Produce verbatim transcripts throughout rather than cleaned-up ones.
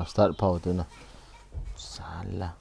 Start pau tu na. Sala.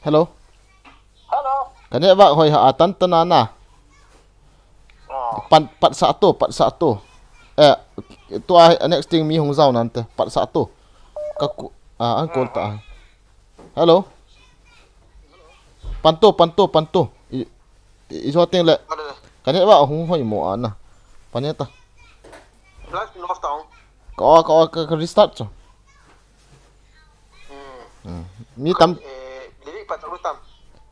Hello. Hello. Ka network hoi ha, atan tan ana. Oh. Pan, pat sa to, pat sa to. Eh, tua next thing mi hung jao nante, pat sa to. Ka ku, ah, an call ta. Hello. Pan to, pan to, pan to. I, i, i jo ting le. Hello. Ka network hung hoi mo ana. Pan ta. Flash off ta. Ka, ka, ka, ka restart cho. Hmm. Hmm. Mi tam. Eh, lyric pa tu tam.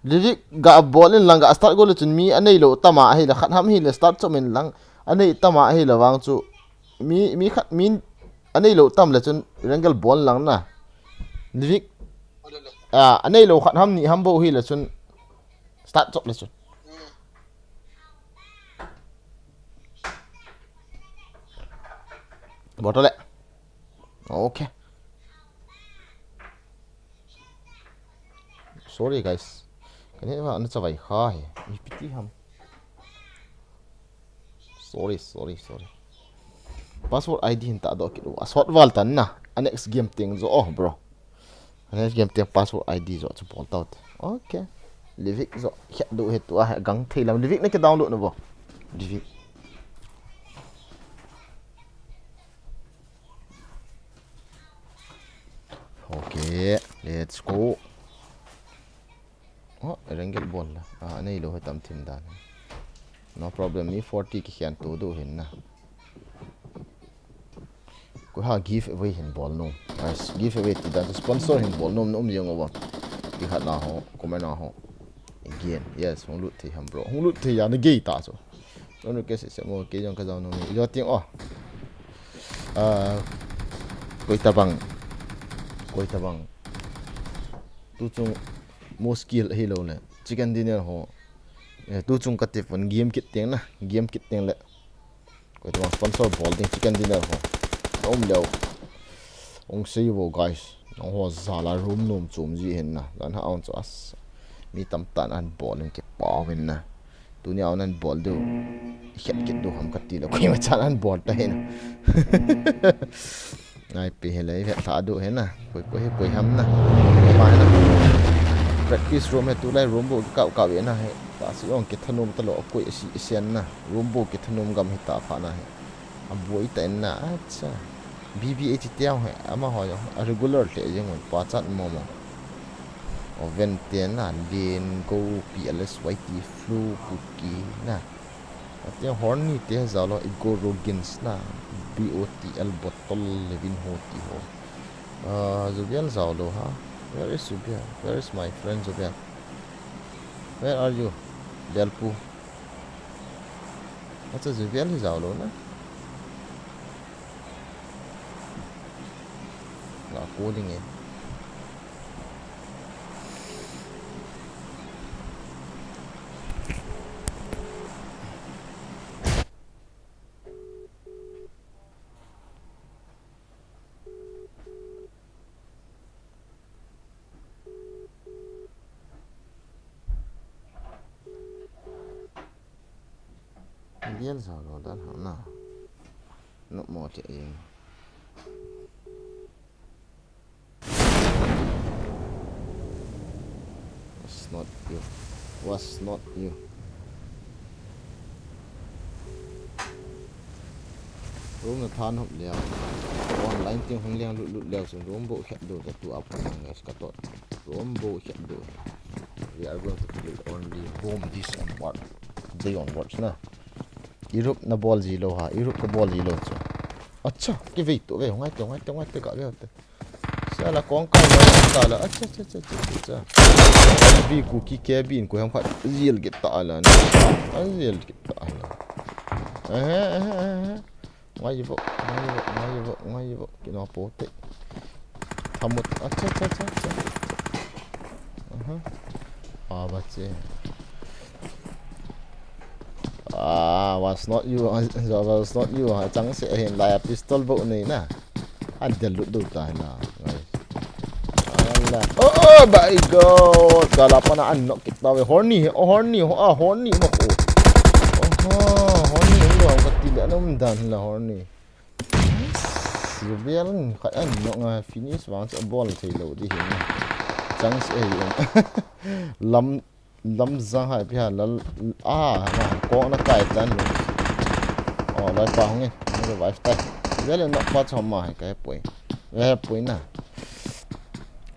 Lyric ga bol in lang ga start go le chun mi anei lo tam a, ahile khat ham hile start cho min lang. Anei tam a, ahile vang chu. Mi, mi khat, mi anei lo tam le chun Rengel bol lang na. Lyric. Ole le. Ah, anei lo khat ham ni ham bo hile chun start cho le chun. Hmm. Bottle. Okay. Sorry, guys. Ka network ana chavai kha hi. Ipi ti ham. Sorry, sorry, sorry. Password I D hin ta do kit u. A sot val tan na. A next game ting jo, oh, bro. A next game ting password I D jo chu bol tau te. Okay. Livik jo. Khe do he tu a he gang thei lam. Livik na ke download na bo. Livik. Okay, let's go. Oh, Rengel bol la. Ah, nei lo he tam thim dan. No problem, mi forty ki khian tu do hin na. Ko ha giveaway hin bol no. Nice, giveaway ti dan sponsor hin bol no, no um jeng o ba. Ti khat na ho, comment na ho. Again, yes, hung lut thei ham bro. Hung lut thei ya na gei ta so. Nonu ke se se mo ke jong ka jao nom e. Ilo ting o. Ah, koi tabang. Koi tabang. Tu chung mo skill hi lo le. Chicken dinner ho. Eh, tu chung ka tip pon game kit ting na. Game kit ting le. Koi tabang sponsor bol ding chicken dinner ho. Nom leo. Ong sei vo guys. Nang ho jala room nom chom ji hin na. Lan ha on chu as. Mi tam tan an bol in ke pau hin na. Tunia nan bol du. Khet kit du ham kati le koima chan an bol ta hin. Ngai pe he le vet tha du hin na. Koi koi he koi ham na. Koi ma hin na. Practice room he tulai room bo kau kau ve na he. Ta si ong ke thanom ta lo koi si sen na. Room bo ke thanom gam he ta pha na he. A buai ta in na. Acha. B B H te he. Ama ho yo. A regular te jeng un pa chat mo mo. Oven te na lin go P L S Y T flu puki na. Ate horny te jalo Igor Rogins na B O T L bottle levin ho ti ho. Ah, Zubiel jalo ha. Where is Zubiel? Where is my friend Zubiel? Where are you? Belpu. Acha Zubiel hi jalo na. La ko ding e. Lian sa lo dan hang na. Nok mo che ing. Was not you. Was not you. Room na than hop leo. Online ting hung liang lut lut leo chun room bo khet do ta tu a phan ang ngai ka tot. Room bo khet do. We are going to play only room this onward. Day onwards na. Europe na bol ji lo ha. Europe ka bol ji lo chu. Acha, ki vei tu ve, ngai te, ngai te, ngai te, ka ve te. Sa Ala kong ka la ta la. Acha, acha, acha, acha, acha. Bi ku ki ke bin ku ham khat. Zil ki ta la. Azil ki ta la. Ehe, ehe, ehe. Ngai vo, ngai vo, ngai vo, ngai vo. Kino po te. Thamut. Acha, acha, acha, acha. Aha. Ah, bache. Ah, was not you. Ah, was not you. Ah, chang se hin la pistol bo nei na. An del lut du ta na. Ngai. Ala. Oh, oh my God. Kala pana an nok kit ta ve. Horny, oh, horny, oh, ah, horny mo ko. Oh, horny mo ko ti le na um dan la horny. Sibial khat an nok nga finish vang cha bol thei lo di hin. Chang se hin. Lam Lamjang hai pi ha lal a ma ko na kai tan lo. Oh, lai pa hung e. Ni revive tai. Vele nok pa chom ma hai kai poi. Ve poi na.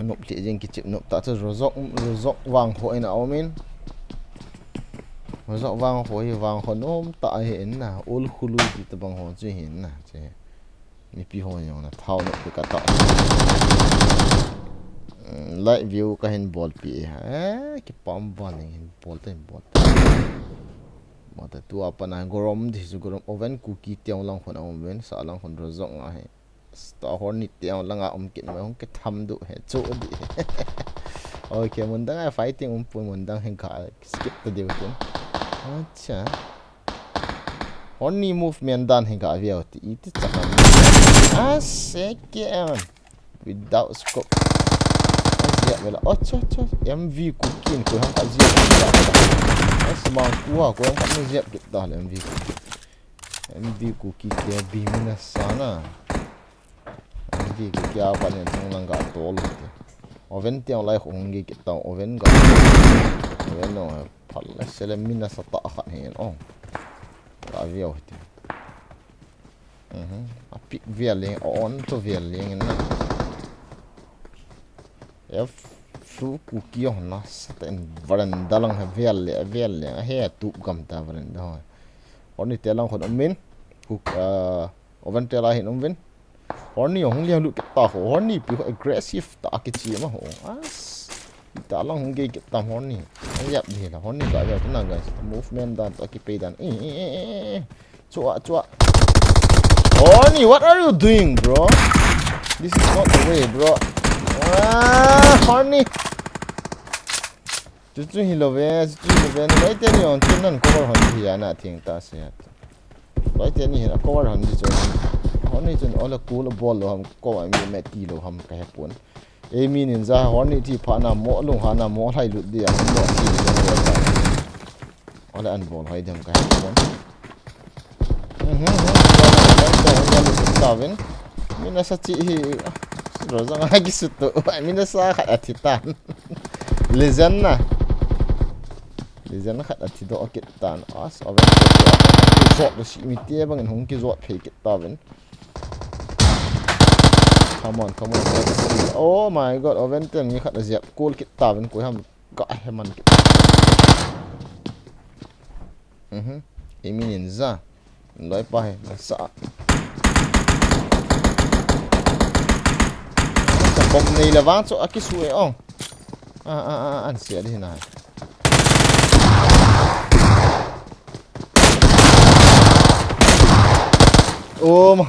Nok ti jing ki chip nok ta chu Rozok, Rozok vang ho in a om in. Rozok vang ho hi vang ho nom ta hi in na. Ul khulu ti ta bang ho chu hin na. Che. Mipi ho jong na thao na pi ka ta. Mm, live view ka hin bol pi e. Eh, kipam ban hin bol ta hin bol ta. Mata tu apa na gorom di su gorom oven kuki tiang lang khon oven sa lang khon Rozok nga he. Sta horny tiang lang a um kit ma hung ke tham du he chu di. Okay, mun dang a fighting um pun mun dang hin ka skip ta diu tin. Acha. Horny movement dan hi ga veu ti iti chakam. A second. Without scope. Azia vela. Oh, cho, cho. M V kuki in koi ham azia. Asma kuha koi ham azia kita le M V kuki. M V kuki ke bi mina sana. M V kuki apa le chung lang ga tol. Oven tiang lai khong gi kita oven ga. Oven no. Phal le sele mina sa ta khat hin ong. Ka viau hiti. Mhm. A pick vial leng, a on to vial leng na. F two kuki on na sa ta in veranda lang ha vial le, vial le. A he tup gam ta veranda ho. Oni te lang khon um vin. Kuk, ah, oven te la hin um vin. Horny hung liang lut kita ho. Horny pi ho aggressive ta kichi ma ho. As. Ta lang hung gei kita horny. Yap di la horny ka yap na guys. Movement dan ta ki pei dan. Eh, eh, eh, eh, eh. Chua, chua. Horny, what are you doing, bro? This is not the way, bro. Ah, horny. Chuchu hi lo ve, chuchu hi lo ve. Noi te ni on chun nan cover hon hi ana thing ta se. Loi te ni hin a cover hon di chun. Hon ni chun ola cool bol lo ham ko a mi me ti lo ham ka he pon. Ei mi nin ja hon ni ti pha na mo lung ha na mo lai lut di a mo ti lo. Ola an bol hoi dem ka he pon. Mhm. Tavin. Mina sa chi hi. Ro jang ha ki sutu. Mina sa khat a thi tan. Legend na. Legend khat a thi do kit tan. As a ven. Zot lo si mi te bang in hung ki zot phei kit ta ven. Come on, come on, come on. Oh my God, oven ten mi khat a ziap kul kit ta ven koi ham ka he man kit. Mhm. Imi ninja. Loi pa he, nasa. Sa bom nei la vang chu a kisu e ong. A, a, a, an sia di na. Oh ma.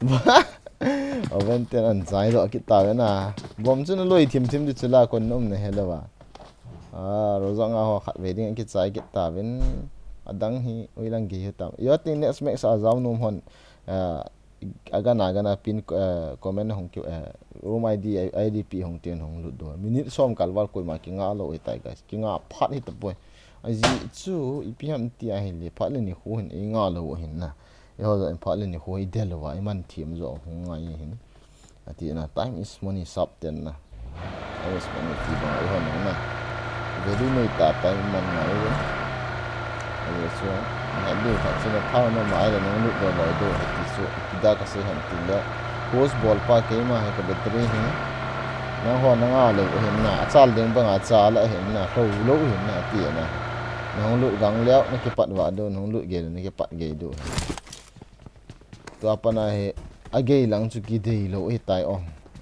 Ba. Oven ten an chai doh kit ta ve na. Bom chu na loi thim thim di chu la kon um na he lo va. Ah, Rozok nga ho khat ve ding a kichai kit ta vin. Adang hi, ui lang gi hi tam. Yo ting next match a zau num hon. Ah, agana, agana pin, eh, comment hong ki, eh, room I D, I D P hong tin hong lut do. Minute som kal val koima ki nga lo e tai guys. Ki nga phat hi ta poi. Aji chu, ipi ham ti a hi le phat le ni khu hin, i nga lo hin na. I ho zo in phat le ni khu hi del va, i man thim zo hong ngai hin. Ati na, time is money sap ten na. Time is money ti bang a i hon na. Value nei ta time man na i ve. Ai ve chu, na du khat chu na thau na mai le nang lut lo loi do ti chu. Ti da ka sei ham ti le. Post bol pa keima hai ka battery hi. Na ho na nga lo hin na. A chal ding bang a chal a hin na. Ho lo hin na ti na. Nang lut gang leo na kipat va do, nang lut gei na kipat gei do. Tua pana hi, a gei lang chu ki dei lo hi tai o.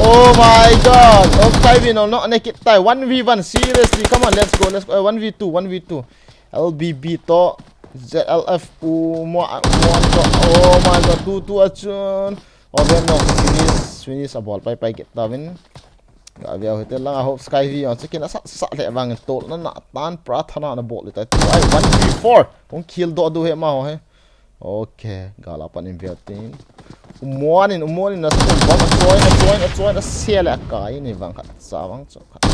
Oh my God. Oh, Skyvin, no, no, naked tai. One v one, seriously. Come on, let's go, let's go. Eh, one v two, one v two. L B B to Z L F U, Muan, Muan to. Oh my God, two two achun. Oh, then no, finish, finish a ball. Pai, pai, get down. Ga via hotel lang, I hope Skyvin, oh, check in a sa, sa le vang tol na, na, tan pra thana na ball le tai. Ai, one v four. Hung kill do do he ma ho he. Okay, gala pan in via tin. Umuan in, umuan in, na sa bomb, a join, a join, a join, a sia le a kai ni vang khat, sa vang cho khat.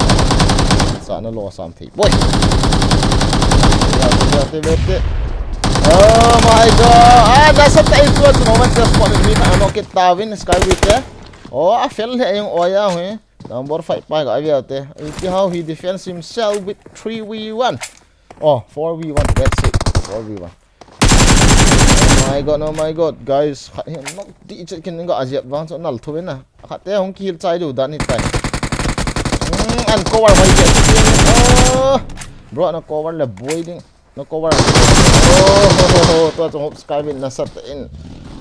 Sa na lo sam thei. Boy. Via te, via te, via te. Oh my God. Nasatah in chuan chu moment squad in mi khat a knock kit tauvin, Skyway te. Oh, a fel lheh jeng oi a hi. Number five pa ga veu te. Iti how he defends himself with three v one. Oh, four v one. That's it. Four v one. Oh my god, oh my god, guys. Khat hian knock tih chet khin ga a ziak vang chu nal thuvin a. Khat te hung kihil chai deuh dan hi tai. Hmm, an cover hoi te. Oh. Bro, na cover le buai ding. Na cover. Oh, tua chung hop Skyway nasatah in.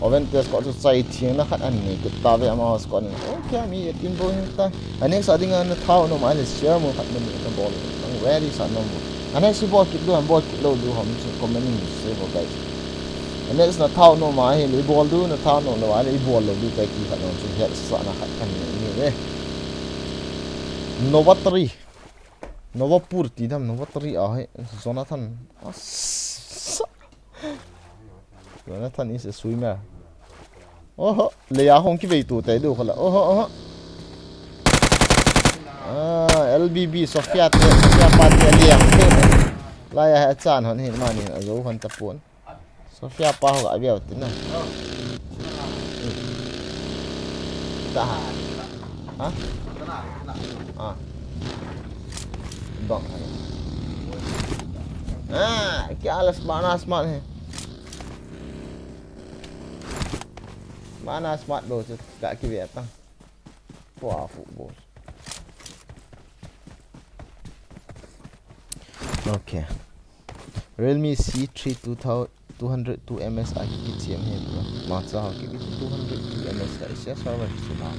Oven te squad chu chai thiang na khat an nei kit tave ama squad in. Okay, mi tin bo hin ta. A next a dinga na thau nom a le share mo khat mo ni na bol. Nang ready sa nom mo. A next bol kit du, an bol kit lou du ham chu comment in se bo, guys. A next na thau nom a hi le bol du, na thau nom lou a le bol lou du tai ti khat nom chu het sa na khat kan ni ni ve. Novatri. Novapur ti dam, Novatri a hi. Jonathan. Asa. Jonathan is a swimmer. Oho, leia hong kivei tu tai du khala. Oho, oho. Ah, L B B, Sofia te, Sofia pa te, liang te. Laia hi a chan hon hin mani, a zo hon ta pon. Sofia pa ho ga veu tin na. Da ha. Ha? Ah. Bang ha. Ah, kya ala smart na smart hai. Mana smart bro chu ka ki ve ta. Pua fu bro. Okay. Realme C three two thousand, two hundred two M S a ki ki chiam he bro. Ma cha ho ki ki two hundred two M S ka isia server chu na.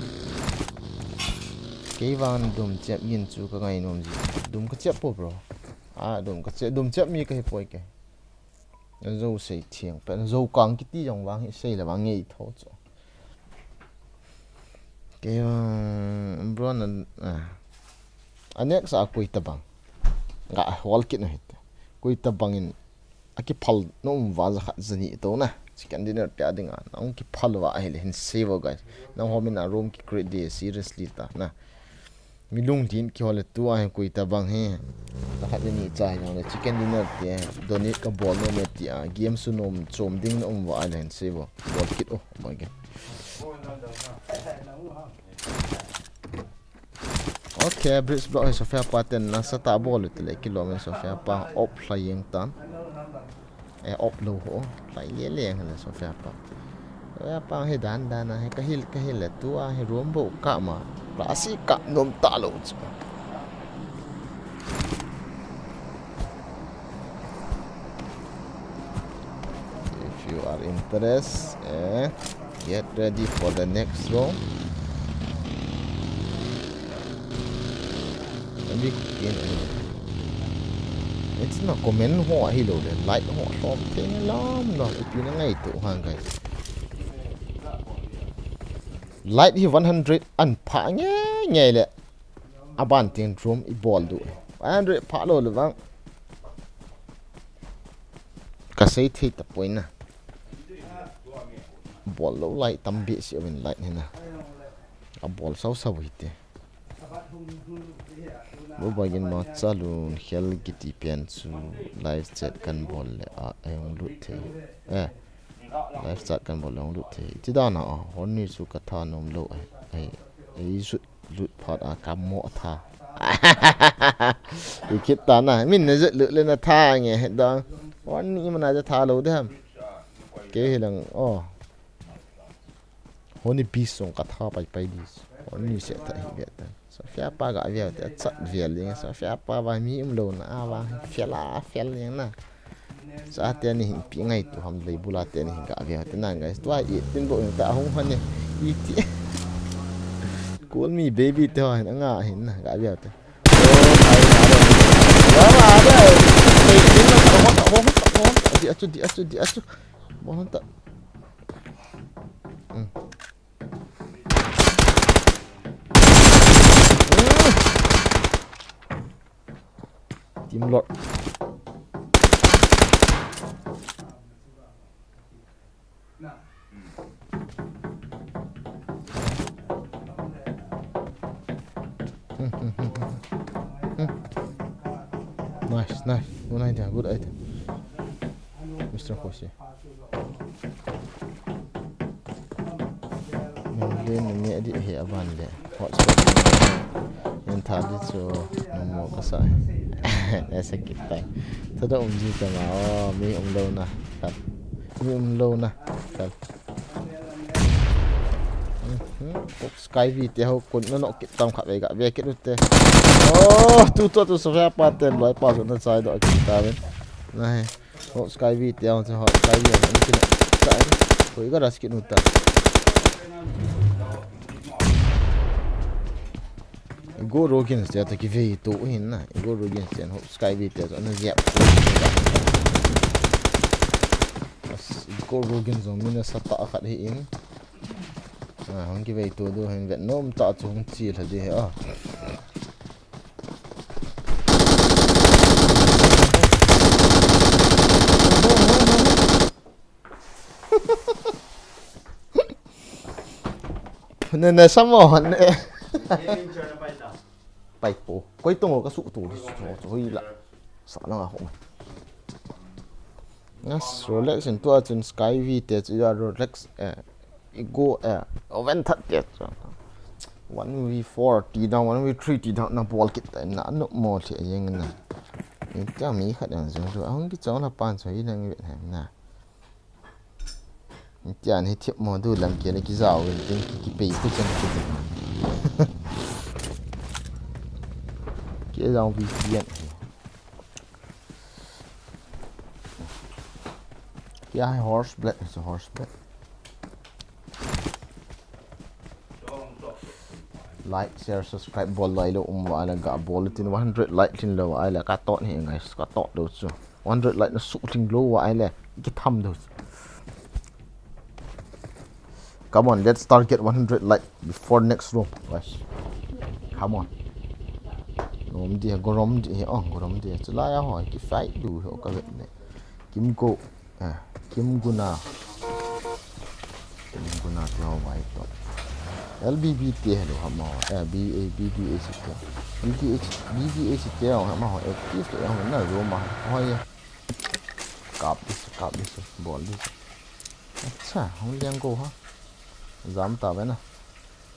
Kei vang dum chiap yin chu ka ngai nom ji. Dum ka chiap po bro. A dum ka chiap, dum chiap mi ka hi poi ke. Zo sei thiang pen zo kang kiti jong vang hi sei le vang ngei tho chu. Kei vang bro na, ah. A next a koi ta bang. Ga hol kit na hit. Koi ta bang in a ki phal no um va za khat za ni to na. Chicken dinner te a ding a. Na um ki phal va a hi le hin sei vo guys. Na home in a room ki create de seriously ta na. Mi lungdin kihol le tu a hi koi ta bang hi. La khat ni cha hi le chicken dinner te donate ka bol nom e ti a game su nom chom ding na um va a le hin sei vo. Bol kit o, oh my god. Okay, bridge block hi Sofia pa ten nasatah bol u ti le kilom in Sofia pa op hla jeng tan. E op lou ho, lai le le ngal Sofia pa. Sofia pa hi dan dan a hi ka hil, ka hil le tu a hi room bo ka ma. Classic ka nom ta lou chu. If you are interested, eh, get ready for the next round. Abi kin. It's na comment ho ahi lou le, like ho lom thei na lam lom, ipi na ngai tu hang kai. Like hi one hundred an pha nge nge le. Aban ting room i bol du. One hundred pha lou le vang. Ka sei thei ta poi na. Bol lou lai tam be si a win lai ni na. A bol sau sau hi te. Bo ba gin ma cha lun khel kiti pen chu live chat kan bol le a, a hung lut thei. Eh. Live chat kan bol le hung lut thei. Ti dan a, a, hon ni chu ka tha nom lou ai. Ai, ai sut. Lut phat a ka mo tha. I kit ta na. Min na zet lut le na tha nge he dang. Wan ni mana ja tha lo de ham. Ke hi lang. Oh. Honi bi song ka tha pai pai di. Honi se tha hi be ta. Sofia pa ga via te chat via ling. Sofia pa va mi um lo na a va. Fia la fia ling na. Sa te ni hin pi ngai tu ham lei bula te ni hin ga ve te nan guys. Tua i tin bo ta hung han ni. I ti. Call me baby te ho hin nga hin na ga ve te. Oh, ai na. Wa ma da. Di achu, di achu, di achu. Mo ta. Hmm. Team Lord. Nice, nice. Good idea, good idea. Mister Hoshi. Len ni adi he aban le. Hotspot. Len tha di chu namo ka sa. Esa kit tai. Thada um ji ta ma o, mi um lo na. Kal. Mi um lo na. Kal. Mhm. Sky V te ho kun no no kit tam khat ve ga ve kit u te. Oh, tu tu tu sa pa te loi pa so na chai do kit ta ve. Na he. Ho Sky V te ho ho Sky V ho ni kit ta. Ko i ga ras kit u ta. Go Rogan te ta ki ve tu hin na. Go Rogan te ho Sky V te so na zia. Go Rogan zo mi na sa ta khat hi in. Ah, hong kivei tu du hin vet nom ta chu hong chi lha di he a. Ne ne samo ne. Pai po. Koi tung ka su tu su tu hui la. Sa na ho. Yes, Rolex in tua chun Sky V te chu ya Rolex eh. Igo eh, oven that te. One V four ti dang, one V three ti dang, na bol kit ta na, no mo thi a yeng na. Ni ta mi khat yang zung tu, ahung ki chong la pan so yi nang vet hem na. Ni ta ni thip mo du lam ke ni ki zau vel tin ki ki pei pu chen ki. Ki zau V P N. Ki ai horse black, it's a horse black. Like, share, subscribe bol lai lo um va la ga bol tin one hundred like tin lo ai la ka tot ni guys, ka tot do chu. One hundred like na su tin lo va ai le ki tham do chu. Come on, let's target one hundred like before next room, guys. Come on. Nom di gorom di oh gorom di chu la ya ho ki fight du ho ka vet ne. Kim go. Eh, Kim Guna. Kim Guna te ho vai to. L B B te hello hamo. Eh, B A B B H te. B B H, B B H te ho hamo. Active te ho na room a. Ho ye. Kap dis, kap dis, bol dis. Acha, hung liang go ha. Jam ta ve na.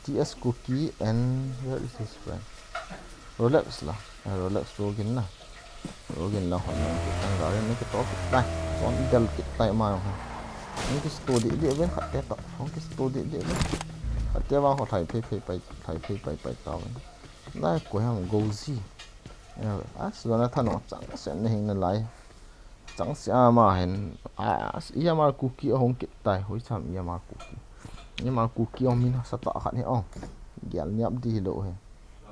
T S Kuki and where is his friend? Rolex la. Eh, Rolex Rogan na. Rogan la hon na. Tang ga ni ki to ki tai. Son del ki tai ma ha. Ni ki sto di di ven khat te to. Hong ki sto di di ven. Khat te wa ho thai phei phei pai, thai phei pai pai ta ven. Na ko ham go zi. Eh, as Jonathan no chang sen ne hing na lai. Chang se ama hin, ah, E M R Kuki ahung kit tai, hoi cham E M R Kuki. E M R Kuki ahung min sa ta khat hi, oh. Gial niap di hi lo hi.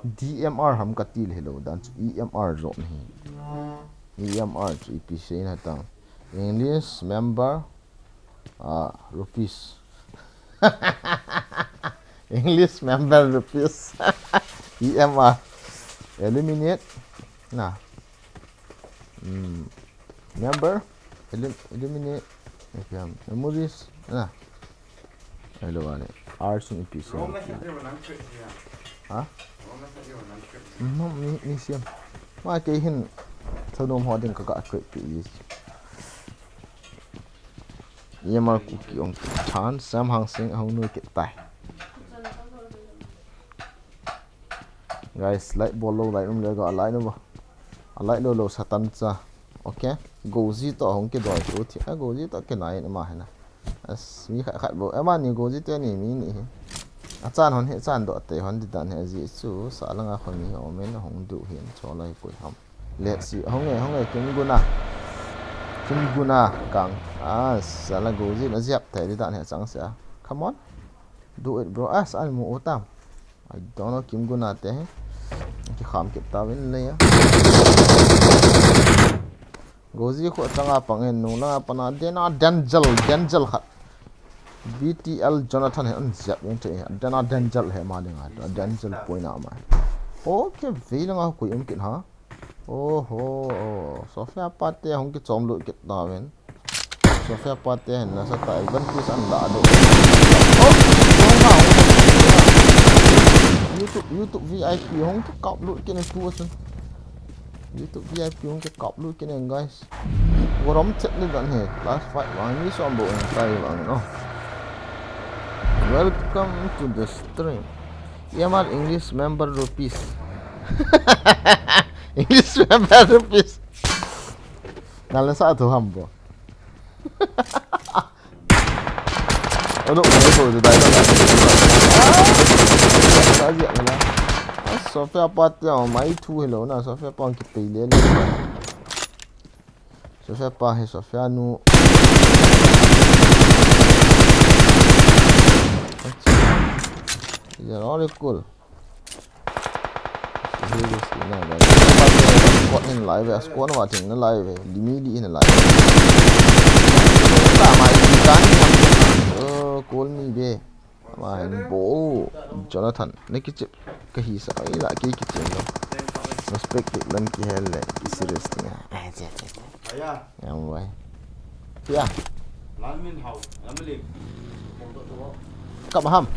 D M R ham ka ti le hi lo, dan chu E M R zo ni hi. E M R chu ipi se na tang. English member, ah, rupees. English member rupees. E M R. Eliminate. Na. Hmm. Member, elim-, eliminate, F M, memories, na. Hello, ani. R sung ipi siam. Ha? No, mi, mi siam. Ma kei hin, thanom ho ding ka ka create pi. E M R Kuki ong chan, Sam Hang Sing, ahung nui kit tai. Guys, like bol lo, like um le ga, like no ba. A like lo lo satan cha. Okay. Goji to hong kidoi tu thi. A Goji to kinai in ama hena. As mi khat khat bo. Ama ni Goji te ni mi ni hi. A chan hon hi chan do te hon di dan hi a ji chu sa langa hon mi ho men hong du hin cho lai koi ham. Let's see. Hong e, hong e, Kim Guna. Kim Guna kang. Ah, sala Goji na jiap te di dan hi chang sia. Come on. Do it, bro. Ah, sa mu utam. I don't know, Kim Guna te hi. Ki kham kit ta vin le ya. Goji khu changa pang hin nung langa pana dena Denzel, Denzel khat. B T L Jonathan hi an jiap in te. Dena Denzel hi ma ding a. Denzel poi na ma. Okay, vei langa khu um kit ha. Oho, oh. Sofia pa te hong ki chom lut kit ta vin. Sofia pa te hen na sa ta, even tu san da do. Oh, oh, oh. YouTube, YouTube V I P hong ki kap lut kit na tu asun. YouTube V I P hong ki kap lut kit na, guys. Gorom chet ni dan he. Last fight vang ni som bo en kai vang no. Welcome to the stream. E M R English member rupees. English member rupees. Nala sa tu ham bo. Ano, ano po, dai na. Ah, Sophia pa te, oh, mai thu hello na, Sophia pa ki pe le le. Sophia pa hi, Sophia nu. Acha. They're all equal. Squad in live, squad wa ting na live, limi li in live. Ta mai di kan. Oh, call me be. Mai bo. Jonathan, na kichep ka hi sa, ai la ki kichep lo. Respect it lan ki hel le, ki serious ting. Ai, che, che, che. Aya. Yang wai. Pia. Lan min hau, lam lim. Kap ham.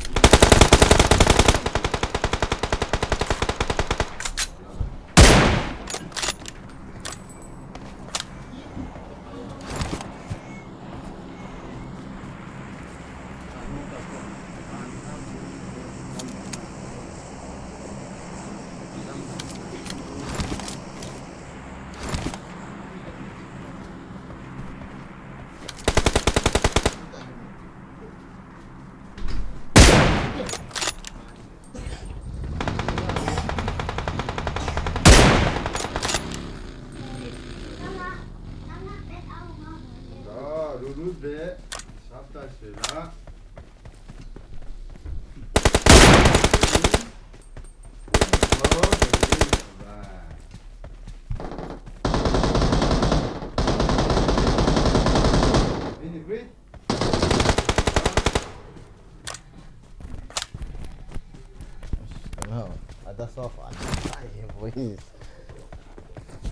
Hello, ada sofa. Ai, boys.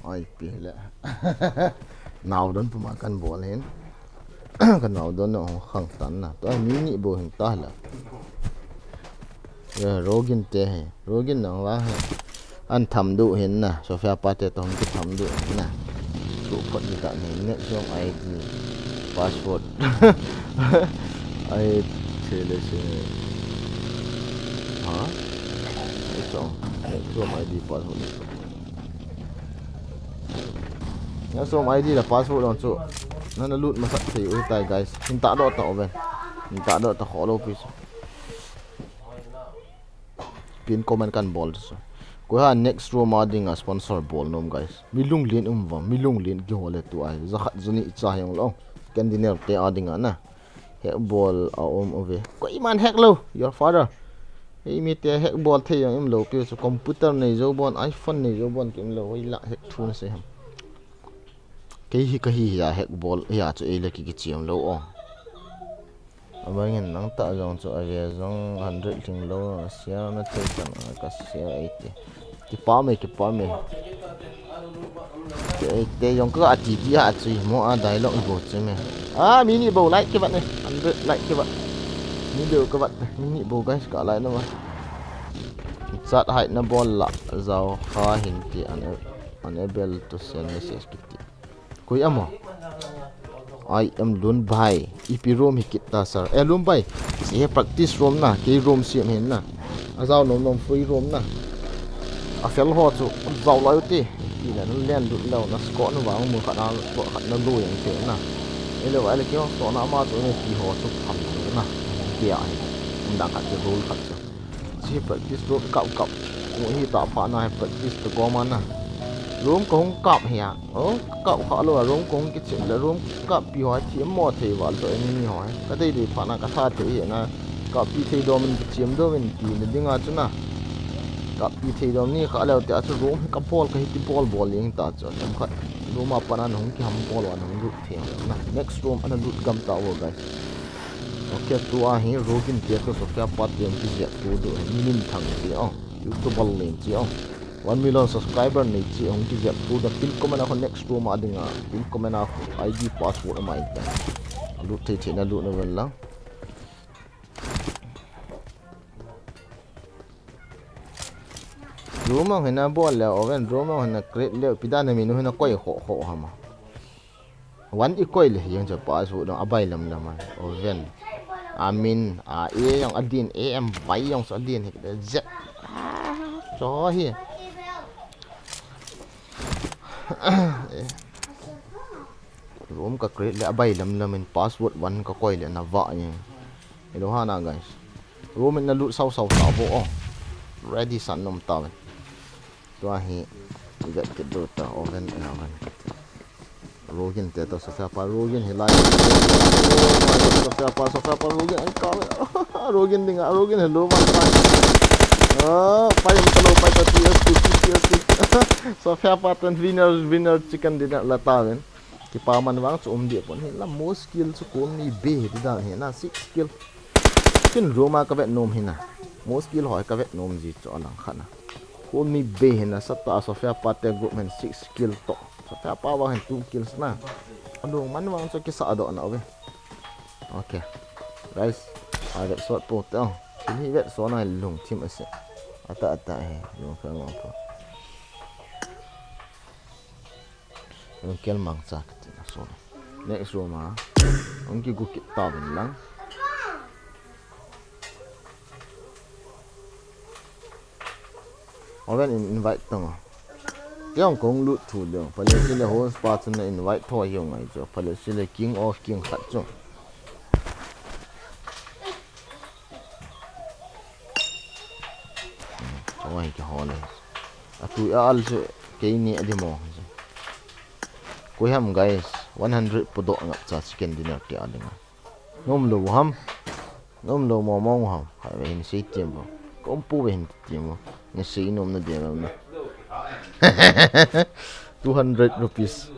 Ai, pile. Naodon puma kan bol hin. Ka naodon na hung khang tan na. To ai mi ni bo hin ta la. Ya, Rogin te he. Rogin nang la he. An tham du hin na. Sophia pa te to hung ki tham du hin na. Su phot ni ta ni. Net song I D. Password. Ai, chele chele. Ha? Ai, song. Net song I D password. Net song I D la password on chu. Nana lut masat thei u tai, guys. Hin ta do ta oven. Hin ta do ta kholo pi chu. Pin comment kan bol chu. Ko ha next room a dinga sponsor bol nom, guys. Mi lunglen um va, mi lunglen kihol e tu ai. Za khat za ni cha hiong lo. Ken dinner te a dinga na. Hack bol a um uve. Koiman hack lo, your father. Ei mi te hack bol thei jong um lo, pi chu computer nei jo bon, iPhone nei jo bon ki um lo, hoi la hack thu na se ham. Kei hi ka hi hi a hack bol, hi a chu ei le ki ki chiam lo o. Abang in nang ta jong chu a ve jong hundred ling lo, a sia na thei chan a ka sia ei te. Kipa me, kipa me. Te, te jong ka ati ti a chui mo a dialogue bo che me. A, mi ni bo like kibat ne. Hundred like kibat. Mi bo kibat. Mi ni bo guys ka like na ma. Chat hai na bol la. Zau kha hin ti an, unable to send message kiti. Koi amo. I am Lunbai. Ipi room hi kit ta, sir? Eh, Lunbai. Hiche practice room na, kei room siam hin na. A jao nom nom free room na. A fel ho chu, jao lai u ti. Ti na, na len lut lou na, score na vang mun khat na, score khat na lu yang te na. Ele vai le kei ho, score na ma chu, na ti ho chu, pham na. Ti a hi. Um dang khat chu, rule khat chu. Hiche practice room kap kap. Mu hi ta pha na hi practice to gom a na. Room kahung kap hi a. Oh, kap kha lou a room kahung kichim le room kap pi ho hi thi mo thei val to enemy ho hi. Ka dei dei pha na ka tha thei hi na. Kap pi thei dom in kichim dom in ti na ding a chu na. Kap pi thei dom ni kha leu te a chu room hi ka bol ka hi ti bol bol ling ta chu. Room khat. Room a pan a na hung kiham bol a na hung lut thei na. Next room ana lut gam ta o guys. Okay, tua hi Rogin te to Sophia pa te hung kijep tu do hi, Min Thang te o, YouTuber len che o. One million subscriber nei che hung kijep tu do, pin comment a khu next room a dinga, pin comment a khu I D password ama in ta. Lut thei thei na lut na vel lang. Room a hina bol le, oven room a hina create le, pi dan na min hina koi ho ho hama. One i koi le, yang cha password a bai lam lam a, oven. Amin, a, A jong adin, A M Y jong chu adin hi, Z. Ah, cho hi. Room ka create le abai lam lam in password one ka koi le na va ni. Hello ha na guys. Room in na lut sau sau ta bo o. Ready san nom ta ve. Tua hi, i vet kit diu ta, oven, eh, oven. Rogin te to, Sophia pa, Rogin hi lai. Sophia pa, Sophia pa, Rogin, ai ka, Rogin ding a, Rogin hello, man, pa. Ah, pai, um, hello, pai, ta, T S two, T S two. Sophia pa, ten winner, winner, chicken dinner, la ta, ven. Kipa man vang chu um dia pon hi, la, mo skill chu kon ni be, hi, di dan hi, na, six skill. Kin room a ka vet nom hi na. Mo skill hoi ka vet nom ji chu a lang khat na. Kon ni be hi na, sa ta, Sophia pa te group hin six kill to. Sophia pa vang hin two kills na. A lung man vang chu kisa doh na ve. Okay. Guys, a vet sot po te o. Kin hi vet sot na lungthim ase. Ata ata he, lungthim po. Lungkel mangcha kati na so. Next room a. Hung kigu kit ta ven lang. Oven in invite tong. Tiang kong lut thu ding. Pale sile host pa chun na invite tho hiu ngai chu. Pale sile king of king khat chu. Oi, ke hole. Atu a al chu keini a dimo. Koi ham guys, one hundred pu doh ngap cha chicken dinner ti a dinga. Nom lou ham. Nom lou mo mo ham. Hai ve hin sei tiam bo. Kom pu ve hin tiam bo. Ni sei nom na dia na. Two hundred rupees.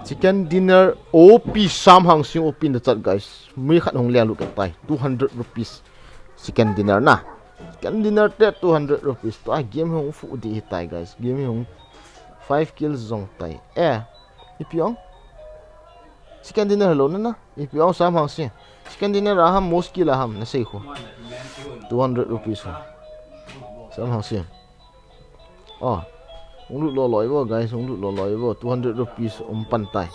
Chicken dinner O P Sam Hangsing O P in the chat guys. Mi khat hung liang lut tai. Two hundred rupees. Chicken dinner na. Chicken dinner te two hundred rupees. Tua game hung fu di hi tai guys. Game hung five kills jong tai. Eh. Ipi ong? Chicken dinner hello na na. Ipi ong Sam Hangsing. Chicken dinner a ham, mo skill a ham, na sei khu. Two hundred rupees khu. Sam Hangsing. Oh. Hung lut loloi bo, guys, hung lut loloi bo. Two hundred rupees um pan tai.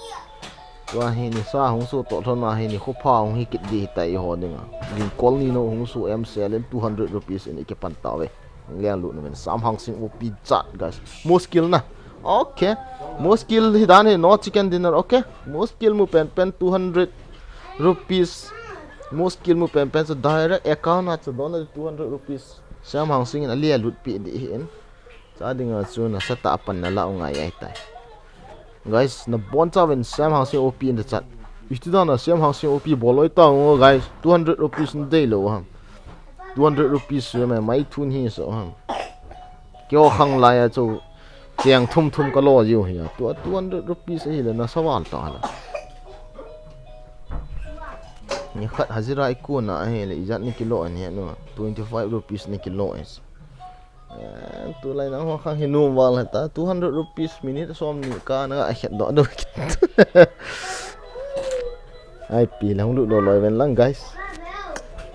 Tua hi ni sa hung su to thon a hi ni khu pha hung hi kit di hi tai ho dinga. Din kol ni no hung su M C L in two hundred rupees in i ke pan ta ve. Liang lut na men Sam Hangsing O P chat, guys. Mo skill na. Okay. Mo skill hi dan hi no chicken dinner, okay. Mo skill mu pen pen two hundred rupees. Mo skill mu pen pen so direct account na so don two hundred rupees. Sam Hangsing in a lia lut pi di hi in. Cha dinga chu na sa ta pan na la u ngai ai tai. Guys, na bon cha ven Sam Hangsing O P in the chat. Iti dan na Sam Hangsing O P boloi ta ngo, guys. Two hundred rupees na dei lo ham. Two hundred rupees su mai mai thun hi so ham. Kyo khang lai a chu chiang thum thum ka lo jiu hi a. Tua two hundred rupees hi le na sa val ta la. Ni khat hazira i ku na hi le i jat ni kilo an hi no. Twenty five rupees ni kilo is. Eh, tulai nang ho khang hi nom val heta two hundred rupees minute som ni ka na a khet do do. Ai pi lang lut loloi ven lang guys.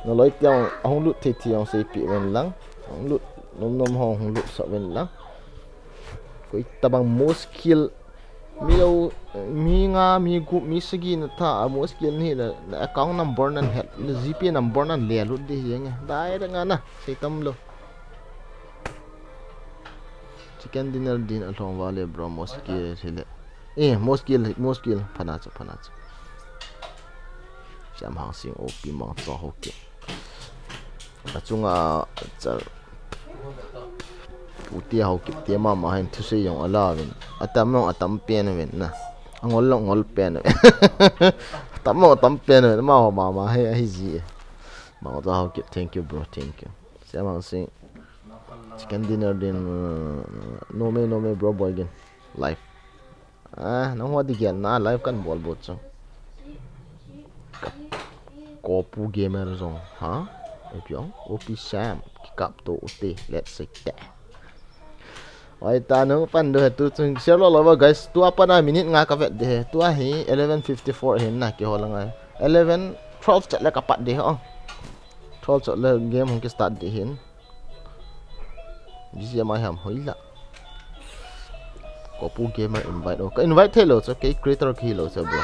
Loloi tiang hung lut thei thei ang sei pi ven lang. Hung lut nom nom hung hung lut sa ven lang. Koi tabang mo skill Mi lo, mi nga, mi gup, mi sagi na tha, a mo skill ni la, na account number nan het, na G P number nan le lut di jeng. Direct nga na, sei tam lo. Chicken dinner din a long vale bro, mo skill hile. Eh, mo skill, mo skill, phana cha, phana cha. Sam Hangsing O P mang cha ho ke. A chunga cha. Pu te ho kip te mama hin thusei jong ala vin. Atam jong atam pen vin na. Angol jong ngol pen vin. Atam jong atam pen vin. Ma ho mama hi, hi ji. Ma ho ta ho kip. Thank you, bro. Thank you. Sam Hangsing. Chicken dinner din. No me, no me, bro, boy again. Life. Ah, nang hua di gel na live kan bol bot chu. Kopu gamer jong, ha? Epiong, O P Sam, kikap to ute, let's say te. Oi ta nung pan do he tu chung share lo lo ba guys, tu apa na minute nga ka vet de he, tu ahi eleven fifty-four hin na ki ho la ngai. Eleven, twelve chat le ka pat de he, oh. Twelve chat le game hung ki start de hin. Bisi ama ham hoila. Kopu gamer invite. Oh, ka invite thei lo, so kei creator ka hi lo, so bro.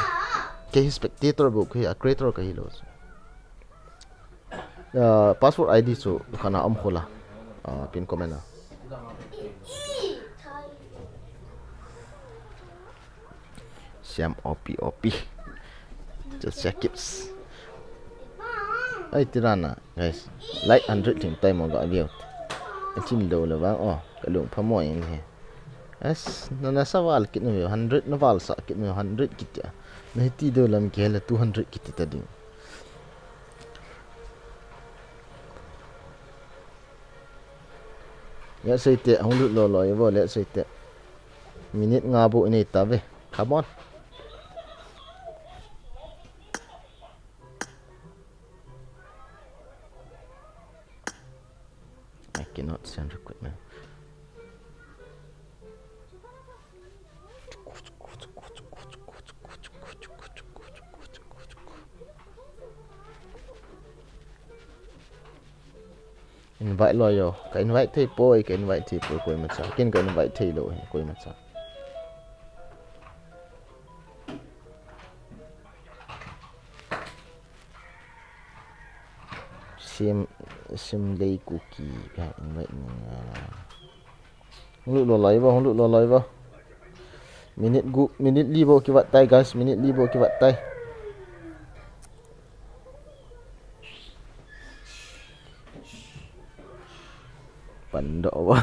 Kei spectator bou ka hi, a creator ka hi lo, so. Uh, password I D chu khana um khula. Uh, pin comment a. Siam O P O P. Just check it. Ai, tirana, guys. Like hundred thim tai mo ga liu. Achin lo le vang, oh, ka lung pha mo in he. As, na na sa val kit no hundred na val sa kit no hundred kit ya. Na hiti do lam ke la two hundred kit ta ding. Let's say te, hung lut lo lo, ivo, let's say te. Minute nga bu ini ta ve. Come on. I cannot send recruitment. Invite lo yo. Ka invite thei poi, ka invite thei poi, koima cha. Ken ka invite thei lo, koima cha. Sim, sim lei kuki ka invite ni. Hung lut lo lai ba, hung lut lo lai ba. Minute gu, minute li bo kivat tai, guys, minute li bo kivat tai. Pando ba.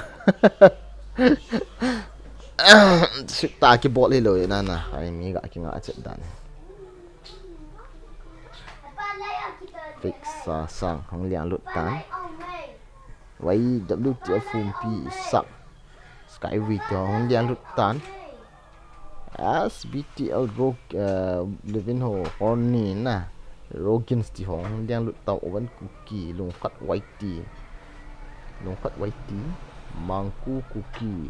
Sita ki bol hi lo na na. Ai mi ga ki nga chet dan. Fix sa sang hung liang lut tan. Wai W T F hung pi sak. Sky V to hung liang lut tan. S B T L Rog, uh, Levin ho Horny na. Rogins ti hung liang lut tau Owen Kuki, Lungkhat Y T. Lungkhat Y T. Mangku Kuki.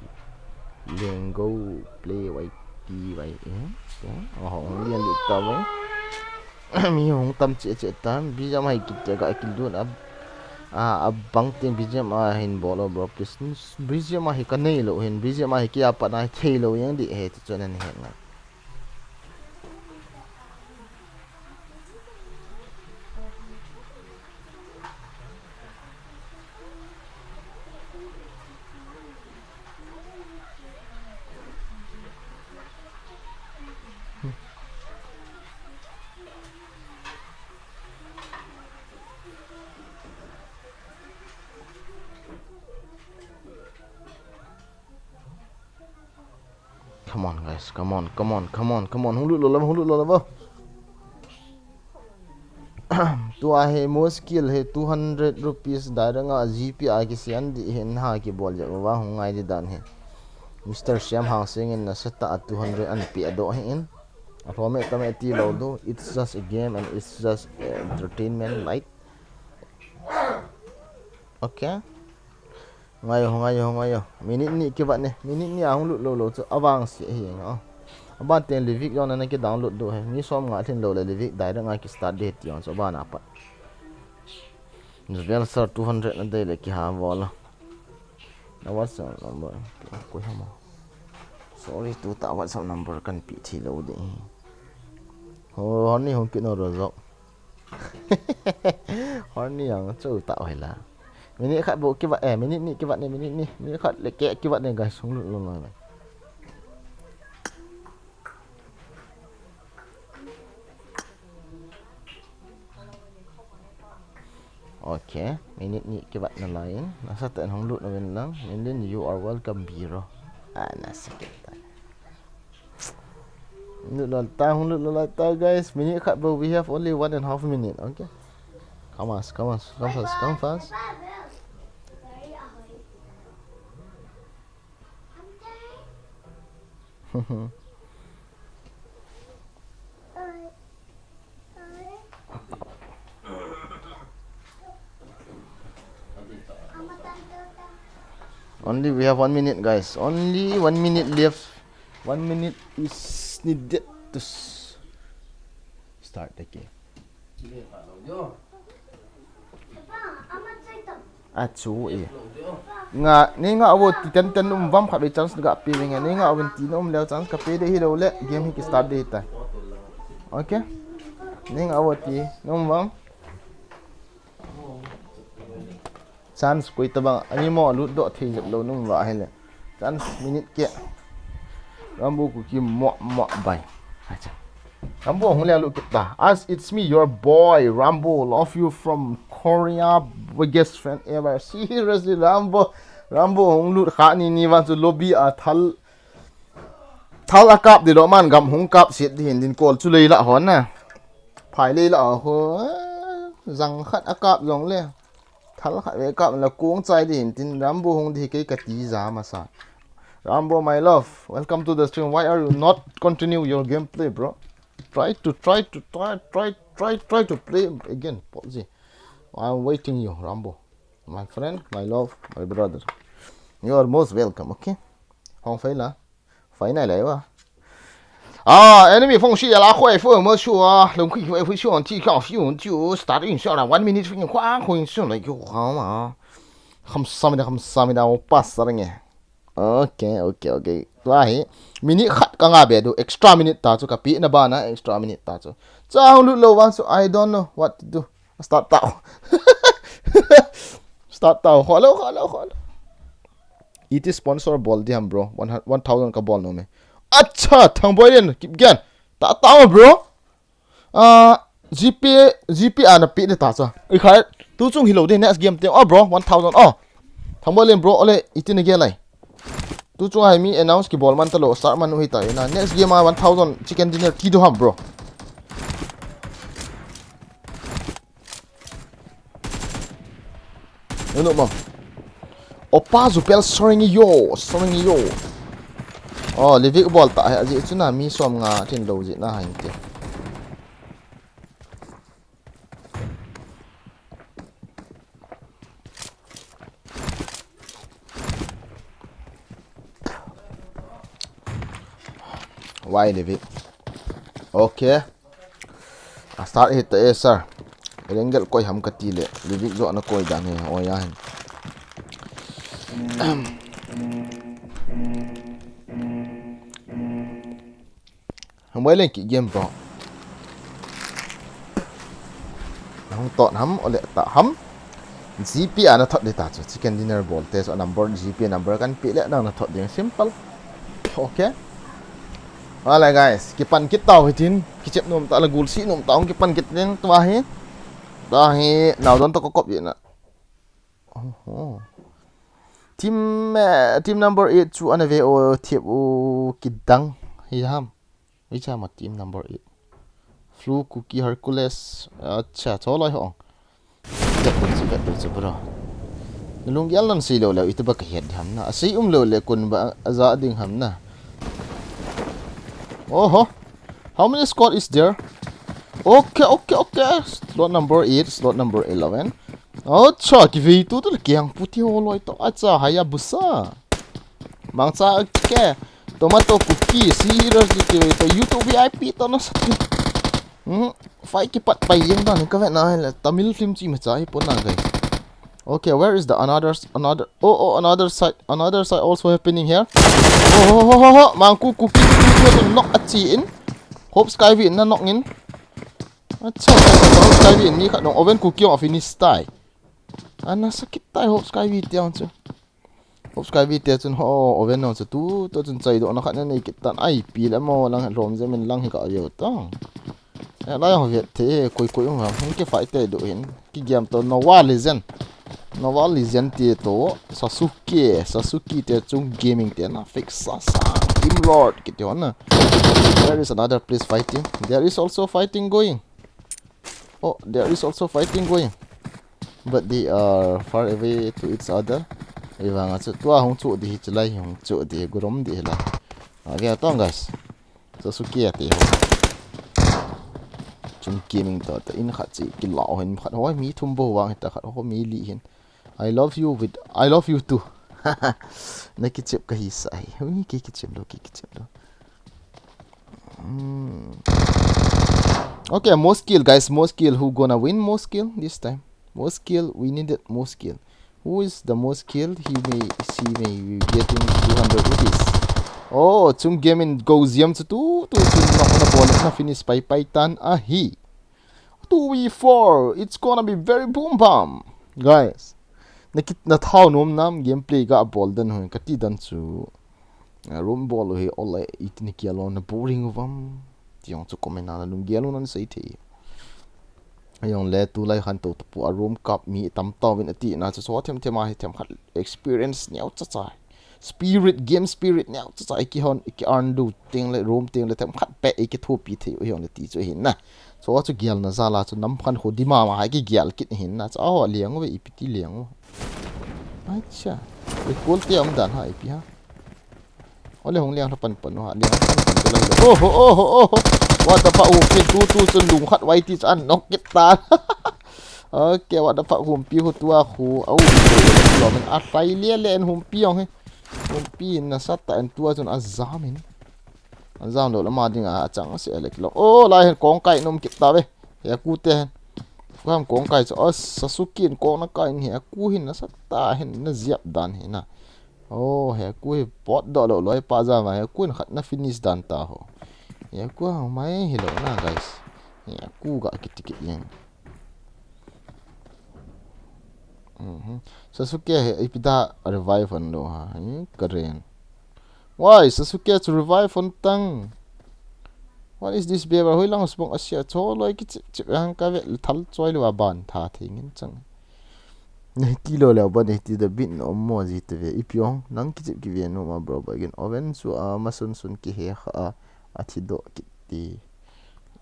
Lengo Play Y T Y. Eh? Oh, hung liang lut tau. Mi hung tam che che tan, B G M a hi kit te ga kil dun a, a, a bang teng B G M a hin bol o bro, please. B G M a hi ka nei lo hin, B G M a hi kia pat na thei lo yang di he, ti chon an he nga. Come on, guys, come on, come on, come on, come on. Hung lut lo lama, hung lut lo lama. Tua hi muskil hi two hundred rupees direct a G P a kisian di hin ha kibol ja wa hung ngai di dan hi. Mister Siam Hang Sing in na seta a two hundred an pi a do hi in. A thome tame ti lo do. It's just a game and it's just entertainment, like. Okay. Ngai o, ngai o, ngai o. Minute ni kivat ne. Minute ni a hung lut lo lo chu avang si hi nga. Aban ten Livik jong na ki download do he. Mi som nga thin lo le Livik direct nga ki start de ti jong chu aban a pat. Jubel sir two hundred na dei le ki ha vola. Na WhatsApp number. Ko ha ma. Sorry, tu ta WhatsApp number kan pi thi lo de. Ho, hon ni hung ki no ro zo. Horny yang chu ta hoi la. Minute khat bo kivat, eh, minute ni kivat ne, minute ni. Minute khat le ke kivat ne, guys, hung lut lo lo. Okay, minute ni kivat na lain. Na sa ta hung lut na win lang. Minute, you are welcome, biro. Ah, na sakit ta. Lut lo ta, hung lut lo ta, guys. Minute khat, but we have only one and a half minute. Okay. Come on, come on, come fast, come fast. Only we have one minute, guys. Only one minute left. One minute is needed to s-, start the game. Achu e. Nga, nei nga avo ti ten ten um vam khat ve chance ga pe ve nge. Nei nga avo ti na um leo chance ka pe de hi lo le. Game hi ki start de hi ta. Okay? Nei nga avo ti na um vam. Chance koi tabang, ani mo lut doh thei jep lou nung va hile. Chance minute ke. Rambo Kuki mo mo bai. Acha. Rambo hung le lut kit ta. As it's me, your boy Rambo, love you from Korea, biggest fan ever. Seriously, Rambo. Rambo hung lut kha ni ni van chu lobby a thal thal a kap di lo man gam hung kap sit di hin din kol chu lei la hon na. Phai lei la ho. Jang khat a kap jong le. Thal khat ve kap la kong chai di hin tin Rambo hung di kei ka ti ja masa. Rambo, my love, welcome to the stream. Why are you not continue your gameplay, bro? Try to, try to, try, try, try, try to play again, P U B G. I'm waiting you, Rambo. My friend, my love, my brother. You are most welcome, okay? Hong fai la. Fai nai lai wa. Ah, enemy phone shi la khoi phone mo shu a. Long khi khoi phone shu on ti ka shu on ti u. Start in shu la one minute phone khwa khoi shu la kyo kha ma. Kham sa mi da, kham sa mi da, o pass sa nge. Okay, okay, okay. Tua hi. Minute khat ka nga be du. Extra minute ta chu ka pi na ba na extra minute ta chu. Cha hung lut lo wan chu I don't know what to do. Start tao. Start tao. Kho lo, kho lo, kho lo. It is sponsor bol di ham, bro. One, one thousand ka bol nom e. Acha, Thangboilen, keep gen. Ta tao, bro. Ah, G P, G P ana pi de ta cha. I khai, tu chung hi lo de next game te. Oh, bro, one thousand. Oh. Thangboilen, bro, ole, itin ge lai. Tu chung ai mi announce ki bol man ta lo, start man u hi ta ina. Next game a one thousand chicken dinner ti do ham, bro. Unu mo. Opa Zupel soring yo, soring yo. Oh, Livik bol ta, aji chuna mi som nga tin lo ji na hain te. Why Livik? Okay. A start hit ta e sir. Rengel koi ham ka ti le. Livik jo na koi dan he. Oh ya hin. Ham wai leng ki game bro. Hung tot ham, ole ta ham. G P ana thot de ta chu. Chicken dinner bol te so number, G P number kan pe le nang na thot ding simple. Okay. Wala guys, kipan kit tau hitin, kichep nom ta la gul si nom ta hung kipan kit ding tua hi. Tua hi, nau don to ko kop ye na. Oho. Team, eh, team number eight chu ana ve o thiep u kidang hi ham. Icha ma team number eight. Flu, Kuki, Hercules. Acha, cho loi ho. Vet dur chu, vet dur chu, bro. Nalung gel nan sei lo le, itu ba ka het ham na. Asei um lo le, kun ba a ja ding ham na. Oho. How many squad is there? Okay, okay, okay. Slot number eight, slot number eleven. Acha, ki vei tu tu le kiang puti ho loi to. Acha, Hayabusa. Mangcha ke. Tomato Kuki, serious di ti to YouTube V I P to na sa ti. Hmm, fight kipat pai jeng dan ka vet na le Tamil film chi ma cha hi pon na guys. Okay, where is the another, another, oh, oh, another side, another side also happening here. Oh, ho, ho, ho, ho, Mangku Kuki, Kuki, Kuki, knock a chi in. Hope Skyvy na knock in. Acha, Hope Skyvy ni khat nong Oven Kuki ong finish tai. Ana sakit tai Hope Skyvy ti ang chu. Hope Skyvy te chun ho, Oven nong chu tu, tu chun chai do na khat na nei kit tan ai pi le mo lang lom je min lang hi ka yo to. Eh, lai ho vet the, koi koi ong ham, hung ke fight te do hin. Ki game to Nova Legend. Nova Legend te to, Sasuke, Sasuke te chung gaming te na fix sa sa. Team Lord, kiti ho na. There is another place fighting. There is also fighting going. Oh, there is also fighting going. But they are far away to each other. Ei vang a chu tua hung chu di hi chulai hung chu di gurom di hi lai. A via tong guys. Sasuke ati ho. Chung gaming to ta in khat chi ki la ho hin khat ho mi thum bo vang ta khat ho mi li hin. I love you with, I love you too. Na kichep ka hi sa hi. Ui, ki kichep lo, ki kichep lo. Hmm. Okay, most kill, guys. Most kill. Who gonna win most kill this time? Most kill. We needed most kill. Who is the most kill? He may, she may be getting two hundred rupees. Oh, chung gaming go ziam chu tu, tu, tu, na, na bol, na finish pai, pai tan ahi. Two v four, it's gonna be very boom bam. Guys, Na kit na thao nom nam gameplay ga bol dan hoi kati dan chu. Ah, room bol hi ole itini kia lo na boring vam. Tiong chu comment na lunggel un sei thei. Ayong le tulai khan to pu a room kap mi tam tawin ati na chu so them them a hi them khat experience neo cha cha. Spirit, game spirit neo cha cha iki hon iki an du ting le room ting le them khat pe iki thu pi thei u hiong le ti chu hin na. So chu gel na za la chu nam khan khu di ma ma ha iki gel kit hin na. Chu a ho liang ve ipi ti liang u. Acha. Recall te um dan ha ipi ha. Ole hung liang pan pan ha liang pan pan tu la. Oh ho oh ho oh ho. What the fuck? Okay, tu tu chun lung khat wai ti chan nok kit ta. Okay, what the fuck? Humpi ho tua khu. Au. Lo men a sai le le en humpi ong he. Humpi na sat ta en tua chun a jam in. A jam lo la ma ding a chang se le lo. Oh, lai hen kong kai nom kit ta ve. He ku te hen. Ku ham kong kai chu. Oh, Sasuke in kong na kai ni he ku hin na sat ta hen na jiap dan he na. Oh, he ku hi pot do lo loi pa ja ma he ku in khat na finish dan ta ho. He ku ha mai hi lo na guys. He ku ga kiti kit yen. Mhm. Sasuke he ipi da revive an lo ha. Hi karen. Why Sasuke chu revive an tang? What is this behavior? Hoi lang spong asia cho loi ki chip chip hang ka ve thal choi lo ban tha thing in chang. Nei ti lo le ba nei ti da bin no mo ji te ve ipi ong nang ki chip ki ve no ma bro ba gin oven su a ma sun sun ki he kha a a thi do ki ti.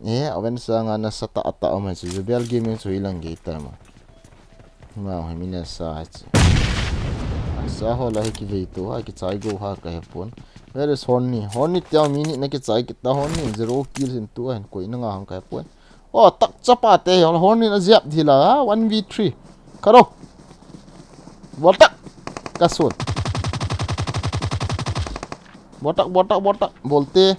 E oven sa nga na sa ta ta o ma chu bel game chu ilang ge ta ma. Ma he mi na sa chi. Sa ho la he ki ve to ha ki chai go ha ka he pon. Where is Horny? Horny tia mi ni na ki chai ki ta Horny zero kills in tu hen koi na nga hang ka he pon. Oh, tak chapa te hi, Horny na jiap di la, ha? One v three. Karo. Bol tak. Kasun. Bol tak, bol tak, bol tak. Bol te.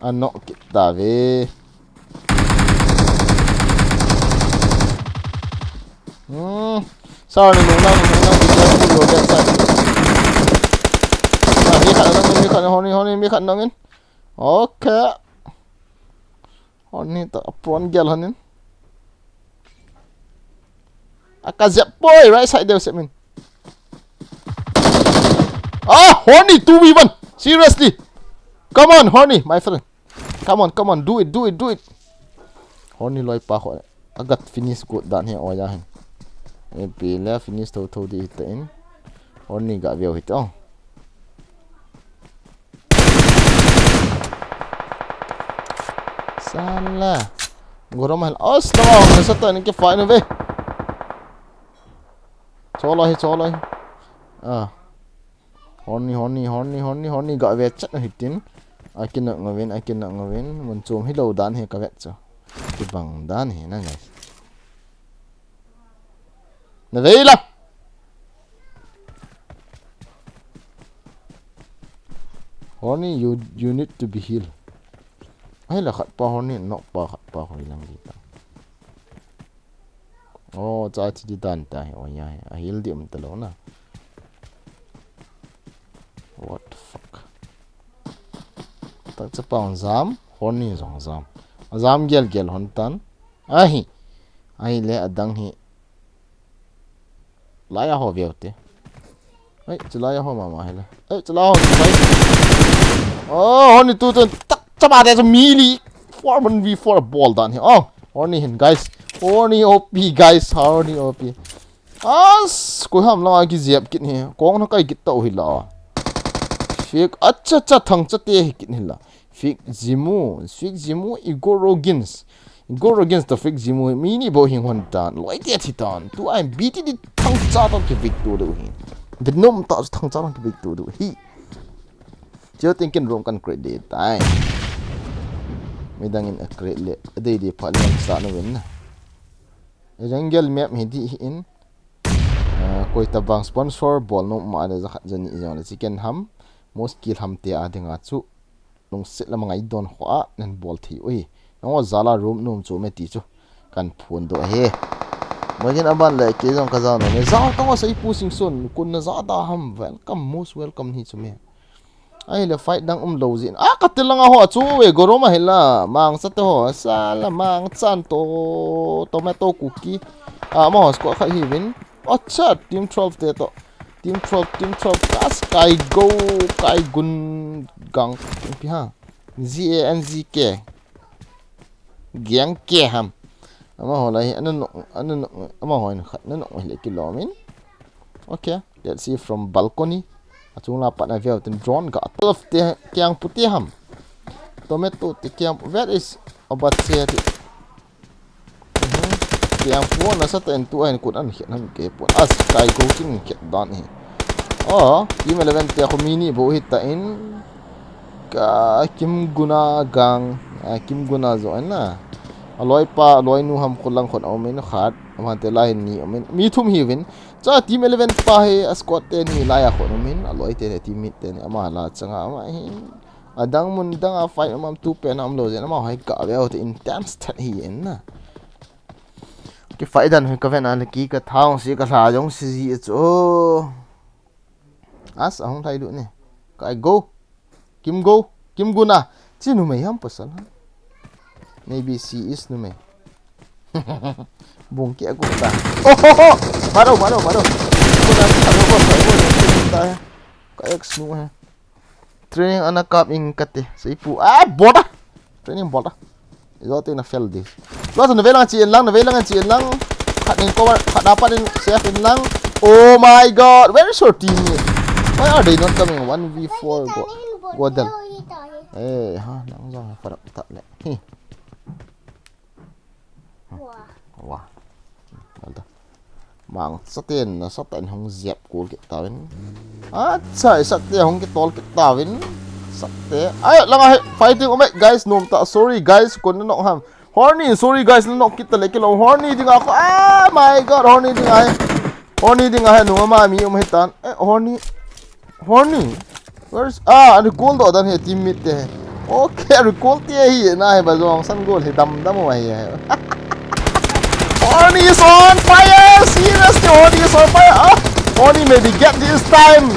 Ano kita ve. Hmm. Sar na nung nang, nung nang, be careful your backside. Ah, mi khat nang, mi khat nang, Horny, Horny, mi khat nang in. Okay. Horny ta pron gel hanin. Aka jep boy right side deu semin. Ah, Horny two v one. Seriously. Come on, Horny, my friend. Come on, come on, do it, do it, do it. Horny loi pa ho. Agat finish good dan he oya hin. E pila finish tho tho di hita in. Horny ga veo hita. Oh. Sala. Gorom hal. Os, tama, nasa to, nake fine ve. Cholo hi, cholo hi. Ah. Horny, Horny, Horny, Horny, Horny, ga ve chat hitin. Akin na ngavin, akin na ngavin. Mun chom hi lo dan he ka vet cho. Ki bang dan he na, guys. Na ve la. Horny, you, you need to be healed. Ai la khat pa Horny, nok pa khat pa Horny lang di ta. Oh, cha chi di dan ta he, oh ya he. A heal di um ta lo na. What the fuck? Tak cha pa jam, Horny jong jam. A jam gel gel hon tan. Ahi. Ahi le adang hi. Laya ho veu te. Ai, chulaya ho mama hela. Ai, chulaya ho chulai. Oh, Horny tu tu tak chapa te chu mili. Four one v four bol dan hi. Oh, Horny hin guys. Horny O P guys, Horny O P. As, koi ham la ki jep kit hi. Kong na kai kit tau hi la. Fik acha cha thang cha te hi kit hi la. Fik Jimu, Fik Jimu, Igor Rogins. Igor Rogins to Fik Jimu, mi ni bo hing hon tan, loi te thi tan. Tu ai B T D thang cha to ki victor do hi. Venom ta thang cha to ki victor do hi. Chio tin kin room kan create de tai. Midang in a create le, a dei dei pha le sa no win na. Jungle map hi di hi in. Ah, koi tabang sponsor bol no ma le za khat za ni jong le chicken ham, most kill ham te a dinga chu. Lungset lama ngai don kho a, nen bol thei ui. Nang o jala room num chu me ti chu. Kan phun do he. Magin aban le ke jong ka jao no me. Jao tong a sei pu sing sun, kun na ja da ham welcome, most welcome hi chu me. Ai le fight dang um lo jin. A ka te langa ho chu we gorom a hela. Mang sa te ho, sala mang chan to, tomato cookie. Ah, amaho squad khat hiuvin. Acha, team twelve te toh. Team twelve, team twelve, kas kai go, kai gun gang, pi ha. G A N G K. Gang ke ham. Amaho lai, ana nok, ana nok, amaho in khat, ana nok le kilom in. Okay, let's see from balcony. Achung la pat na veu tin drone ga twelve te kiang pu te ham. Tomato te kiang pu, where is Obatse te? Mhm. Kiang pu na sa ten tu ahin kut an khet ham ke pu. As kai go kin khet dan hi. Oh, team eleven te khu mi ni bou hita in. Ka Kim Guna gang, ah, Kim Guna jo na. Aloi pa, aloi nu ham khu lang khon aumin khat. Amante lai ni aumin. Mi thum hiuvin. Cha team eleven pa hi a squad te ni lai a khon aumin. Aloi te ni teammate te ni. Ama la changa ama hi. Adang mun dang a fight um am tu pen um lou jeh in amaho hi ka veu te intense that hi in na. Ki fight dan hi ka ven a le ki ka thao si ka hla jong si ji chu. As ahung thai lu ni. Kai go. Kim go. Kim Guna. Chi numei ham pasal ha. Maybe she is numei. Bung kia gu ta. Oh, ho, ho. Maro, maro, maro. Guna, maro, maro, maro, maro. Ka ex nu hai. Training ana kap ing kate. Seipu. Ah, bota. Training bota. Ijo te na fail di. Lo sa na vei lang chi in lang, na vei lang chi in lang. Khat in cover, khat dapat in safe in lang. Oh my god, where is your teammate? Why are they not coming? One v four go, go down. Eh, ha, nang jong farap ta le. Hi. Wah. Wah. Alta. Mang saten na satan hung ziap kul ke tawin. Acha, sate hung ke tol ke tawin. Sate. Ay, langa he, fighting umai, guys, nom ta. Sorry, guys, kun nok ham. Horny, sorry, guys, nok kita le kilo. Horny dinga ko. Ah, my god, horny dinga he. Horny dinga he, numa mi um hitan. Eh, horny. Horny. Where's, ah, recall do dan he teammate te. Okay, recall te hi na he ba jong san goal he dam dam wa he. Horny is on fire! Seriously, Horny is on fire! Ah, Horny maybe get this time!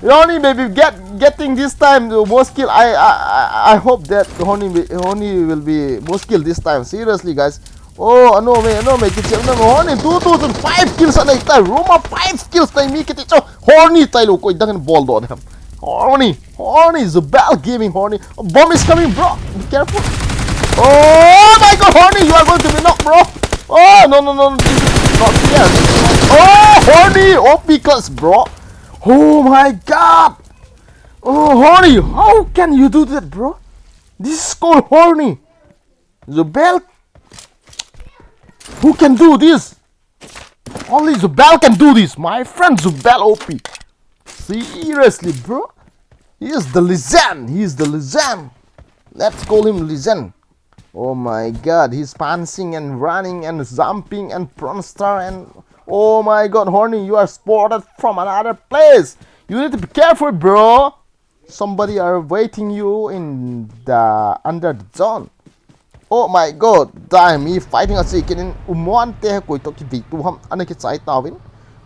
Horny maybe get getting this time the most kill. I I I- I hope that Horny will- Horny will be most kill this time. Seriously, guys. Oh, ano me, ano me, kichep na me. Horny two two five kills na ita. Roma five kills na mi kiti cho. Horny tailou koi dang bol do de ham. Horny, Horny, Zubel Gaming, Horny. A bomb is coming, bro. Be careful. Oh my god, Horny, you are going to be knocked, bro. Oh, no, no, no, this is not here. Oh, Horny, O P class, bro. Oh my god. Oh, Horny, how can you do that, bro? This is called Horny. Zubel. Who can do this? Only Zubel can do this. My friend Zubel O P. Seriously, bro. He is the legend. He is the legend. Let's call him legend. Oh my god, he's pantsing and running and jumping and prawn star and oh my god, Horny, you are spotted from another place. You need to be careful, bro. Somebody are waiting you in the under the zone. Oh my god, time he fighting a chicken in umon te koi to ki tu ham ana ki chai tawin.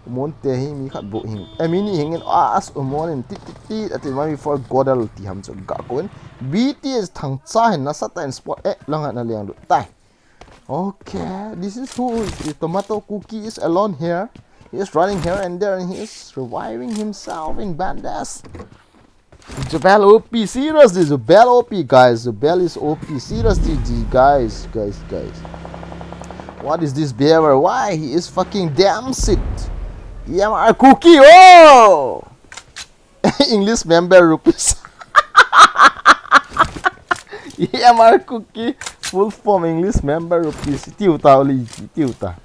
Umon te hi mi khat bu hing. E mi ni hing in as umon in tit tit tit ati ma mi for godal ti ham chu ga ko in. B T S thang cha hin na satan spot e langa na liang du tai. Okay, this is who is the tomato cookie is alone here. He is running here and there and he is reviving himself in bandage. Zubel O P, seriously, Zubel O P, guys. Zubel is O P, seriously, guys, guys, guys. What is this behavior? Why he is fucking damn shit? E M R cookie, oh! English member rupees. E M R cookie, full form English member rupees. Tiu ta, oli, tiu ta.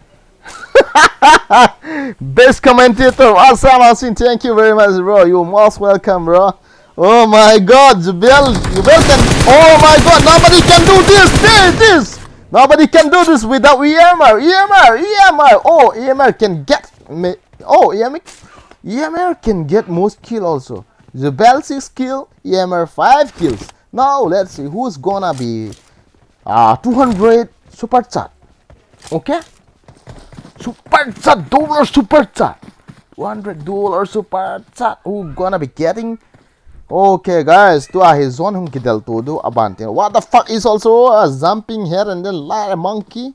Best commentator, Assam Asin, thank you very much, bro. You most welcome, bro. Oh my god, Zubel, Zubel can. Oh my god, nobody can do this, this, this. Nobody can do this without E M R, E M R, E M R. Oh, E M R can get me. Oh, E M R, E M R can get most kill also. Zubel six kill, E M R five kills. Now let's see who's gonna be uh, two hundred super chat. Okay? Super chat, dollar super chat. Two hundred dollar super chat. Who gonna be getting? Okay, guys, tua hi zone hung kidel tu du aban tin. What the fuck is also a jumping here and then like a monkey?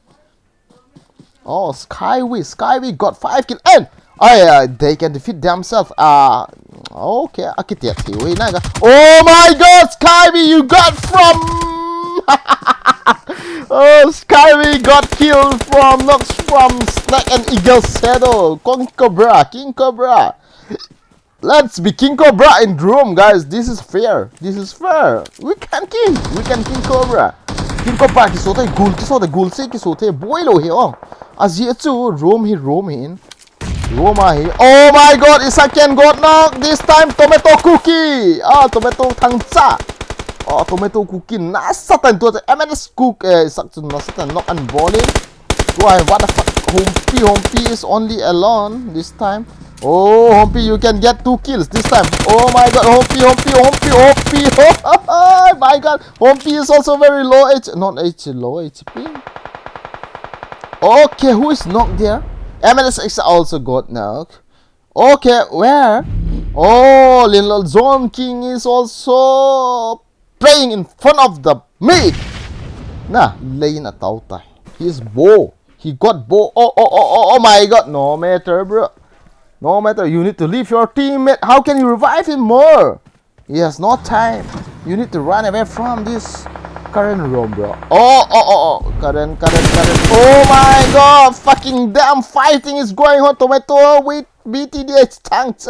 Oh, Skyway, Skyway got five kill and, oh yeah, they can defeat themselves. Ah, okay, akitiat hiu hi na ga. Oh my God, Skyway, you got from. Oh, Skyway got killed from, not from Snake and Eagle Shadow. King Cobra, King Cobra. Let's be King Cobra in Rome, guys. This is fair. This is fair. We can King. We can King Cobra. King Cobra kiso te, gul kiso te, gul se kiso te. Boi lou hi, oh. Aji chu Rome hi, Rome hi in. Rome hi. Oh my God, Isaac Ken got knock. This time tomato cookie. Ah, tomato thangcha. Oh, tomato cookie. Nasatah in tua M N S cook. Eh, Isaac chu nasatah in knock and ball in. Why? What the fuck? Hompi, Hompi is only alone this time. Oh, Hompi, you can get two kills this time. Oh my God, Hompi, Hompi, Hompi, Hompi. Oh my God, Hompi is also very low H, not H, low H P. Okay, who is knocked there? M N S X also got knocked. Okay, where? Oh, Linlol Zone King is also playing in front of the me. Na, lane a tau tai. He is bow. He got bow. Oh, oh, oh, oh, oh my God. No matter, bro. No matter. You need to leave your teammate. How can you revive him more? He has no time. You need to run away from this current room, bro. Oh, oh, oh, oh. Current, current, current. Oh my God. Fucking damn fighting is going on. Tomato with B T D H tanks.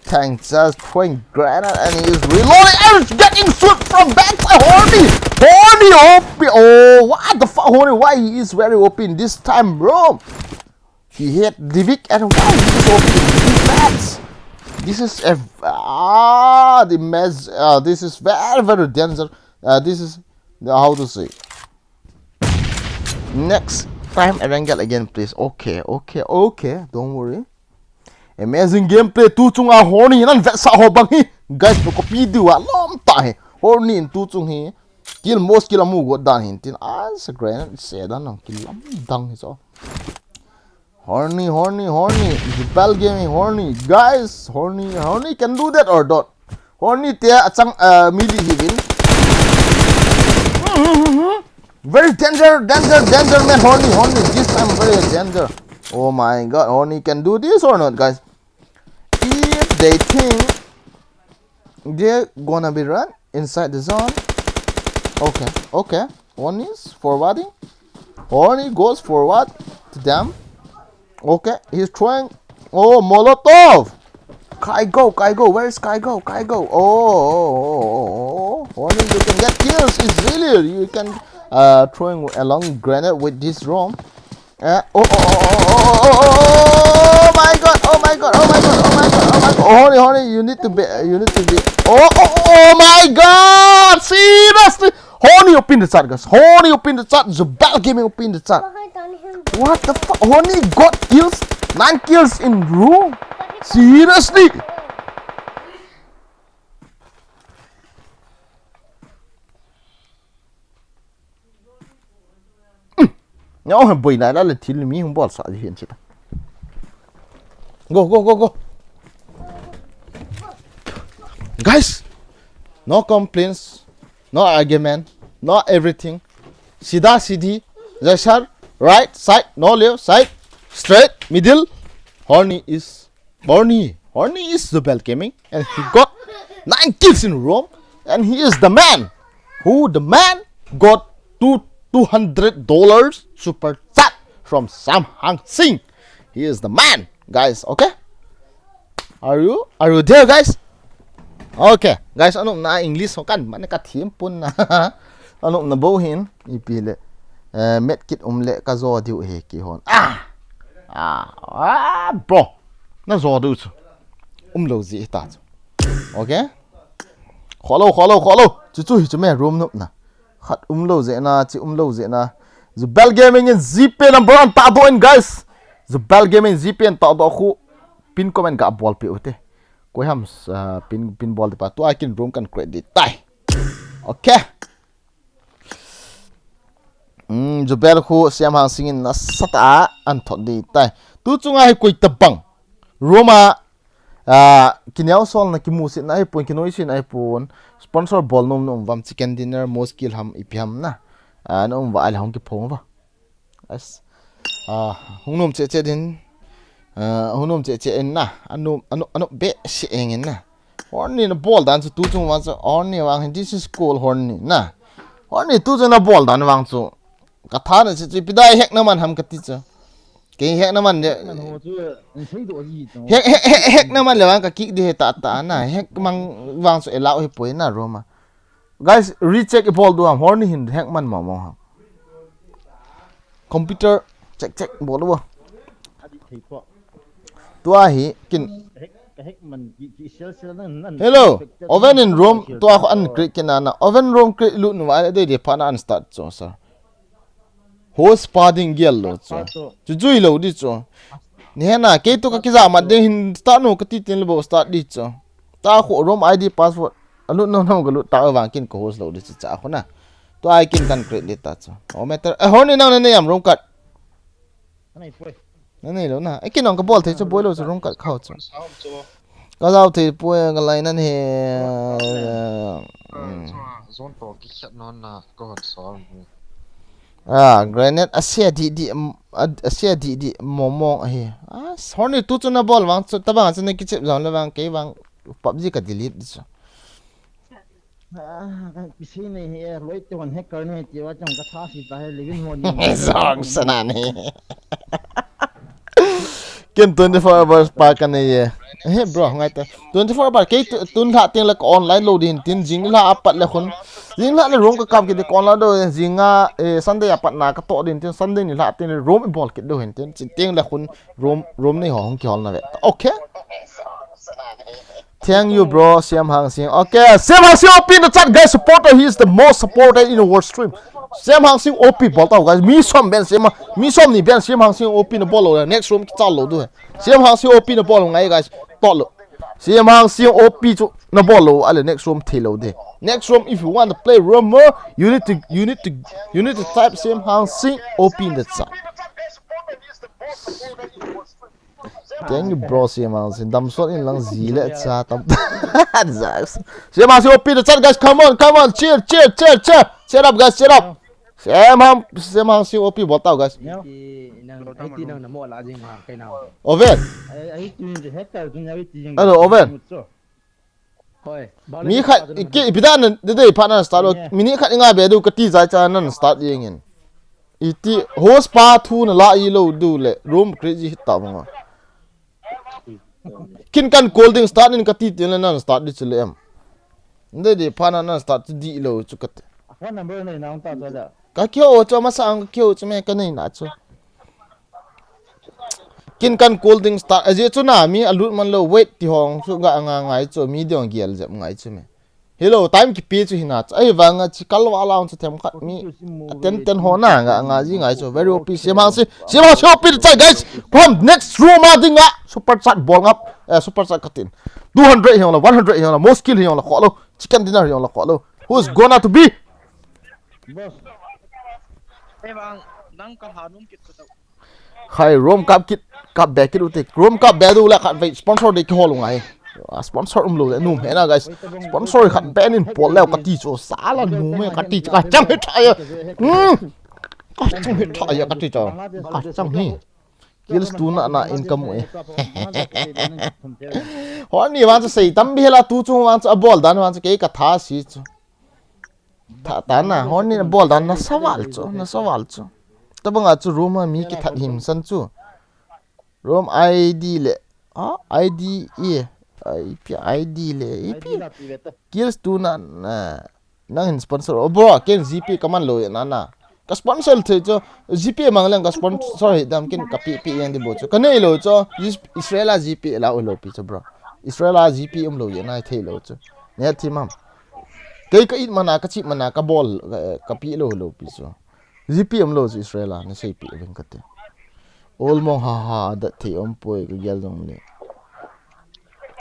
Tank just throwing granite and he is reloading and he's getting shoot from backside. Horny! Horny O P! Oh, what the fuck? Horny, why he is very O P in this time, bro? He hit Divic and why he is O P in this match? This is a, ah, the match, uh, this is very, very danger. Uh, this is, how to say? Next time, Erangel again, please. Okay, okay, okay. Don't worry. Amazing gameplay. Tu chunga Horny nan vetsah ho bang hi. Guys, no copy diu a lom ta hi. Horny in tu chung hi. Kill most kill amu got dan hin tin. As a granite se dan nang kill lam dang hi so. Horny, Horny, Horny. Jubel Gaming, Horny. Guys, Horny, Horny can do that or not? Horny te achang, uh, mili hi vin. Very danger, danger, danger man, Horny, Horny. This time very danger. Oh my God, Horny can do this or not, guys? If they think they're gonna be run inside the zone. Okay, okay. Horny is forwarding. Horny goes forward to them. Okay, he's throwing. Oh, Molotov! Kaigo, Kaigo, where is Kaigo? Kaigo. Oh, oh, oh, oh, oh. Horny, you can get kills easily. You can, uh, throwing a long grenade with this drone. Uh, oh, oh, oh, oh, oh, oh, oh, oh, oh my God, oh my God, oh my God, oh my God, oh my God. Oh, Horny, Horny, you need to be, you need to be. Oh, oh, oh my God! Seriously? Horny open the chat, guys. Horny open the chat. Jubel Gaming open the chat. What the fuck? Horny got kills. Nine kills in row. Seriously? Nyo he boina la le thil mi hung bol sa ji hin chita. Go, go, go, go. Guys, no complaints, no argument, no everything. Sida sidi, jasar, right side, no left side, straight, middle. Horny is Horny. Horny is Jubel Gaming, and he got nine kills in row, and he is the man who the man got two two hundred dollars super chat from Sam Hang Sing. He is the man, guys. Okay, are you are you there, guys? Okay, guys, anopna English ho kan mane ka thim pun na. Anopna bou hin ipi le, eh, medkit um le ka jo diu hi kihon. Ah! Ah, ah, bro. Na jo diu chu. Um lou ji ta chu. Okay? Kholou, kholou, kholou. Chu chu hi chu me room nopna. Khat um lou jeh na, chi um lou jeh na. Jubel Gaming in GPay number one tahdoh in, guys. Jubel Gaming GPay in tahdoh khu pin comment ga bol peh u te. Koi ham, ah, pin, pin bol di pa. Tua kin room kan create di tai. Okay. Hmm, Jubel khu Siam Hang Sing in nasatah a an thot di tai. Tu chunga hi koi tabang. Room a, ah, kineo sol na kimusit na hi pon, kinoi sin na hi pon. Sponsor bol nom nom vam, chicken dinner, most kill ham, ipi ham na. Ah, na um va, ai la hong kiphong va. Guys. Ah, hung nom che che din. Ah, hung nom che che in na. Anu, anu, anu be se eng in na. Horny na bol dan chu tu chung vang chu. Horny vang hin this is called horny na. Horny tu chung na bol dan vang chu. Ka tha na chu chu pidai hek na man ham ka ti chu. Kei hek na man de. Hek, hek, hek, hek na man le vang ka kick di he ta ta na. Hek mang vang chu elau he poi na Roma. Guys, recheck i bol du ham, horny hin hek man mo mo ham. Computer check check bol du. Tua hi kin. Hello, oven in room tua ko an create kin ana. Oven room create lut nu va de de pha na an start cho sir. Host pa ding gel lo chu. Chu jui lo di chu. Ni he na, kei tu ka kija mat ding hin start nu ka ti tin le bo start di chu. Ta khu room I D password. Alut no no ka lut ta vang kin ka host lo di chu cha khu na. Tu ai kin kan create le ta chu. O matter. Eh, horny nang na nei am room card. Na nei lo na. Eh, kin nang ka bol thei chu bol lo chu room card khau chu. Ka jao thei poi ka lai nan he. Zon to ki khat non na ko hon sol. Ah, granite a sia di di, a sia di di momong ahi. Ah, horny tu chu na bol vang chu tabang chu na kichep jong le vang kei vang PUBG ka delete di chu. Ah, ka kisi nei he, loi te hon hacker nei ti va chang ka tha si ta he, living hon. Zong sana nei. Ken twenty-four hours pa ka nei ye. He bro, ngai ta. Twenty-four hours kei tun lha ting le ka online lo din tin jing lha apat le khun. Jing lha le room ka kap ki de ka online do jing a, eh, Sunday apat na ka to din tin Sunday ni lha ting le room i bol ki do hin tin chin ting le khun room, room nei ho hung ki hol na ve. Okay. Thank you, bro. Siam Hang Sing. Okay, Siam Hang Sing O P in the chat, guys. Supporter, he is the most supporter in the world stream. Siam Hang Sing O P bol tau, guys. Mi som ben Siam, mi som ni ben Siam Hang Sing O P na bol lo. Next room ki chal lo du. Siam Hang Sing O P na bol ngai, guys. Tot lo. Siam Hang Sing O P chu na bol lo. Ale next room thi lo de. Next room, if you want to play room more, you need to, you need to, you need to type Siam Hang Sing O P in the chat. Thank you, bro. Siam Hang Sing, damsot in lang zi le cha tam. Siam Hang Sing O P the chat, guys. Come on, come on. Cheer, cheer, cheer, cheer. Cheer up, guys. Cheer up. Siam Hang, Siam Hang Sing O P bol tau, guys. Oven. Hello, Oven. Mi khat, ipi dan na, de, de, phat na start lo. Minute khat i ngai be du ka ti jai cha nan start jeng in. Iti host pa thu na la i lo du le room crazy hit ta bang. Kin kan call ding start in ka ti ti le nan start di chu le em. De de phat na nan start chu di lo chu ka ti. Phone number nei nang ta cha da. Ka kio chu masa ang ka kio chu me ka nei na chu. Kin kan call ding start. Aji chu na mi alut man lo wait ti hong chu ga nga ngai chu mi dong gial jep ngai chu me. Hello, time kipe chu hina chu. Ahi vang a chi kalwa lang chu them khat mi. Ten ten ho na nga nga ji ngai chu. Very O P Siam Hang Sing. Siam Hang Sing O P chai, guys. From next room a ding a. Super chat bol ngap. Eh, super chat katin. Two hundred hi ong la, one hundred hi ong la, most kill hi ong la, kho lo. Chicken dinner hi ong la, kho lo. Who's gonna to be? Boss. Ei vang, nang ka hanum kit ka tau. Khai room kap kit, kap be kit u te. Room kap be du le khat vei sponsor de ki hol u ngai. Ah, sponsor um lo le num he na, guys. Sponsor khat be nin pol le ka ti chu sala num e ka ti ka chang he tha ya. Hmm. Ka chang he tha ya ka ti chu. Ka chang he. Kills tu na na income e. Horny vang chu sei tam bi hela tu chu vang chu a bol dan vang chu kei ka tha si chu. Tha ta na, Horny na bol dan na saval chu, na saval chu. Tabang a chu room a mi ki that him san chu. Room I D le, ah, I D e, I P, I D le, I P. Kills tu na, na, nang hin sponsor. Oh, bro, ken G P ka man lo na na. Ka sponsor thei chu, G P mang leng ka sponsor hi dam ken ka pi pi yang di bo chu. Ka nei lo chu, Is-, Israel a G P la u lo pi chu, bro. Israel a G P um lo ye nai thei lo chu. Ne thi mam. Kei ka it mana, ka chip mana, ka bol, ka, ka pi lo lo pi chu. G P um lo chu Israel a, na sei pi veng ka te. Ol mong ha ha, dat thei um poi ka gel dong le.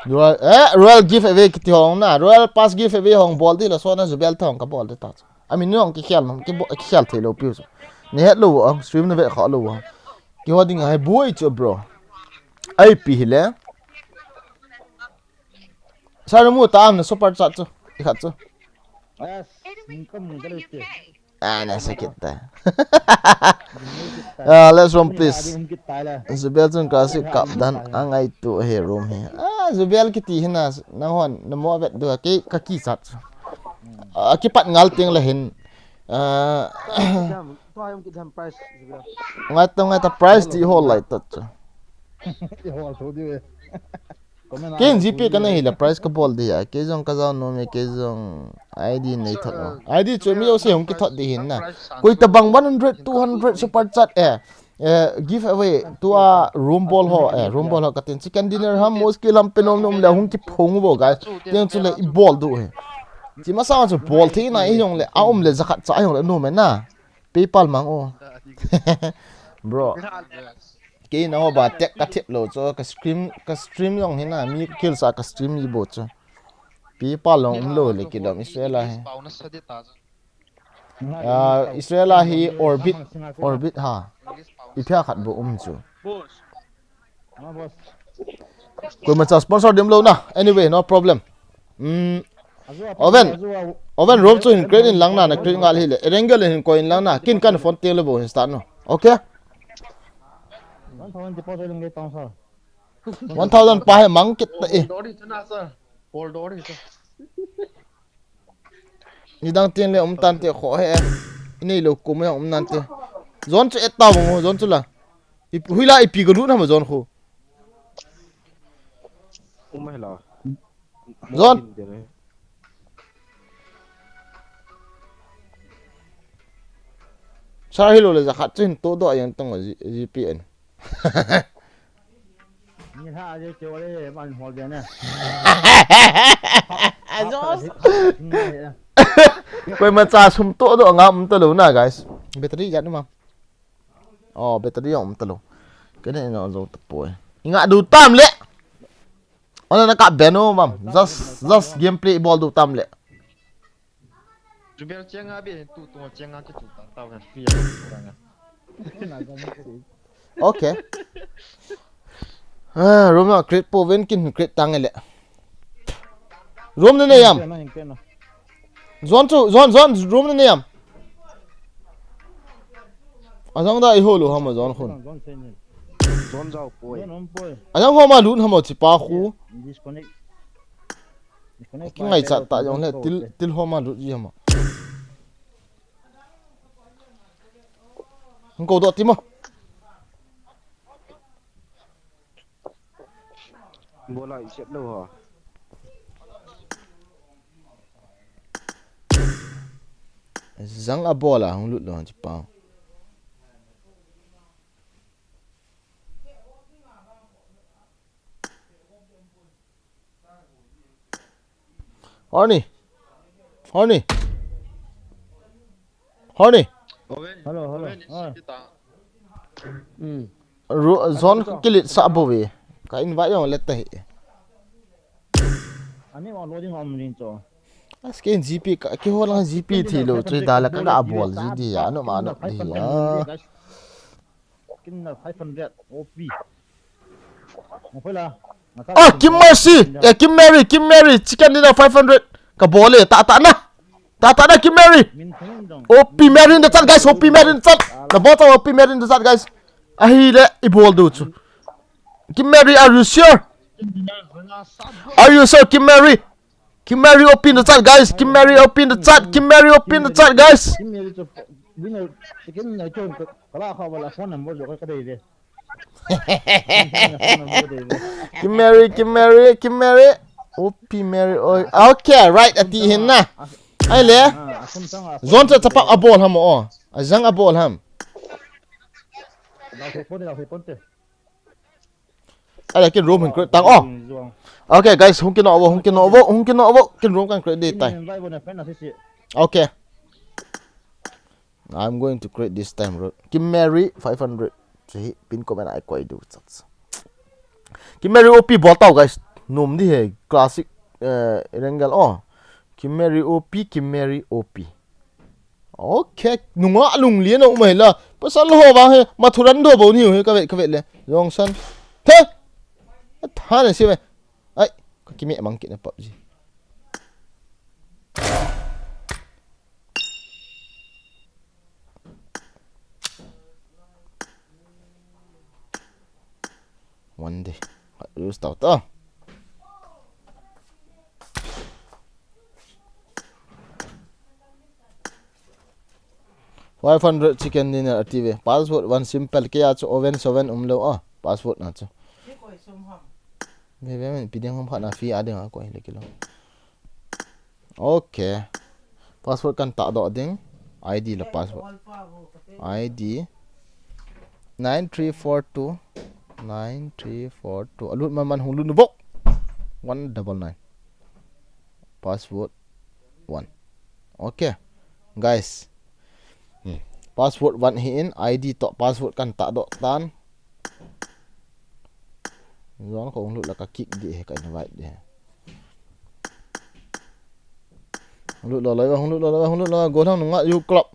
Royal, eh, Royal giveaway kiti hong na, Royal Pass giveaway hong bol di la so na Zubel thong ka bol di ta. Ami nong ki khel nam, ki bo, ki khel thei lo piu chu. Ni het lo ang, stream na ve kha lo ang. Ki ho ding hai boi chu, bro. Ai pi hi le. Sa mu ta am na super chat chu. I khat chu. Yes, income mu da le te. Ah, na sakit ta. Ah, let's roam, please. Zubel chun classic kap dan angai tu he room he. Ah, Zubel kiti hina nahon namo vet du ke ka ki sat. Ah, kipat ngal ting la hin. Ah, ngai to ngai ta price ti ho lai ta. Ken G P kana hila price kabol di a, kei jong kajao nom e, kei jong I D nei thot nom. I D chu mi jouse hung kithot di hin na. Koi tabang one hundred, two hundred super chat e. Eh, give away tua room bol ho, eh, room bol ho katin. Chicken dinner ham, muski lam pe nom nom le hung kiphong bo, guys. Tiang chu le i bol du he. Chi masa chu bol thei na i jong le, a um le jakhat cha i jong le nom e na. PayPal mang o. Bro. Kei na ho ba tek ka thip lo chu ka stream, ka stream jong hina mi ka kill sa ka stream i bo chu. PayPal long um lo le kilom Israel a he. Ah, Israel a hi orbit, orbit ha. I phia khat bo um chu. Koima cha sponsor dim lo na. Anyway, no problem. Hmm. Oven. Oven room chu hin create in lang na, na create ngal hi le. Erangel hin koi in lang na. Kin kan phone te le bo hin start no. Okay? One thousand deposit lang ke tong sa. One thousand pa he mang kit ta e. Hold on, sir. Hold on, sir. Ni dang tin le um tan te kho he. I nei lo kum he um nan te. Zon chu et ta mo, zon chu la. I hui la i pi ga lu na ma zon kho. Um he la. Zon. Sa hi lo le za khat chin to do yang tong G P N. Ni ha je cho le man hol de na. Azos. Koima cha sum to do nga um ta lo na, guys. Battery jat ma. Oh, battery um ta lo. Kene nga zo ta poi. Inga du tam le. Ona na ka beno mam. Just, just gameplay bol du tam le. Jubel chenga be tu tu chenga ke tu ta ta kan pi ya. Okay. Ah, room na create po ven kin create tang le. Room ne ne yam. Zon chu, zon, zon, room ne ne yam. Azang da i ho lo hama zon khun. Zon jao poi. Azang ho ma lun hama chi pa khu. Disconnect. Ki ngai chat ta jong le til, til ho ma lut ji hama. Hung ko do ti mo. Bola i set lo ha. Zang a bola hung lut lo chi pa. Horny. Horny. Horny. Hello, hello. Ah. Hmm. Ru-, zone ka kilit sa bo ve. Ka invite jong let ta hi. Ani wa loading om rin cho. As ke G P ka, ki ho lang G P thi lo, chu da la ka ga bol ji di ya, no ma no di ya. Kin na five hundred O P. Mo phoi la. Ah, Kim Mercy, eh, Kim Mary, Kim Mary, chicken dinner five hundred. Ka bol e, ta ta na. Ta ta na Kim Mary. Min thang dong. O P Mary in the chat, guys. O P Mary in the chat. Na bol ta O P Mary in the chat, guys. Ahi le, i bol du chu. Kim Mary, are you sure? Are you sure, Kim Mary? Kim Mary O P in the chat, guys. Kim Mary O P in the chat. Kim Mary O P in the chat, guys. Kim Mary chu, win a, chicken na chu, ka la kha wala phone number jo ka dei de. Kim Mary, Kim Mary, Kim Mary. O P Mary, oi. Okay, right, ati hin na. Ai le. Zone cha chapa a bol ham o. A jang a bol ham. Ai le, kin room hin create tang o. Okay, guys, hung kin o, hung kin o, hung kin o, kin room kan create di tai. Okay. I'm going to create this time road. Kim Mary five hundred. Chu hi pin comment a i koi diu chat. Kim Mary O P bol tau, guys. Nom di he classic, eh, Erangel o. Kim Mary O P, Kim Mary O P. Okay, nunga lunglian a um ahi la. Pasal ho vang he, Mathuran do bo ni he, ka vet, ka vet le. Jongsan. He! Tha ne si ve. Ai, ka kime mang kit na PUBG. One day. Use tau ta. Five hundred chicken dinner ati ve. Password one simple. Kei a chu oven soven umlou a. Password na chu. Ve ve, pi ding ham khat na fee a ding a koi le kilo. Okay. Password kan tahdoh ding. I D le password. I D nine three four two nine three four two. Alut man man hung lut nu bok. One double nine. Password one. Okay. Guys. Hmm. Password one hi in, I D to password kan tahdoh tan. Zon ko hung lut la ka kick di he, ka invite di he. Hung lut lo loi va, hung lut lo loi va, hung lut lo, go thang nunga U Club.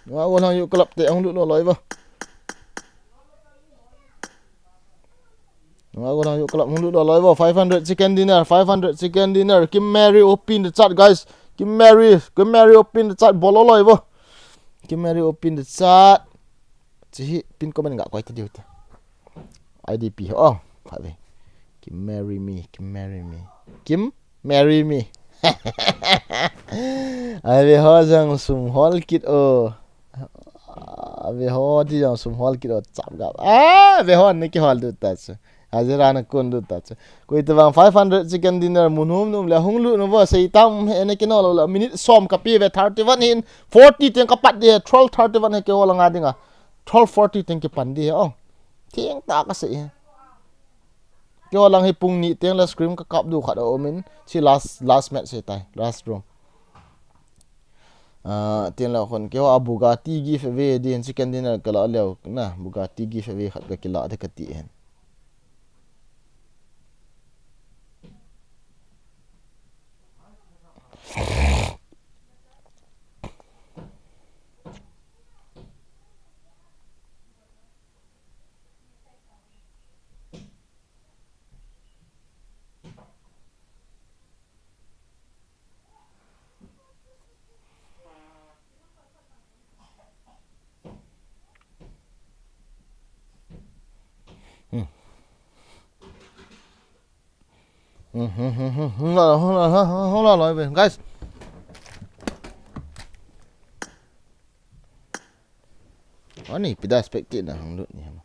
Nunga go thang U Club te hung lut lo loi va. Nunga go thang U Club hung lut lo loi va, five hundred chicken dinner, five hundred chicken dinner. Kim Mary open the chat, guys. Kim Mary, Kim Mary open the chat, bol lo loi va. Kim Mary open the chat. Chi hi pin comment ga koi ta diu ta. I D P ho. Pha ve. Kim marry me, Kim marry me. Kim marry me. Ai ve ho jang sum hol kit o. Ai ve ho di jang sum hol kit o chap ga. Ah, ve ho ne ki hol du ta chu. Ajira na kun du ta chu. Koi ta vang five hundred chicken dinner mun hum num le hung lut nu vo sei tam he ne ki no lo la minute som ka pi ve thirty one hin forty teng ka pat de twelve thirty one he ke ho la nga dinga. Twelve forty teng ki pan di he o. Thing ta ka sei he. Keiho lang hi pung ni teng le scrim ka kap du khat a um in, si last, last match se tai, last room. Ah, teng le khun keiho a Bugatti giveaway di hin chicken dinner ka la leo na, Bugatti giveaway khat ka kila de ka ti hin. Guys. Ani pida spectate na hang lut ni ham.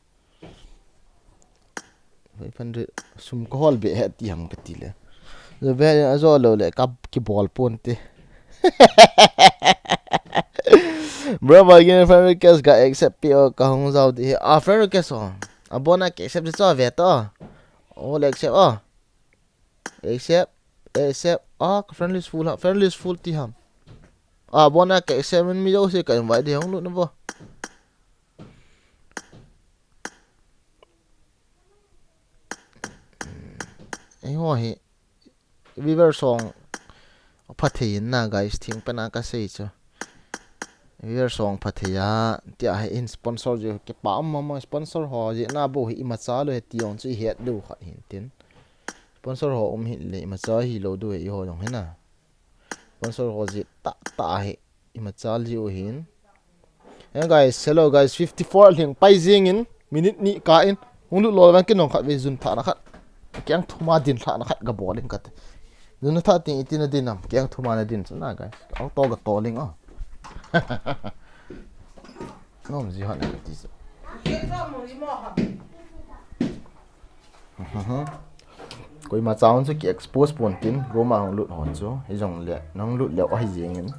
Five hundred sum ka hol be he ti ham ka ti le. Zo be a zo lo le ka ki bol pon te. Bro, ba gin friend request ga accept pi o ka hung zau di he. A friend request o. A bona ke accept di cho ve to. O le accept o. Accept, accept. Ah, ka friend list full ha. Friend list full ti ham. Ah, bona ka accept mi jo se ka invite di hung lut na bo. Ei ho hi. Viewer song pha thei in na guys, thing pe na ka sei chu. Viewer song pha thei a, tia hi in sponsor ji ke pa mo mo sponsor ho ji na bo hi ima cha lo he ti ong chu i het du khat hin tin. Sponsor ho um hin le ima cha hi lo du he i ho jong he na. Sponsor ho ji ta ta hi ima cha li u hin. Hey guys, hello guys, fifty four lhing pai jing in, minute ni ka in, hung lut lo vang kin nong khat ve jun thana khat. Keng thuma din thana khat ga bol in kate. Jun tha ting iti na din am, keng thuma na din chu na guys. Auto ga to ling o. Nom ji hon ka ti chu. Koima chaun chu ki expose pon tin, room a hung lut hon chu. Hi jong le, nang lut le o hi jing in.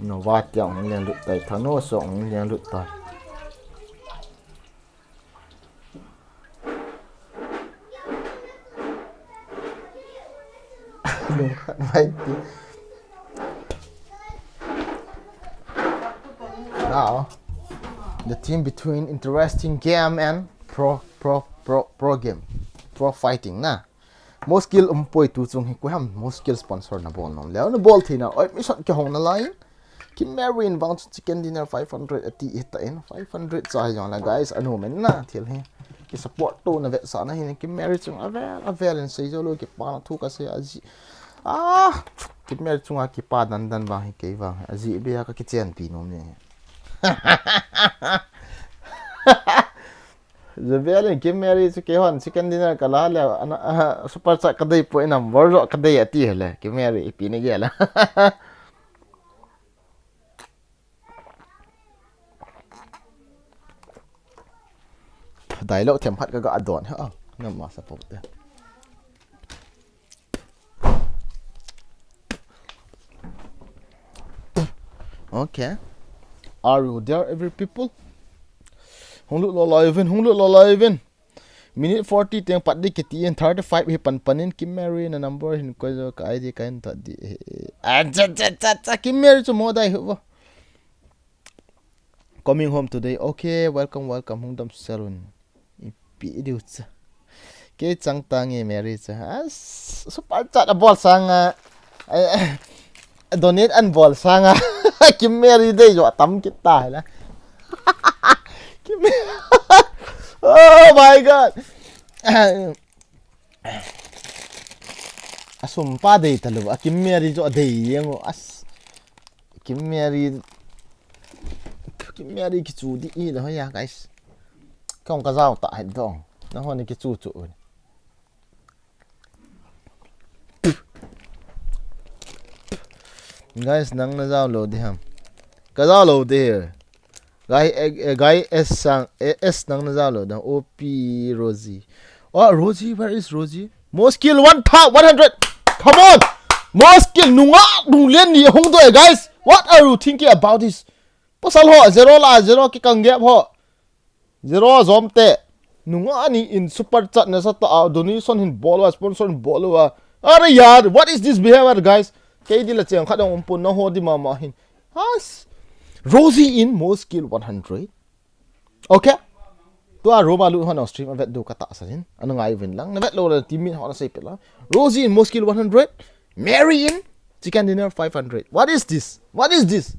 Nova tia hung len lut tai, Thano so hung len lut tai. Lung khat mai ti. Now, the team between interesting game and pro, pro, pro, pro game, pro fighting na. Mo skill um poi tu chung hi koi ham mo skill sponsor na bol nom leo na bol thei na oi mi sot ke hong na lai. Kim Mary in vang chu chicken dinner five hundred ati hi ta in five hundred cha hi jong la guys anu men na thil hi. Ki support tu na vet sa na hi Kim Mary chung avel avel in sei jo lo ki pa na thu ka sei a ji. Ah. Kim Mary chunga kipa dandan vang hi kei vang. Ajeh bia ka kichenpi nom ni. Javel in Kim Mary chu keihon chicken dinner kala le, ana, ah, super chat kadei poi, number jo kadei ati hele. Kim Mary ipi ni gel a. Dialogue themkhat kaga don ha. Nama support te. Okay. Are you there, every people? Hung lut lo live in, hung lut lo live in. Minute forty teng pat di kiti in, thirty-five hi pan pan in, Kim Mary na number hin koi jo, ka I D ka hin ta di. Ah, cha, cha, cha, cha, Kim Mary chu mo dai hu. Coming home today. Okay, welcome, welcome. Hung dam salon. Ipi diu cha. Kei chang ta nge Mary cha. Ah, super chat abol sanga. Ai, ai, donate an bol sanga. Kim Mary dei jo tam kit ta la. Kim Mary. Oh my God. Asum pa dei talu. A Kim Mary jo dei yengu. As. Kim Mary. Kim Mary kichu di i lo ya, guys. Kong ka jao ta hai dong. Na hon kichu chu. Guys, nang na jao lo di ham. Ka jao lo di. Guy, eh, eh, guy S sang, eh, S nang na jao lo di. O P Rosie. Oh, Rosie, where is Rosie? More skill one thousand one hundred. Come on. More skill nunga, nung len ni hung do, guys. What are you thinking about this? Pasal ho, zero la, zero ki kang gap ho. Zero zom te. Nunga ni in super chat na sa ta, ah, donation hin bol uva, sponsor hin bol uva. Are yaar, what is this behavior, guys? Kei di la cheng khat dong um pun na ho di mama hin. Has. Rosie in more skill one hundred. Okay. Tua Roma lut hon stream avet du ka ta sa hin. Ana ngai vin lang. Na vet lo la team min ho na sei pe la. Rosie in more skill one hundred. Mary in chicken dinner five hundred. What is this? What is this?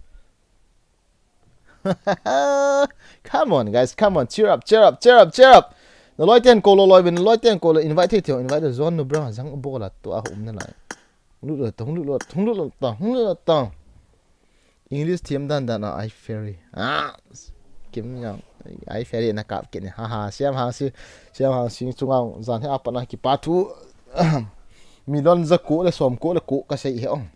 Come on, guys, come on, cheer up, cheer up, cheer up, cheer up. Na loi ten ko lo loi vin, na loi ten ko lo invite thei thei, invite John no bra jang bola to a um na lai. Hung lut lo ta, hung lut lo, hung lut lo ta, hung lut lo ta. English thiam dan dan a I fairy. Ah, Kim Jong, I fairy na kap kit ni. Ha ha, siam hang si, siam hang si chunga jan he apa na kipa thu. Million za ko le som ko le ko ka sei he ong.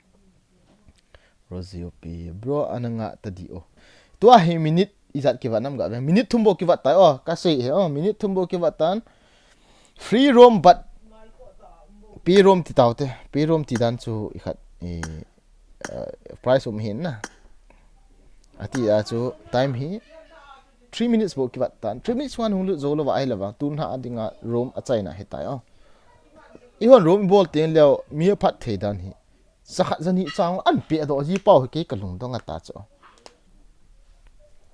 Rosie O P, bro, ana nga ta di o. Tua hi minute ijat kivat nam ga ve. Minute thum bo kivat tai o. Ka sei he o. Minute thum bo kivat tan. Free roam but pay roam ti tau te. Pay roam ti dan chu i khat i, uh, price um hin na. Ati a chu time hi three minutes bo kivat tan. Three minutes wan hung lut zo lo va ai la va. Tun ha a dinga roam a chaina he tai o. I hon roam bol ten leo mi phat thei dan hi. Sakhat zani chang an pe do ji pau hi kei ka lungdong ata chu.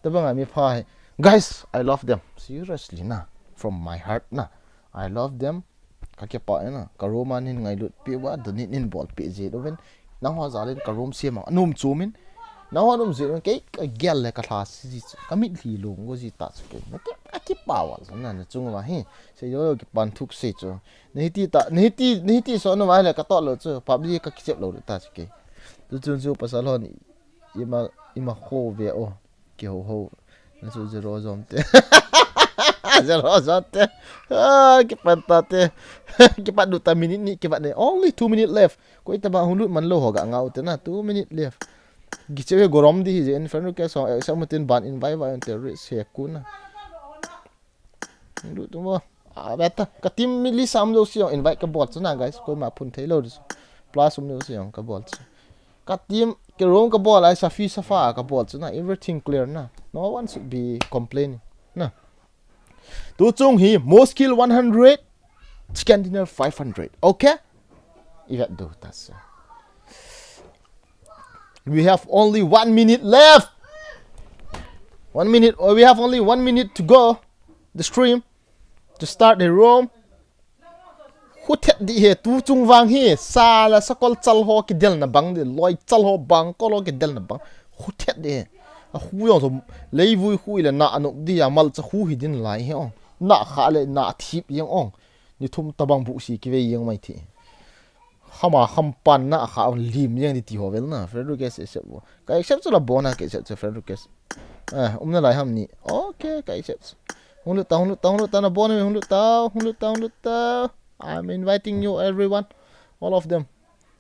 Tabang a mi pha hi. Guys, I love them. Seriously na. From my heart na. I love them. Ka kipa na. Ka roam a nin ngailut pe uva, donate nin bol pe ji lo ven. Nang ho jalin ka roam siam a. Num chu min. Nang ho num ji lo kei ka gel le ka lha si ji chu. Ka mit li lung go ji ta chu kei. Na ke ka kipa uva na na chung uva hi. Se yo yo kipan thuk se chu. Nei ti ta, nei ti, nei ti so no vai le ka to lo chu, PUBG ka kichep lo ta chu ke. Tu chun chu pasal hon ima, ima ho ve o, ki ho ho. Na chu zero zom te. Zero zom te. Ah, kipan ta te. Kipan du ta minute ni kipan ne. Only two minute left. Koi ta ba hung lut man lo ho ga ngau te na, two minute left. Kichep he gorom di hi je Inferno ke so, eh, sa mutin ban invite vai on te ri se ku na. Lut mo. A beta. Ka team mi li sam lo siong invite ka bol chu na, guys. Koima phun thei lo. Plus um lo siong ka bol chu. Ka team ke roam ka bol ai safi safa ka bol chu na. Everything clear na. No one should be complaining. Na. Tu chung hi more skill one hundred, chicken dinner five hundred. Okay? I vet do ta se. We have only one minute left. One minute. Oh, we have only one minute to go. The stream to start the room. Khu thet di he tu chung vang hi sa la sakol chal ho kidel na bang di loi chal ho bang kol ho kidel na bang. Khu thet di he. A khu yong so leivui khu ile na anok di a mal cha khu hi din lai he ong. Na kha le na thip yeng ong. Ni thum tabang bu si ki ve yeng mai thi. Ama khampan na kha lim jeng di ti ho vel na. Friend request accept vo. Ka accept chu la bona ka accept chu friend request. Ah, umna lai ham ni. Okay, ka accept. Hung lut ta, hung lut ta, hung lut ta, na bona, hung lut ta, hung lut ta, hung lut ta. I'm inviting you everyone. All of them.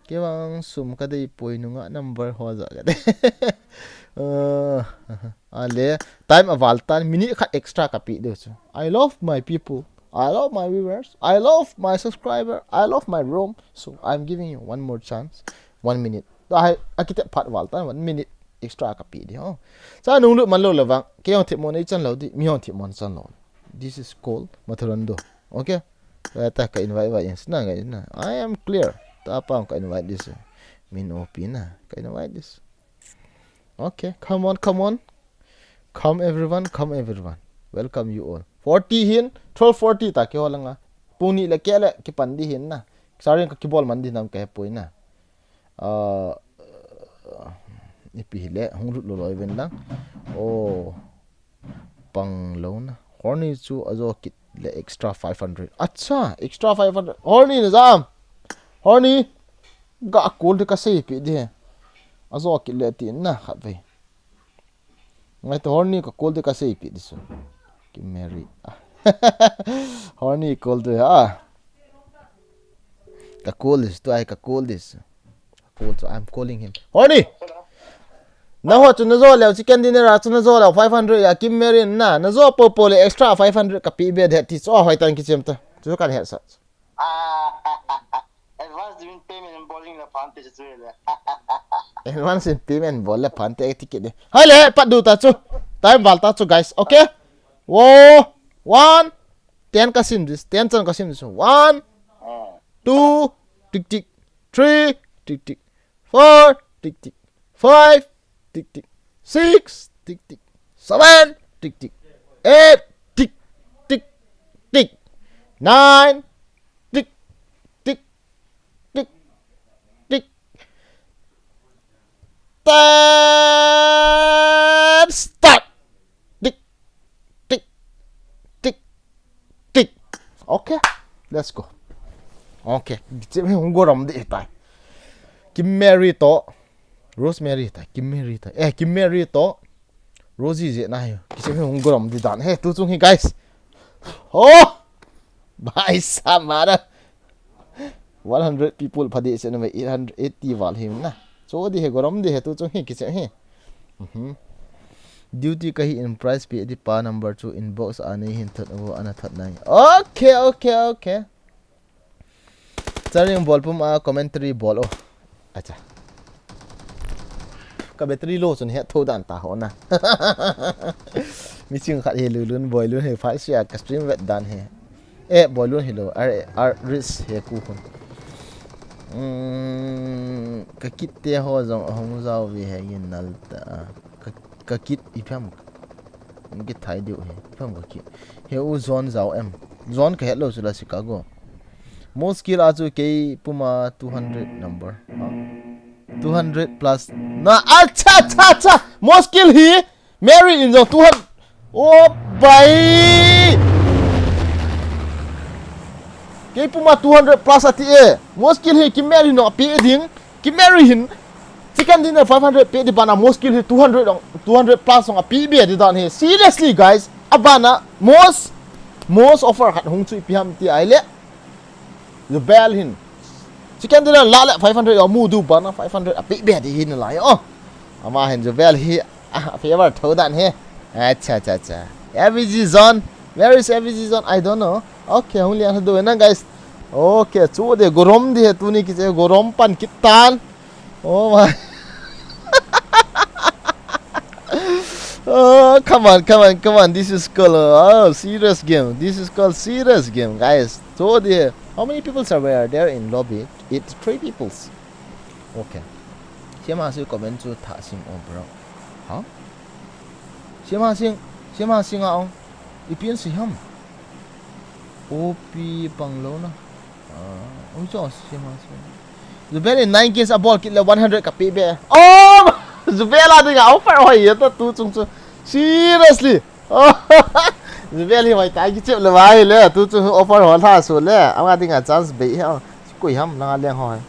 Kei vang sum ka dei poi nunga number ho ja ka dei. Uh, ale, time aval tan, minute khat extra ka pe diu chu. I love my people. I love my viewers. I love my subscriber. I love my room. So I'm giving you one more chance. One minute. Ai, akitep phat val tan, one minute extra ka pe di ho. Sa nung lut man lou le vang. Kei hung thip mo nei chan lou di, mi hung thip mo chan lou. This is called Matharon do. Okay? Kata ka invite, invite yin sina ka yin na. I am clear. Tapa ka invite this. Min O P na. Ka invite this. Okay, come on, come on. Come everyone, come everyone. Welcome you all. Forty hin, twelve forty ta kei ho langa. Pung ni le keh le kipan di hin na. Sarin ka kibol man di nam ka hepoi na. Uh, ipi hile, hung lut lou lou ven lang. Oh. Pang lou na. Horny chu ajo kit le extra five hundred. Acha, extra five hundred. Horny na jam. Horny. Ga call de ka sei pi de. Ajo kit le ti na khat vei. Ngai to horny ka call de ka sei pi de su. Ki Mary. Ah. Horny call de ha. Ka call this, to ai ka call this. Call chu, I'm calling him. Horny! Na ho chu na jo leu, chicken dinner a chu na jo leu, five hundred ya Kim Mary na, na jo po po le extra five hundred ka pe be de ti chu, hoi tan ki chem ta. Chu kan he sa. Ah, advance din payment bol le phante chu le. Advance in payment bol le phante ticket de. Hai le, pat du ta chu. Time val ta chu, guys. Okay? Wo, one, ten ka sim this, ten chan ka sim this. One, two, tick tick, three, tick tick, four, tick tick, five, tick tick, six, tick tick, seven, tick tick, eight, tick tick, tick, nine, tick tick, tick tick, ten, start. Tick tick, tick tick. Okay, let's go. Okay, kichep hi hung gorom di tai. Kim Mary to Rosemary tai, Kim Mary tai. Eh, Kim Mary to Rosie je na hi. Kichep hi hung gorom di dan. He, tu chung hi, guys. Oh! Bhai sahab mara. One hundred people phadi se na, eight hundred eighty val hi na. Chu di he, gorom di he, tu chung hi kichep hi. Mhm. Duty ka hi in, prize pe di pa number chu inbox a nei hin thot o, ana thot nai. Okay, okay, okay. Charing bol pum a commentary bol o. Acha. Ka battery low chun he tho dan ta ho na. Mi ching khat he lulun boilun he phai sia ka stream vet dan he. Eh, boilun hi lo, ar, ar, ris he ku hun. Mm, ka kit te ho jong ahung jao ve he yin nal ta. Ka, ka kit i pham. Ki thai diu he. Pham ka kit. He u zone jao em. Zone ka het lo chu la Chicago. Most kill a chu kei puma two hundred number. Ha? Two hundred plus. Na, acha, acha, acha. Most kill hi. Mary in jong two hundred. Oh, bai. Kei puma two hundred plus ati e. Most kill hi Kim Mary no pe ding. Kim Mary hin. Chicken dinner five hundred pe di bana most kill hi two hundred dong, two hundred plus dong api be di dan hi. Seriously, guys. Abana most, most offer khat hung chu ipi ham ti ai le. Jubel hin. Chicken dinner la le five hundred yo mu du bana five hundred api be di hin lai. Oh. Ama hin Jubel hi, ah, favor tho dan hi. Acha, acha, acha. F V G zone. Where is F V G zone? I don't know. Okay, hung lian do na, guys. Okay, chu de gorom di he tuni kiche gorom pan kitan. Oh my. Oh, come on, come on, come on. This is called, oh, serious game. This is called serious game, guys. So the, how many people are there in lobby? It's three peoples. Okay. Siama si comment chu tha sim o, bro. Huh? Siama sing, siama sing a ong. Ipian si ham. O P pang lo na. Ah, oi cho, siama sing. Zubel in nine kills a bol kit le one hundred ka pe be. Oh! Zubel a dinga offer hoi ya ta tu chung chu. Seriously. Zubel hi hoi ta kichep le vai le. Tu chung offer ho tha su le. Ama dinga chance be he. Koi ham na leng hoi.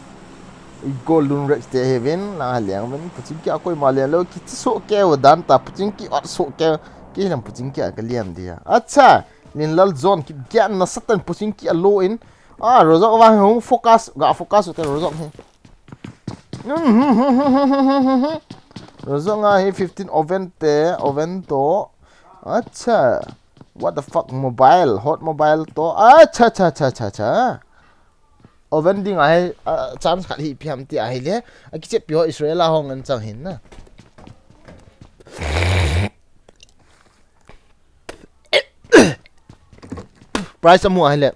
Igolden Rex te hi vin, na liang vin, puching kia koima lian lou, kichi so ke u dan ta, puching ki ot so ke, ki lam puching kia ka lian dia. Acha, Linlal John, ki gian na satan puching kia lo in. Ah, Rozok va hung focus, ga focus u te Rozok hi. Rozok nga hi fifteen oven te, oven to. Acha. What the fuck, mobile, hot mobile to. Acha, cha, cha, cha, cha. Oven ding ahi, ah, chance khat hi piam ti ahi le. Akichep pi ho Israel a hong an chang hin na. Price amu ahi le.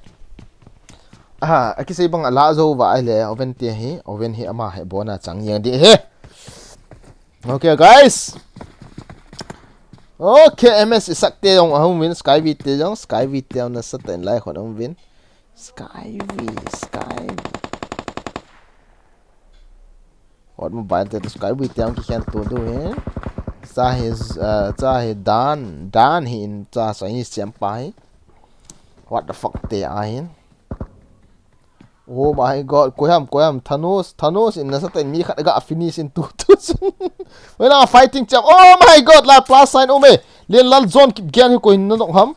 Ah, akisei bang ala zo va ahi le. Oven ti hi, oven hi ama hi bona chang yang di hi. Okay, guys. Okay, M S Isak te jong ahung vin, Sky V te jong, Sky V te jong na satan lai khon ahung vin. Sky V, Sky V. Hot mobile te Sky V te jong ki khen tu du he. Cha hi, uh, cha hi dan, dan hi in cha sa hi siam pa hi. What the fuck te ahin. Oh my god, koi ham, koi ham, Thanos, Thanos in na satan mi khat ga finish in tu tu sun. When are fighting champ? Oh my god, la plus sign ome. Linlal John ki gen hi koi na nok ham.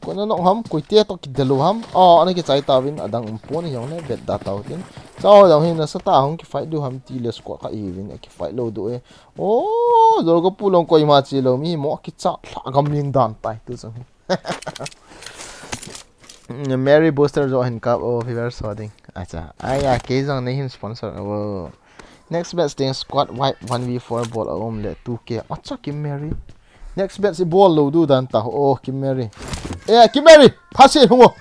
Koi na nok ham, koi te to ki delu ham. Oh, ana ki chai ta vin, adang um pon hi jong le, bet da ta tin. Chao jong hi na sata hung ki fight du ham ti le squad ka i vin, ki fight lo du e. Oh, Zorgo pu long koima chi lo mi, mo ki cha, la gam ling dan tai tu sang. Mary Booster jo hin kap o fever so ding. Acha. Aya, kei jong nei hin sponsor o. Next match ding squad wipe one v four bol a um le two K. Acha, Kim Mary. Next match i bol lo du dan ta. Oh, Kim Mary. Eh, Kim Mary. Phasi hung o.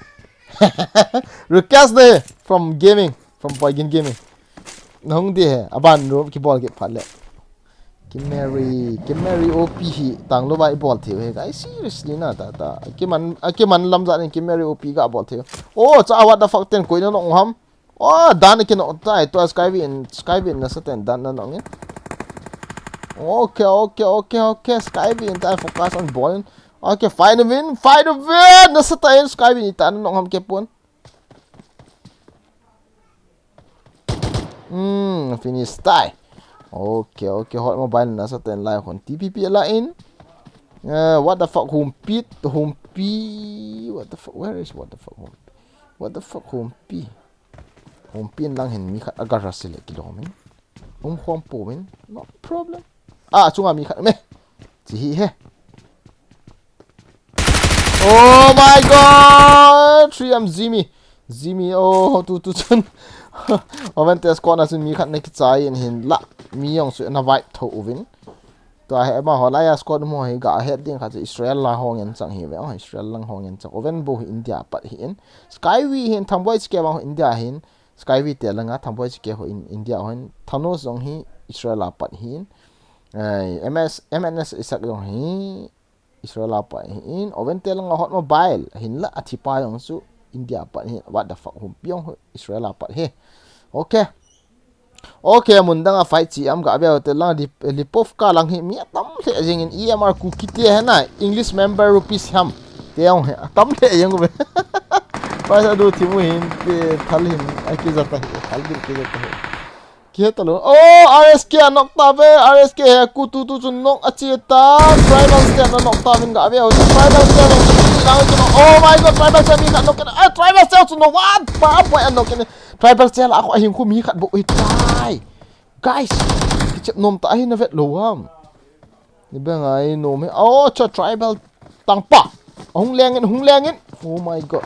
Request de from gaming, from Boy Gin Gaming. Na hung di he, aban ru ki bol ki phat le. Kim Mary, Kim Mary O P hi tang lo ba i bol thei he, guys, seriously na ta ta. Kiman, a kiman lam jat in Kim Mary O P ga bol thei. Oh, cha, what the fuck ten koi na nong ham. Oh, dan ki no tai to Sky V in, Sky V in na satan dan na nong in. Okay, okay, okay, okay. Sky V in tai focus on ball. Okay, fight win, fight win. Na satan Sky V in ta na nong ham ke pon. Hmm, finish tai. Okay, okay, hot mobile na satan lai khon T P P la in. Uh, what the fuck, Humpi, Humpi, what the fuck, where is what the fuck, Humpi? What the fuck, Humpi? Humpi in lang hin mi khat agar sile kilo min. Um khom po min, no problem. Ah, chunga mi khat me. Chi hi he. Oh my god! Three M Jimmy. Jimmy, oh, tu, tu chun. Oven te squad na chun mi khat na kichai in hin la. Mi jong su na vibe tho uvin. Tua hi ama ho la ya squad mo hi ga het ding khat Israel la hong en chang hi ve. Oh, Israel lang hong en chang. Oven bo hi India pat hi in. Sky V hin Thamboi Chike bang India hin. Sky V te langa Thamboi Chike ho in India ho in. Thanos jong hi Israel a pat hi in. Ai, M S, M N S Isak jong hi. Israel a pat hi in, Oven te langa hot mobile, hin la a thipa jong su India pat hi, what the fuck, Humpi jong Israel a pat hi. Okay. Okay, mun dang a fight chi am ga veu te lang Lip-, Lipovka lang hi mi atam le jing in E M R Kuki te he na, English member rupees ham. Te jong he, atam le jing ve. Paisa du thimu hin, te thal hin, a kijata hi, thal bil kijata hi. Kihe talou. Oh, R S K a nok ta ve. R S K he ku tu tu chun nok a chi ta. Tribal Cell a nok ta vin ga ve. Tribal Cell a nok ta vin. Oh my god, Tribal Cell mi khat nok in. Ah, Tribal Cell chun nok. What? Pa, pa, a nok in. Tribal Cell a ko hing khu mi khat bo hi tai. Guys, kichep nom ta hi na vet lou ham. Ni bang ai nom he. Oh, cha Tribal Tangpa. Hung leng in, hung leng in. Oh my god.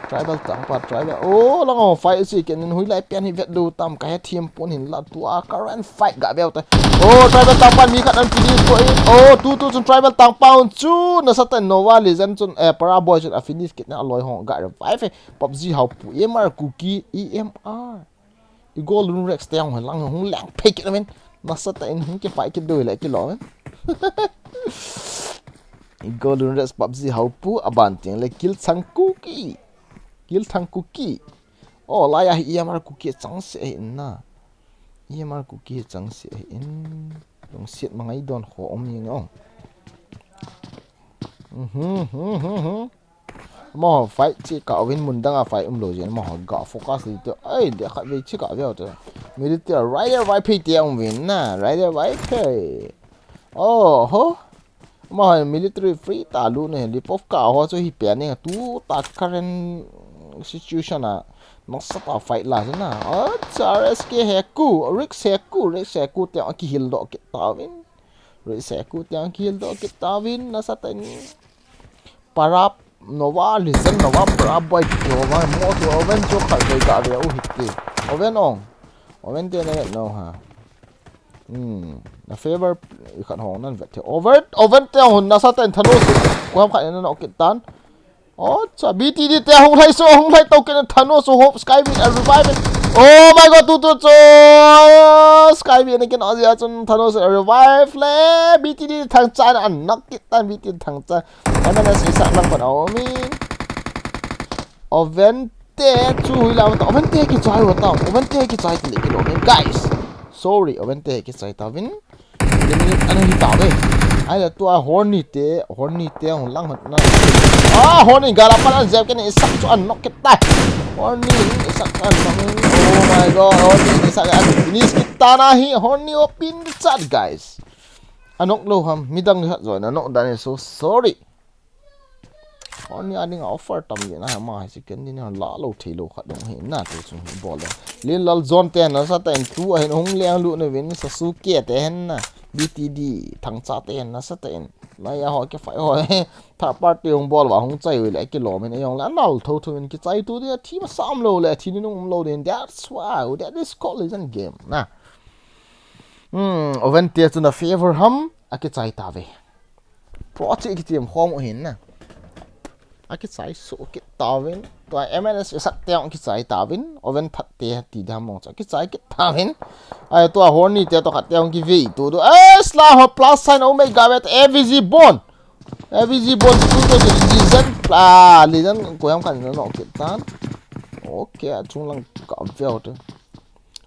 Tribal Tangpa, Tribal. Oh, lang oh, fight si ken in hui lai pian hi vet du tam ka he thiam pon hin la tua current fight ga veu ta. Oh, Tribal Tangpa mi khat an finish ko in. Oh, tu tu chun Tribal Tangpa un chu. Na satan Nova Legend chun, eh, Para Boy chun a finish kit na loi hong ga revive. PUBG hau pu E M R Kuki E M R. I Golden Rex te hung lang hung lang phei kit men. Nasa ta in hung kipai kit doi le kilo men. I Golden Rex PUBG hau pu aban ting le Kill Thang Kuki. Kill Thang Kuki. Oh, la ya hi E M R Kuki chang se in na. E M R Kuki chang se in. Long siat mangai don kho om ni ngo. Mhm, mhm, mhm. Mo fight chi ka win mun dang a fight um lo jin mo ga focus li to. Ai, de khat ve chi ka ve to. Military, Raider Vaiphei te aum vin na, Raider Vaiphei. Oh, ho. Ama ho military free ta lut ne, Lipovka ho chu hi pen ne, tu ta current situation a, nasatah a fight la chu na. Acha, R S K Heku, Rick Heku, Rick Heku te akihil doh kit tauvin. Rick Heku te akihil doh kit tauvin, nasatah in. Parap, Nova, Legend, Nova, Parap boy, Nova, mo tu, Oven chu khat doi ga ve u hiti. Oven ong. Oven te na no ha. Hmm. Na favor, i khat hong nan vet the. Oven, Oven te hon nasatah in Thanos. Kuam khat na no kit tan. Oh, cha B T D te hong lai so, hong lai to kit na Thanos, hope Sky Beat a revive. Oh my God, tu tu chu. Sky Beat na kin azia chun Thanos a revive le. B T D thang chan an knock kit tan B T D thang chan. M N S isak lang pan aum in. Oven te chu hui la ta. Oven te kichai wa ta. Oven te kichai te le kilo min. Guys. Sorry, Oven te kichai tauvin. Ani hi ta ve. Ai la tua Horny te, Horny te hung lang hot na. Ah, Horny gala pan an jep ken isak chu an knock kit ta. Horny isak chu an knock. Oh my God, Horny isak an finish kit ta na hi. Horny o pin chat, guys. Anok lo ham, midang hat join anok dan, so sorry. Ani a ding a offer tam jeng a, ama hi second din a la lo thei lo khat dong hi na, tu chung hi bol le. Lin Lal Zone te nasatah in tu a hin hung leng lut na vin, Sasuke te hin na, B T D, Thangcha te hin nasatah in. Naya ho ke fai ho, third party hung bol va hung chai ui le, kilom in, ayong le, anal tho tho in kichai tu dia, thi masam lo le, thi ni nung um lo din, that's why, that is called is a game, na. Hmm, Oven te chu na favor ham, akichai ta ve. Pro chi kitim khom u hin na. Akichai su kit tauvin. Tua M N S isak te ong kichai tauvin. Oven that te ti dam mong chu kichai kit tauvin. Ai tua Horny te to khat te ong kivei tu du. Eh, sla ho plus sign omega vet A V G bon. A V G bon tu tu tu Legend. Ah, Legend ko yam kan no kit tan. Okay, a chung lang ka veo tu.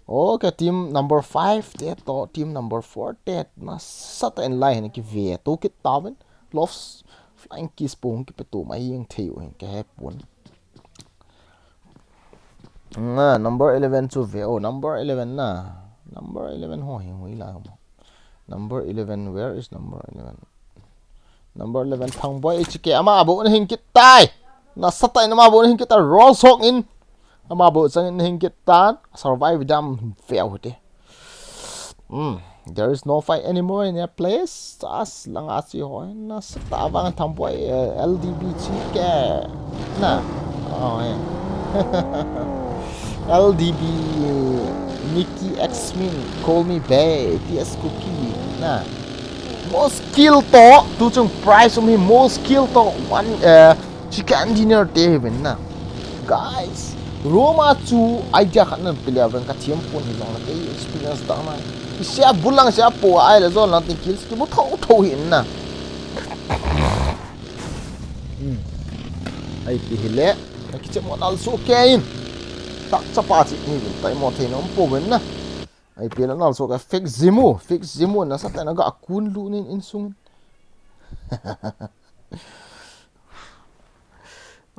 Okay, team number five te to, team number four te, nasatah in lai hin kive to kit tauvin. Loves Flying Kiss pung kipe tu mai yang thei u hin ke he pun. Nga, number eleven chu ve, oh, number eleven na. Number eleven ho hi hui la mo. Number eleven, where is number eleven? Number eleven, Thangboy H K, ama bo na hin kit tai. Nasatah in ama bo na hin kit ta, Roll Sock in. Ama bo chang in hin kit tan, survive dam veo te. Hmm, there is no fight anymore in your place. As lang a chi hoi, nasatah vang Thangboy, eh, L D B chi ke. Na. Oh, yeah. L D B, Nicky X Min, Call Me Bae, T S Cookie, na. Most kill to, tu chung prize um hi most kill to, one, eh, chicken dinner te hi vin na. Guys, Roma chu idea khat nan pile vang ka thiam pon hi jong la kei experience ta mai. Sia bulang sia po ai la zon la tin kills ki mu tho tho hi na. Hmm. Ai pi hi le. Ka kiche mo nal so ke in. Tak chapa chi ni vin tai mo thei nom po vin na. Ai pi la nal so ka fix jimu, fix jimu nasatah na ga kun lu nin insung.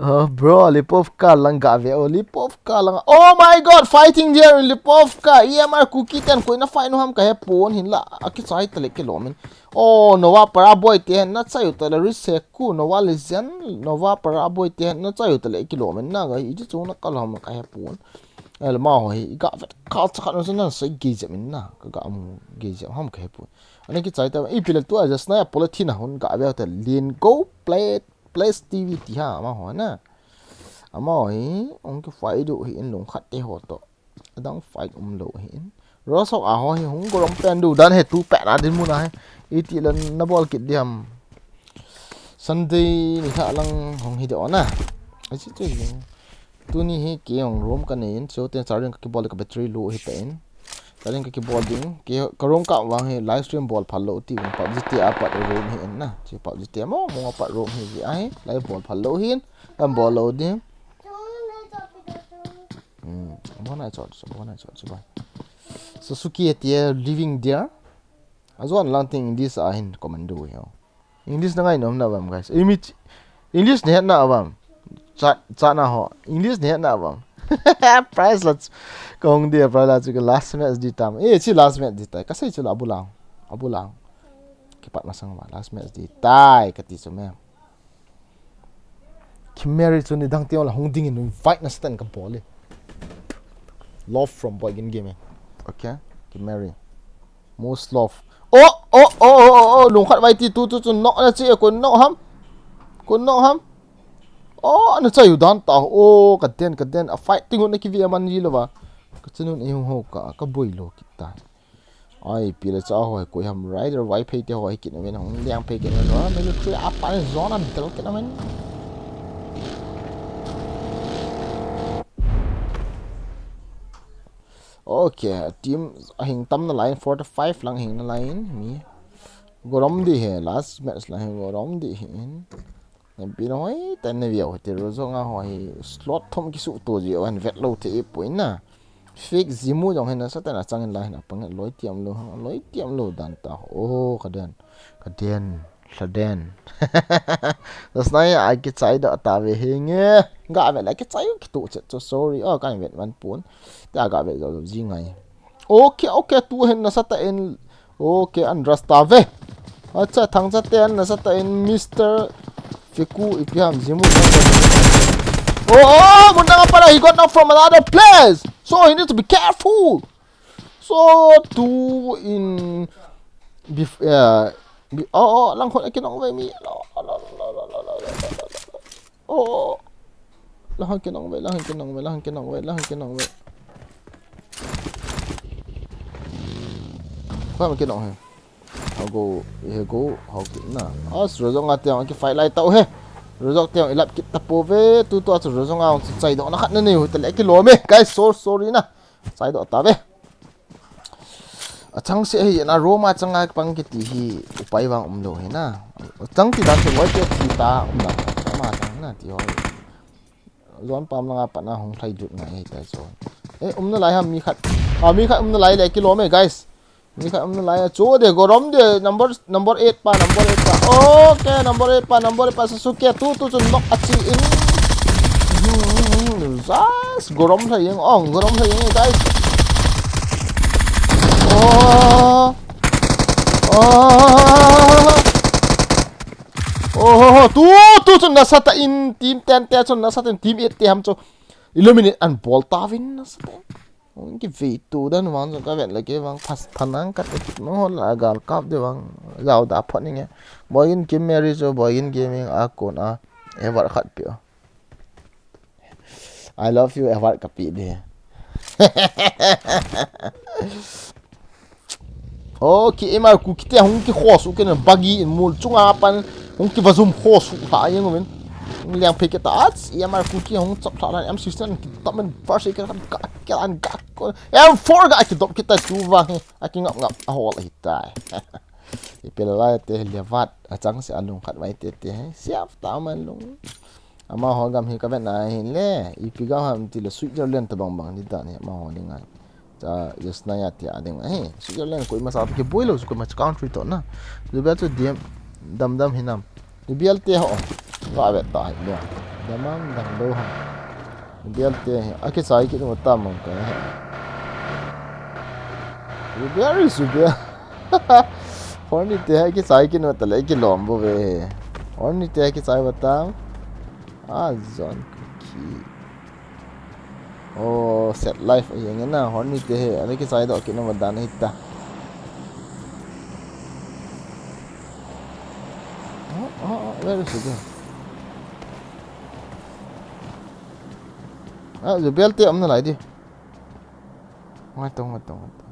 Oh, bro, Lipovka lang ga ve. Oh, Lipovka lang. Oh my God, fighting there in Lipovka. E M R Cookie ten koi na fight no ham ka he pon hin la. Akichai ta le kilom in. Oh, Nova Paraboy te na chai u ta le Riseku, Nova Legend, Nova Paraboy te na chai u ta le kilom in na ga i chu na ka lom ka he pon. El ma ho hi ga vet ka cha khat no na sai ge jam in na. Ka ga mu ge jam ham ka he pon. Ani kichai ta i pile tu a just na ya polythene hun ga ve ta lin go play Place T V ti ha, ama ho na. Ama ho hi, ong ki fight du hi in lung khat te ho to. Adang fight um lo hi in. Rosok a ho hi hung gorom pen du dan he tu pen a din mun a hi. Iti lan na bol kit diam. Sunday ni tha lang hong hi de ona. Ai chi tu hi. Tuni hi kei hung room ka nei in, so ten charging ka kibol ka battery low hi pe in. Charging ka kibol ding, kei ka room ka vang hi live stream bol phal lou ti vang PUBG te a pat room hi in na. Chi PUBG te mo mo a pat room hi ji a hi, live bol phal lou hin, kan bol lou ding. Hmm, bona chot, bona chot, bona. Sasuke te living there. Azuan lang ting this a hin commando hi. English na ngai nom na vam, guys. Imi ch-, English ne na vam. Cha, cha na ho. English ne na vam. Prize la chu. Kong dia prize la chu ka last match di tam. Eh, chi last match di tai. Ka sei chu la abulang. Abulang. Kipat masang ma last match di tai kati chu me. Kimary chu nidang teng la hung dingin invite nasatah in kabol e. Love from Boygin Gaming. Okay, Kimary. Most love. Oh, oh, oh, oh, oh, oh, lungkhat vai ti tu, tu, tu, knock na chi, kun knock ham? Kun knock ham? Oh, ana chai u dan ta. Oh, kaden, kaden. A fight ting un na kivi aman ji lo va. Ka chunun e hung ho ka, ka boi lo kit ta. Ai, pile cha ho, koi ham rider vai phei te ho, hi kit na ven hung liang phei kit na lo. Military apa ni zone an tel kit na ven. Okay, team ahing tam na lai, forty-five lang hing na lai mi. Gorom di he, last match la he gorom di he in. Pi na hoi, tan na viau, te ro zo nga ho hi slot thom ki su to ji, an vet lo te e poi na. Fake Zimu jong he nasatah in achang in la he na pang loi tiam lo, loi tiam lo dan ta. Oh, kaden, kaden, kaden. Dasnai a kichai da ta ve he nge. Ga ve la kichai ki tu chet, so sorry. Oh, kan vet man pun. Ta ga ve zo ji ngai. Okay, okay, tu he nasatah in. Okay, an rasta ve. Acha, thangcha te an nasatah in Mister Fiku ipi ham Zimu. Oh, oh, Mundanga para, he got knocked from another place. So he need to be careful. So two in bef-, yeah, be-, oh, oh, lang khon akinong ve mi. Oh, oh. Lahang kinong ve, lahang kinong ve, lahang kinong ve, lahang kinong ve. Koi ma kinong he. Hau go, he go, hau ki na. As rozong ati ang ki fight lai tau he. Rozok tiang ilap kit tapo ve, tu tu a chu rozong a chu chai do na khat na nei u ta le kilom e. Guys, so sorry na. Chai do ta ve. Achang se hi na Roma changa pang kiti hi upai vang um lo hi na. Achang ti dan chu loi te ti ta um na. Ama chang na ti ho. Zon pam langa pat na hung thlai jut ngai hi ta zon. Eh, um na lai ham mi khat. Ah, mi khat um na lai le kilom e, guys. Mi khat um na lai a chu de gorom de number, number eight pa, number eight pa. Okay, number eight pa, number eight pa Sasuke tu tu chun knock a chi in. Hmm, just gorom thei jeng, ong gorom thei jeng, guys. Oh. Oh. Oh, tu tu chun nasatah in team ten te chun nasatah in team eight te ham chu eliminate an bol ta vin nasatah. Hung kivei tu dan vang jong ka vet le kei vang phas thanang ka te no la gal kap de vang jao da phot ni nge. Boy in Kim Mary chu Boy in Gaming a kon a award khat pe o. I love you award ka pe de. Oh, ki M R Q kiti a hung kikhosu kina bagi in mul chunga pan hung kivazum khosu hla jeng umin. Hung liang phei kita ach, M R Q ki hung chap hla lan M sixteen ki tamen first ki kan ka, ka an ka ko. M four ka ki dop kita chu vang he. A ki ngap ngap a hol hi tai. I pel lai te le vat a chang se a lung khat mai te te he. Siap ta man lung. Amaho gam hi ka vet na hin le, ipi gam ham ti le Switzerland tabang bang ni dan hi amaho ni ngai. Cha, just na ya ti a ding ahi. Switzerland koima sa to kiboi lo, koima cha country to na. Zubel chu diam, dam dam hinam. Zubel te ho. Ka vet ta hi le. Dam am dam lo ham. Zubel te hi. A kichai kit u tam mong ka hi. Zubel, Zubel. Horny te hi kichai kit u ta le kilom bo ve. Horny te hi kichai ba tam. Ah, zon ki. Oh, set life a jeng na, Horny te hi, ana kichai doh kit na ma dan hi ta. Oh, oh, oh, where is it? Ah, Zubel te um na lai di. Ngai tong, ngai tong, ngai tong.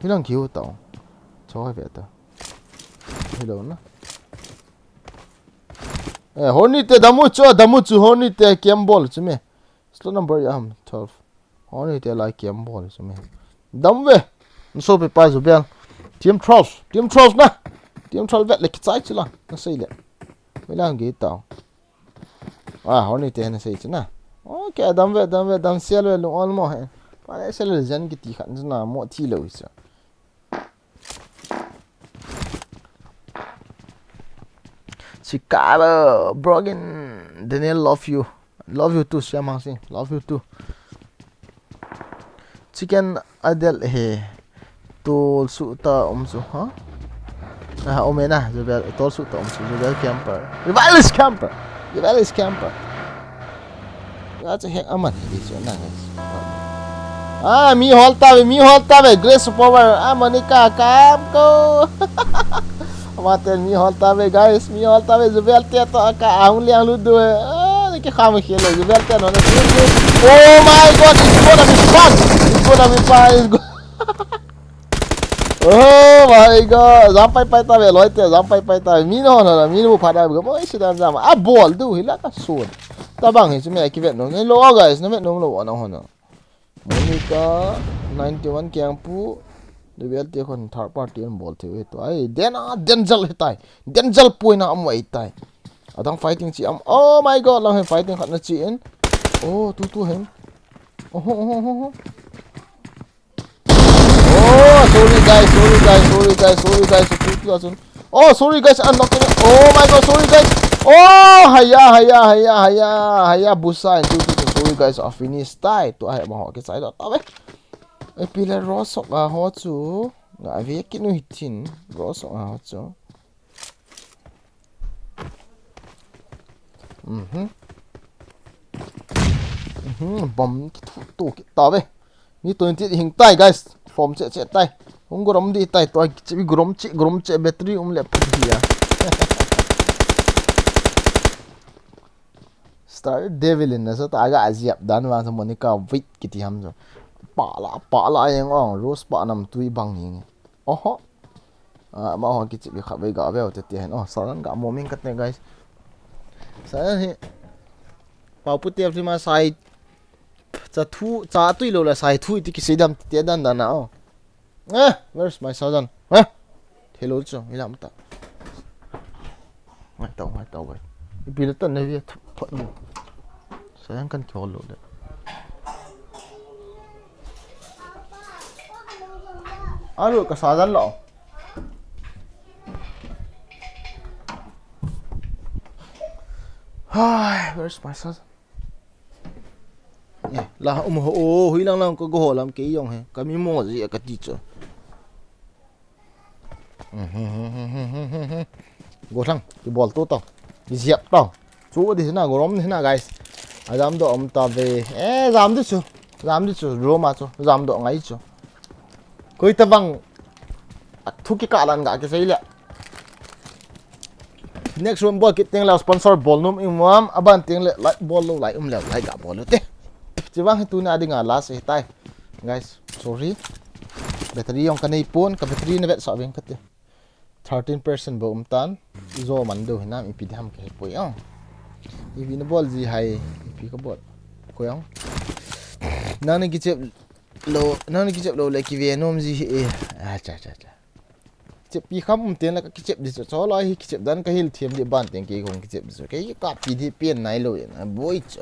Hi lang kiu tong. Choi ve ta. Hello na. Eh, Horny te dam u chu, dam u chu Horny te kiam bol chu me. Slot number ya ham, twelve. Horny te lai kiam bol chu me. Dam ve. Nso pe pa Zubel. Team twelve, team twelve na. Team twelve vet le kichai chu la. Na sei le. Ve lang ge tao. Ah, Horny te na sei chu na. Okay, dam ve, dam ve, dam sel ve lung ol mo he. Pa le sel le jen kiti khat chu na mo thi lo chu. Chicago, Brogan, Daniel love you. Love you too, Siam Hang Sing. Love you too. Chicken adel he. Tol su ta um su, ha? Ah, um e na, Jubel, tol su ta um su, Jubel camper. Jubel is camper. Jubel is camper. Ya, chu hek aman hi chu na, guys. Ah, mi hol ta ve, mi hol ta ve, Grace Power. Ah, Monica, kam ko. Ama ten mi hol ta ve, guys, mi hol ta ve, Jubel te to ka ang liang lu du. Ah, ni ki kham khel, Jubel te no na. Oh my God, it's gonna be fun. It's gonna be fun. It's go- Oh my God, jam pai pai ta ve, loi te, jam pai pai ta ve. Mi no na, mi no pha da ga, mo isi dan jam. A bol du hi la ka sun. Tabang hi chu me ki vet no. Ni lo, guys, na vet no lo na ho na. Monica ninety-one kiang pu, Jubel te khon third party an bol thei u hi to. Ai, den a, den jal hi tai. Den jal poi na am wai tai. Adang fighting chi am. Oh my God, lang hi fighting khat na chi in. Oh, tu tu hen. Oh, oh, oh, oh, oh. Oh, sorry guys, sorry guys, sorry guys, sorry guys. Tu tu asun. Oh, sorry guys, I'm not gonna. Oh my God, sorry guys. Oh, haya, haya, haya, haya, haya, busa, and tu, tu, tu, sorry guys, I finish tai. Tu ai ma ho ke sai do ta ve. E pile ro sok a ho chu. Nga ve ki nu hitin, ro sok a ho chu. Mhm. Mhm, bom ki thu tu ki ta ve. Mi twenty hing tai, guys. From che che tai. Hung grom di tai to, chi grom chi, grom che battery um le phu dia. Star Devil in na sa ta ga aziap dan wa sa Monica wait kiti ham so. Pa la, pa la yang ong, Rose pa nam tui bang ni. Oho. Ah, ma ho kichep khat vei ga veu te te hen. Oh, Saran ga mo ming kat ne, guys. Saran hi. Pau pu te ma sai. Cha thu, cha tui lo la sai thu ti ki sei dam te dan dan na, oh. Eh, where's my Saran? Eh? Hello, cho, ilam ta. Ngai tau, ngai tau, guys. Ipi le tan ne vi thot mo. Saran kan thol lo le. Alo ka Saran lo. Hai, where's my Saran? Eh, la um ho, oh, hui lang lang ka go ho lam ke yong he. Ka mi mo ji ka ti cho. Go thang, ki bol to to. Ki ziap to. Chu di na, go rom di na, guys. A jam do um ta ve. Eh, jam di chu. Jam di chu, ro ma chu. Jam do ngai chu. Koi ta bang. A thu ki ka lan ga ki sei le. Next round bol kit teng le sponsor bol nom i muam, aban teng le like bol lo, like um le, like ga bol lo te. Chi bang hi tuna dinga last hi tai. Guys, sorry. Battery jong ka nei pon, ka battery na vet sa veng ka te. Thirteen percent bo um tan. Zo man do hinam ipi diham ka he poi ong. Ipi na bol ji hai, ipi ka bol. Ko ong. Nang ni kichep lo, nang ni kichep lo le ki ve nom ji hi e. Ah, cha, cha, cha. Kichep pi kham um ten la ka kichep di chu. Cho lai hi kichep dan ka hil thiam di ban teng ki kong kichep di chu. Kei ka pi di pian nai lo in. A boi chu.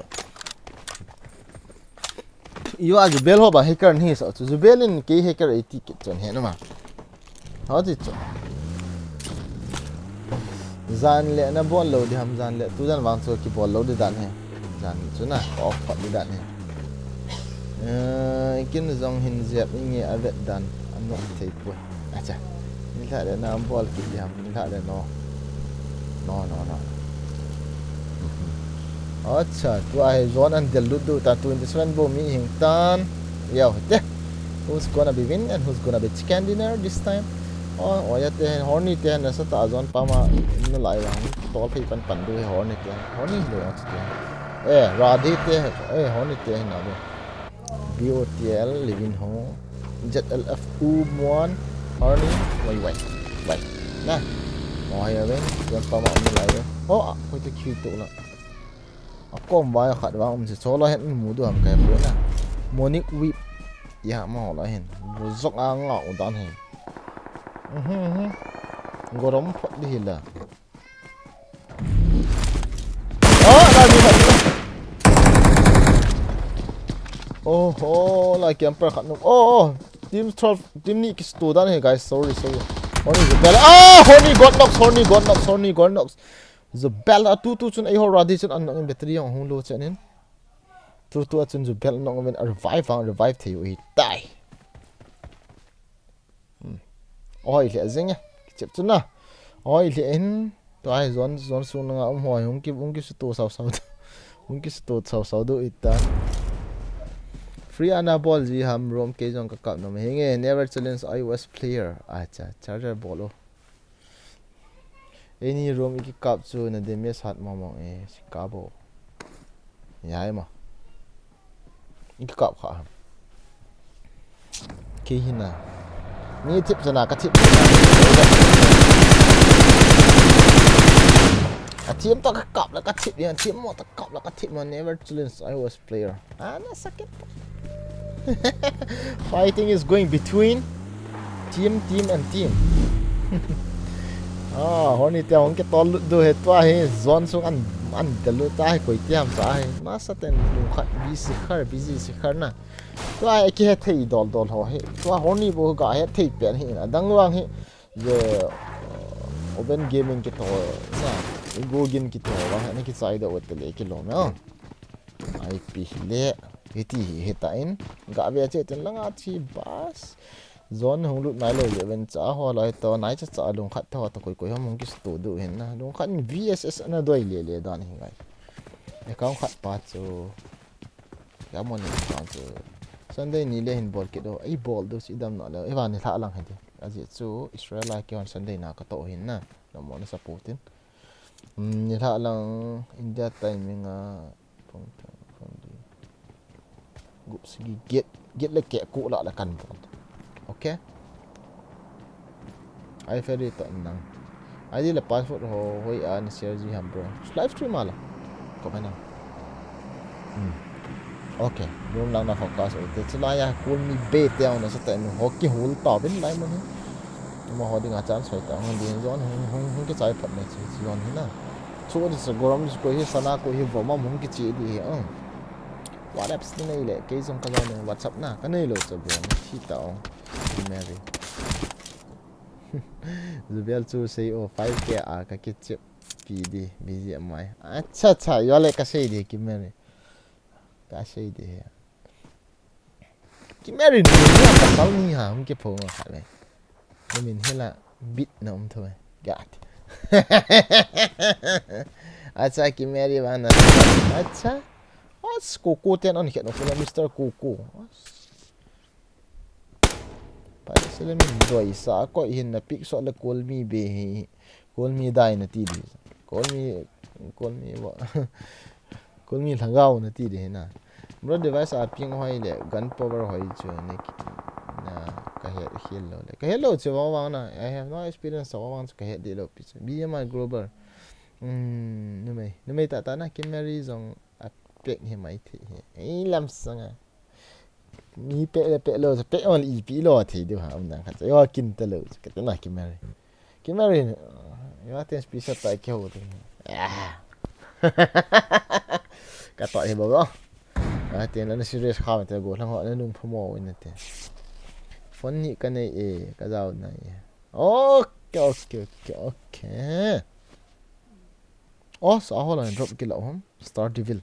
Iwa Jubel ho ba hacker ni sa chu. Jubel in kei hacker ei ti kit chon he na ma. Ho ti chu. Jan le na bol lo di ham jan le. Tu jan vang chu ki bol lo di dan he. Jan chu na. Off phot di dan he. Eh, kin jong hin ziap inge a vet dan. An nok thei poi. Acha. Ni lha le na bol kit di ham, ni lha le no. No, no, no. Acha, tu a hi zone an del lut du ta twenty seven bo mi hing tan. Yau te. Who's gonna be win and who's gonna be chicken dinner this time? Oh, oh ya te hen, Horny te hen, na sa ta zone pa ma, na lai wa, tol phei pan pan du he Horny te hen. Horny lo ya te hen. Eh, Radhi te hen, eh, Horny te hen na be. B O T L, Living Home, Z L F U Muan, Horny, wai, wai, wai. Na. Oh, hai ven, zone pa ma um lai ven. Oh, ah, koi te kiu tu na. A kom vai khat vang um se cho la hen mu du ham kai poi na. Monic Whip. Ya ma ho la hen. Bu zok a nga u dan hen. Mhm, mhm. Gorom phot di hi la. Oh, la ni khat. Oh, oh, la camper khat nu. Oh, oh. Team twelve, team ni ki stu dan he, guys. Sorry, sorry. Horny Jubel. Ah, Horny got knocks, Horny got knocks, Horny got knocks. Jubel a tu tu chun ei ho Radhi chun an nang in battery jong hung lo chen in. Tutu a chun chu bel nong ven a revive vang revive thei u hi tai. Hmm. Oi le jeng e. Kichep chu na. Oi le in. Tua hi zone, zone sung nga um hoi hung ki, hung ki sutu sau sau. Hung ki sutu sau sau du ita. Free ana bol ji ham room kei jong ka kap nom hi nge never challenge iOS player. Acha, charger bol o. Any room iki kap chu na damage hat mong mong e, si kap o. Yai ma. Iki kap kha ham. Kei hi na. Ni thip sana ka thip. A team to ka kap la ka thip, ya team mo to kap la ka thip mo, never challenge iOS player. Ah, na sakit. Fighting is going between team, team and team. Ah, Horny te hong ke tol lut du he tua he zone sung an, an te lut ta he koi tiam sa he. Na sa ten lung khat busy khar, busy si khar na. Tua he ki he thei dol dol ho he. Tua Horny bo ga he thei pen he na. Dang wang he. Ye, uh, Oven Gaming kito na, Igogin kito, wa, na kichai da wet le kilo na. I P le, hiti hi hita in, ga ve che ten langa chi bas. Zone hung lut nai lo le ven cha ho lai to, nai cha cha lung khat to, to koi koi hom hung kis to du hin na. Lung khat V S S na doi le le dan hi ngai. Account khat pa chu. Ka mo ni account chu. Sunday ni le hin bol kit o. Ei bol du si dam na le. Ei va ni lha lang hin ti. Aji chu Israel a kihon Sunday na ka to hin na. Na mo na support in. Hmm, ni lha lang India timing a pung thang pung di. Gup sigi get, get le ke ku la la kan bon. Okay. Ai ferry to nang. I D le password ho hoi a na share ji ham bro. Live stream ala. Comment na. Hmm. Okay. Room lang na focus o. Te chula ya cool mi be te on sa te no hoki hul ta bin lai mo ni. Mo ho ding a chance hoi ta hon din zone hung hung hung ke chai phat me chi zone hi na. Chu di sa gorom di ko hi sana ko hi vo ma hung ki chi di hi. What apps ni nei le? Kei zong ka zong WhatsApp na. Ka nei lo cha bro. Thi ta o. Mary. Zubel chu sei o five K a ka kichep pi di, busy amai. Acha, acha, yo le ka sei di, Kimeri. Ka sei di he. Kimeri ni, ni ka sal ni ha, hung ke phong ha le. Ni min hela bit na um tho. Gat. Acha, Kimeri ba na. Acha. Os, Kuku ten on khet no, Mister Kuku. Os. Pai sele min doi sa ko hin na pick so le call me be hi. Call me dai na ti di. Call me, call me wa. Call me lhagao na ti di na. Bro device a ping hoi le gun power hoi chu ne ki-, na ka he, hil lo le. Ka he lo chu wa wa na. I have no experience wa wa chu ka he di lo pi chu. B M I global. Hmm, numei. Numei ta ta na Kimeri zong a pek hi mai thi hi. Ei lam sanga. Mi pe le pe lo, pe on ipi lo thei diu ha, um dang khat. Yo kin te lo, ka te na Kimeri. Kimeri, yo te special tai ke ho te. Ah. Ka to he bo. Ka te na serious kha te go lang ho na nung pha mo win te. Phone ni ka nei e, ka jao na e. Okay, okay, okay, okay. Oh, sa ho la drop kila hom. Star Devil.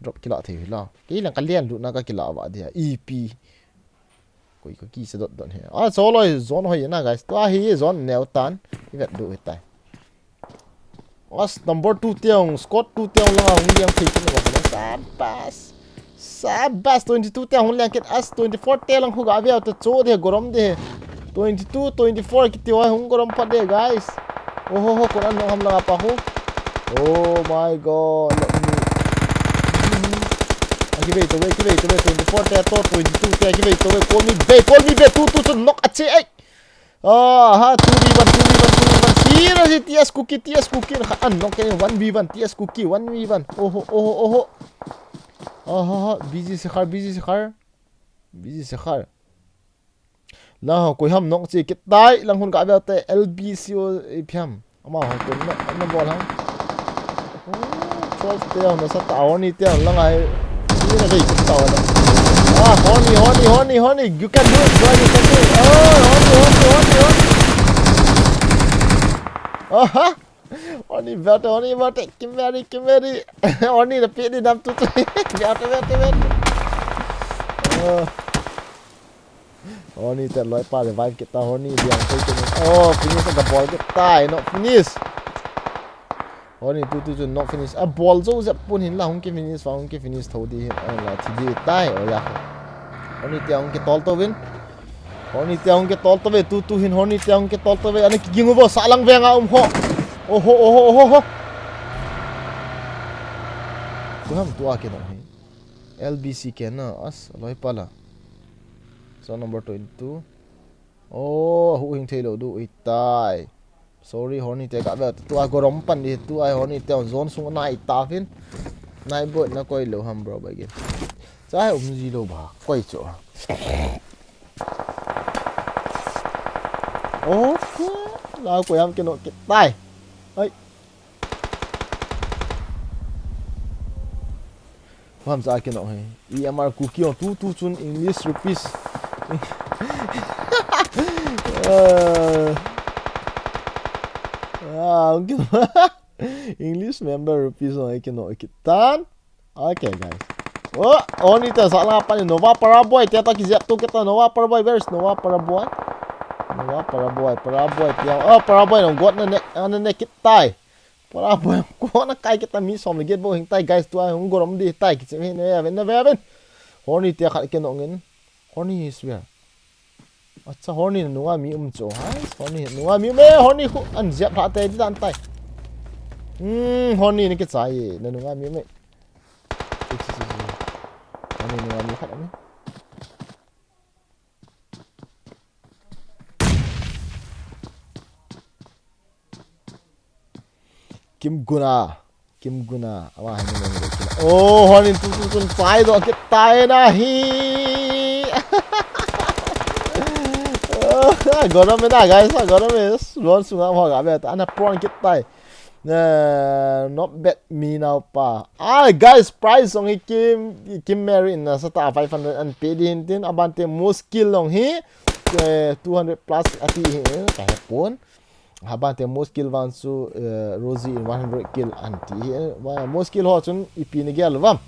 Drop kila thei hi la. Kei lang ka lian lut na ka kila va dia. E P. Koi ka ki sa dot dot he. Ah, so loi zone hoi na, guys. Tua hi zone neo tan. I vet du hi tai. As number two tiang, squad two tiang langa hung liang thei kin wa. Sabas. Sabas, twenty-two tiang hung liang kin. As twenty-four tiang lang khu ga via ta cho de gorom de. Twenty-two, twenty-four kiti wa hung gorom pha de, guys. Oh ho ho, kon an nong ham langa pa khu. Oh my God, let me. Aki vei to ve, aki vei to ve, twenty-four te to, twenty-two te, aki vei to ve, call me be, call me be, two, two, two, knock, ache, ei. Ah, ha, two v one, two v one, two v one, tira si T S Kuki, T S Kuki, kha, an knock, one v one, T S Kuki, one v one, oho, oho, oho. Ah, ha, ha, busy si khar, busy si khar, busy si khar. Lang ho koi ham nok chi kit tai, lang hun ka bel te L B C O A P M. Ama ho koi na, na bol ham. Oh, twelve te na sa ta, Horny te lang ai. Ni na vei kit ta wala. Ah, Horny, Horny, Horny, Horny. You can do it, bro. You can do it. Oh, Horny, Horny, Horny, Horny. Aha. Horny, vete, Horny, vete, Kim Mary, Kim Mary. Horny, na pit ni dam tu tu. Vete, vete, vete. Oh. Horny te loi pa revive kit ta, Horny diang koi kit. Oh, finish ka bol kit tai, no finish. Horny tu tu chun no finish. A bol jo jep pun hin la hung ki finish, hung ki finish tho di hin. Oh, la thi di tai, oh ya. Horny te hung ki tol to win. Horny te hung ki tol to ve, tu tu hin Horny te hung ki tol to ve. Ani ki gingu bo sa lang ve nga um ho. Oh ho, oh ho, oh ho, oh ho. Tu ham tu a ke no hi. L B C ke na as loi pa la. So number twenty-two. Oh, hu hing thei lo du i tai. Sorry, Horny te ka ve. Tu a gorom pan di tu a Horny te zone sung nai ta fin. Nai bo na koi lo ham bro ba ge. Chai um ji lo ba. Koi cho. Okay. La ko yam ke no ke tai. Ai. Ham sa ke no he. E M R Kuki on tu tu chun English rupees. Uh, ah, okay. English member rupees on ke no ke tan. Okay, guys. Oh, Horny te sa la pa ni Nova Paraboy te ta ki zep tu ke ta Nova Paraboy. Where is Nova Paraboy? Nova Paraboy, Paraboy te. Oh, Paraboy no got na ne, na ne kit tai. Paraboy ko na kai ke ta mi som le get bo hing tai guys tu a hung gorom di tai ki che me ne ya ven na ve ven. Horny te khat ke no ngin. Horny is where? Acha, Horny na nunga mi um cho. Hai, Horny nunga mi um e, Horny khu an ziap pha te di dan tai. Hmm, Horny ni ke chai na nunga mi um e. Horny nunga mi khat um e. Kim Guna. Kim Guna. Ama hai ni nang Kim. Oh, Horny tu tu tu chai do ke tai na hi. Gorom na guys, gorom e. Ron sunga mo ga be ta na prawn ke tai. Eh, not bad mi nau pa. Ah, guys, prize song hi Kim, Kim Mary in na sa ta five hundred an pe di hin tin. Abante muskil long hi, eh, two hundred plus ati hi, eh, ka he pon. Abante muskil van su, eh, Rosie in one hundred kill an ti hi, eh, muskil ho chun ipi ni gel vam.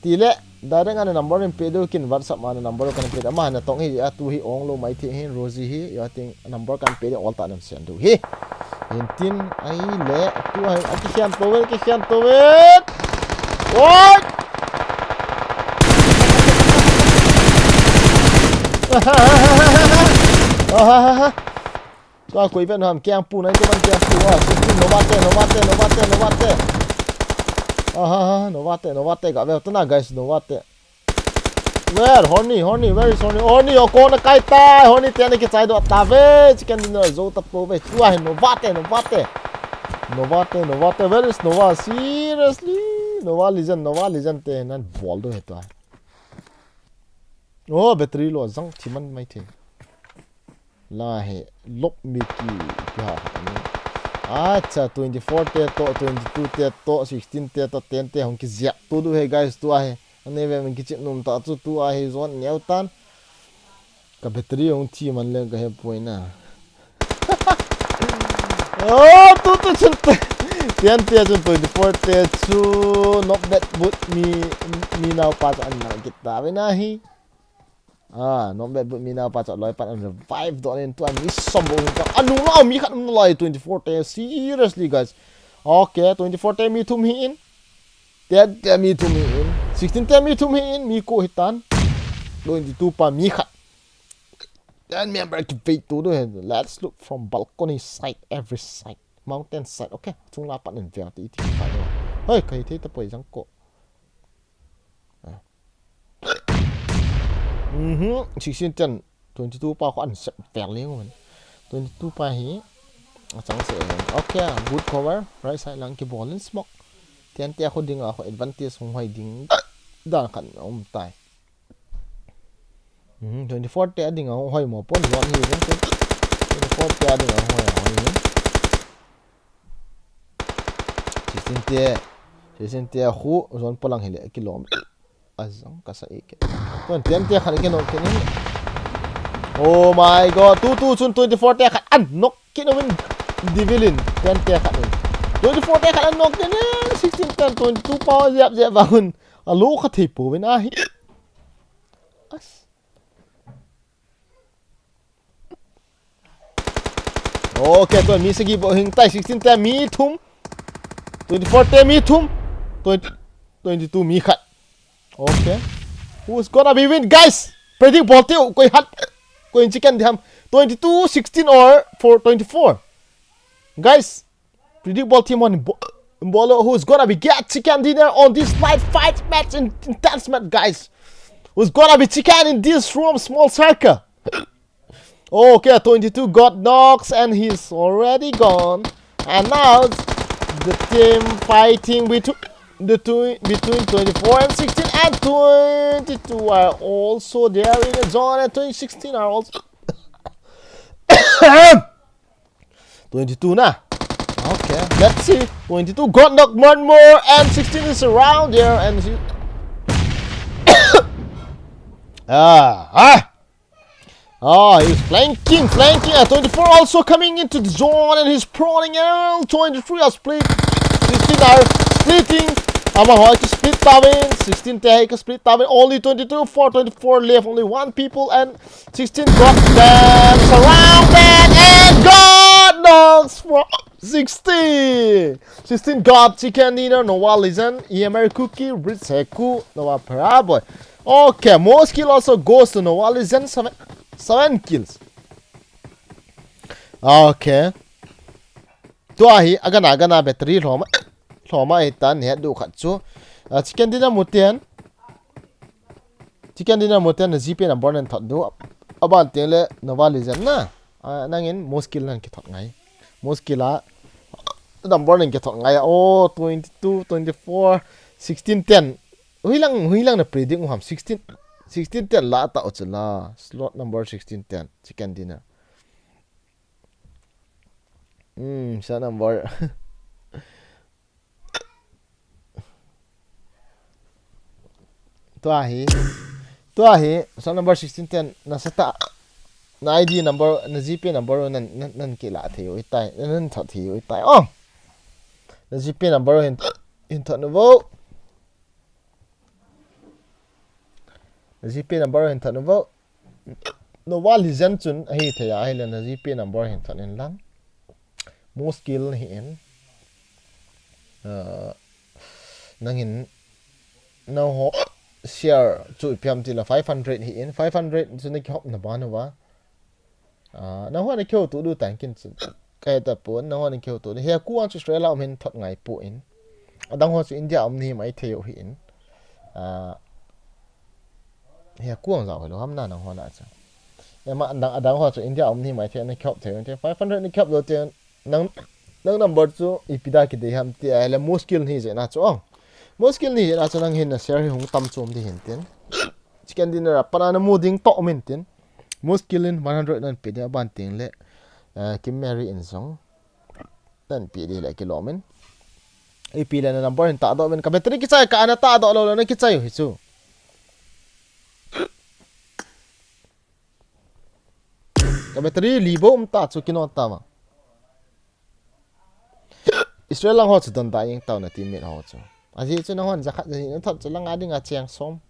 Tile, direct ana number in pe do kin WhatsApp ma ana number kan pe ama na tong hi a tu hi ong lo mai thi hin Rosie hi ya ting number kan pe de all ta nam sen do hi. Hintin ai le tu ai a ki khen to ve ki khen to ve. Oi! Ahahaha. Tua koi ven ham kiang pu nai te ban kiang pu a sixteen Novate Novate Novate Novate. Aha ha Novate Novate ga ve tana guys Novate. Where Horny Horny where is Horny Horny o kona kai tai Horny te ne ke chai do ta ve chicken dinner zo ta po ve tua he Novate Novate. Novate Novate where is Nova seriously Nova legend Nova legend te nan bol do he tua. Oh battery lo zang thiman mai the. La he lop mi ki ki ha. Acha twenty four te to twenty two te to sixteen te to ten te hong ki ziak tu du he guys tu a he. Ane ve min ki chip num ta chu tu a he zon neu tan. Ka battery hong thi man le ka he poi na. Oh, tu tu chun ten te chun twenty four te chu not bad but mi mi nau pa chu an na kita ve na hi. Ah, not bad but mi nau pa chu loi pan an revive do nen tu an mi som bo ta. Anu la mi khat um loi twenty four te seriously guys. Okay, twenty four te mi thum hi in. Ten te mi thum hi in. Sixteen te mi thum hi in mi ko hi tan. Twenty two pa mi khat. Ten member ki wait tu do he. Let's look from balcony side, every side, mountain side. Okay, chung la pan in veng ti ti pa do. Hoi, kai thei ta poi jang ko. Mhm, sixteen ten, twenty two pa ko an set veng le ngon. Twenty two pa hi. Achang se. Okay, good cover. Right side lang ki bol in smoke. Ten te ko ding a ko advantage hong hoi ding. Dan khat um tai. Mhm, twenty four te a ding a hoi mo pon zone hi ven. Twenty four te a ding a hoi a hoi hi. Sixteen te, sixteen te a khu zone polang hi le kilom. Azang ka sa ike. Twenty ten te khat ke no ke ni. Oh my god, tu tu chun twenty four te khat an nok. Kit na win divilin ten te khat in. Twenty-four te khat anok te ne, sixteen ten, twenty-two pa jep jep vang un. Alo kha thei pouvin ahi. As. Okay, tua mi sagi bou hing tai, sixteen te mi thum. Twenty-four te mi thum. Twenty, twenty-two mi khat. Okay. Who's gonna be win, guys? Predict bol tiu, koi hat, koi in chicken diham. Twenty-two, sixteen or four, twenty-four. Guys, predict bol team on bo-, bol who's gonna be get chicken dinner on this night fight match in intense match, guys. Who's gonna be chicken in this room, small circle? Okay, twenty-two got knocks and he's already gone. And now the team fighting between the two, between twenty-four and sixteen, and twenty-two are also there in the zone, and twenty sixteen are also twenty-two na. Okay, let's see. Twenty-two got knocked one more, and sixteen is around there, and he ah ah. Oh, he's flanking, flanking. And twenty-four also coming into the zone, and he's proning out. Twenty-three are split. Sixteen are splitting. Amaho ki split tauvin. Sixteen te hai ki split tauvin. Only twenty-two for twenty-four left. Only one people, and sixteen got them surrounded and got knocks from sixteen. Sixteen got chicken dinner, Nova Legend, E M R Cookie, Ritz Heku, Nova Paraboy. Okay, most kill also goes to Nova Legend, seven, seven kills. Okay. Tua hi, agana, agana battery lhoma, lhoma itan, ni hadu khat chu. Ah, chicken dinner muten. Chicken dinner muten na G P number nan thot du. Aban teng le Nova Legend na. Ah, nangin most kill nan kithot ngai. Most kill a number nan kithot ngai. Oh, twenty-two, twenty-four, sixteen, ten. Hui lang, hui lang na predict u ham. Sixteen, sixteen, ten la ta u chu la. Slot number sixteen, ten. Chicken dinner. Hmm, sa number. Tua hi. Tua hi. Sa number sixteen, ten. Na sata. Na I D number, na G P number, nan, nan, nan kila thei u itai. Nan thot thei u itai. Oh. Na G P number hin, hin thot nu vo. Na G P number hin thot nu vo. Nova Legend chun ahi thei a, ahile na G P number hin thot in lang. Most kill hi in. Uh, nangin, nangho share chu ipi ham tile five hundred hi in. Five hundred chu na kihop na ban uva. Ah, nangho na kihou tu du tan kin chu. Ka heta pon, nangho na kihou tu. He kuang chu Australia um hin thot ngai pon. Adang ho chu India um ni mai thei u hi in. Ah, he kuang jao hi lou ham na nangho na chu. Ema adang, adang ho chu India um ni mai thei na kihop thei u. Five hundred na kihop lou te nang, nang number chu ipi da kidei ham ti ahile most kill ni je na chu. Oh. Most kill ni je na chu nang hin na share hi hung tam chom di hin tin. Chicken dinner a pana na mu ding to min tin. Most kill in one hundred nan pe dia ban ting le, eh, Kim Mary in jong. Nan pe di le kilom in. Ipi le na number hin ta do min ka battery kichai ka ana ta do lou lou na kichai u hi chu. Ka battery li bou um ta chu kino ta ma. Israel lang ho chu don da jeng tau na teammate ho chu. Ajeh chu nahon jakhat jani na thot chu langa dinga cheng som.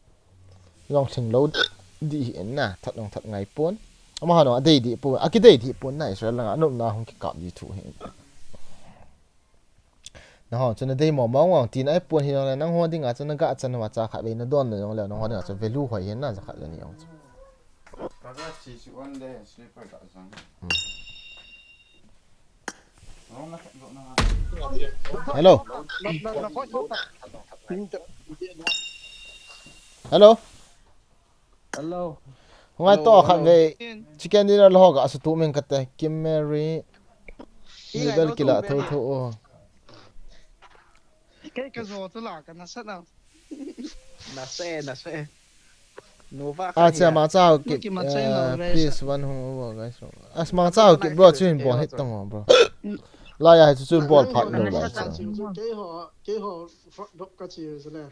Jong thing lou di hi in na, thot jong thot ngai pon. Amaho jong adei di pon, akidei di pon na Israel langa, anop na hung kikap di thu hi. Nahon chu nadei mo mo ngang tin ai pon hi jong le, nangho dinga chu naga chan uva cha khat vei nadon na jong le, nangho dinga chu value hoi hi na jakhat jani jong chu. Ka ga chi chu on le, sleeper ka jang. Hmm. Hello. Hello. Hello. Hung ngai to khat vei. Chicken dinner lo ga su tu min kate. Kim Mary. Middle kila tho tho o. Kei ka zo tu la ka na sa na. Na se, na se. Nova. Acha, mangcha ho kit, please one hung over, guys. As mangcha ho kit, bro, chu hin bol hit tong, bro. La ya chu chu bol phat lou la chu. Kei ho, kei ho drop ka chi se le.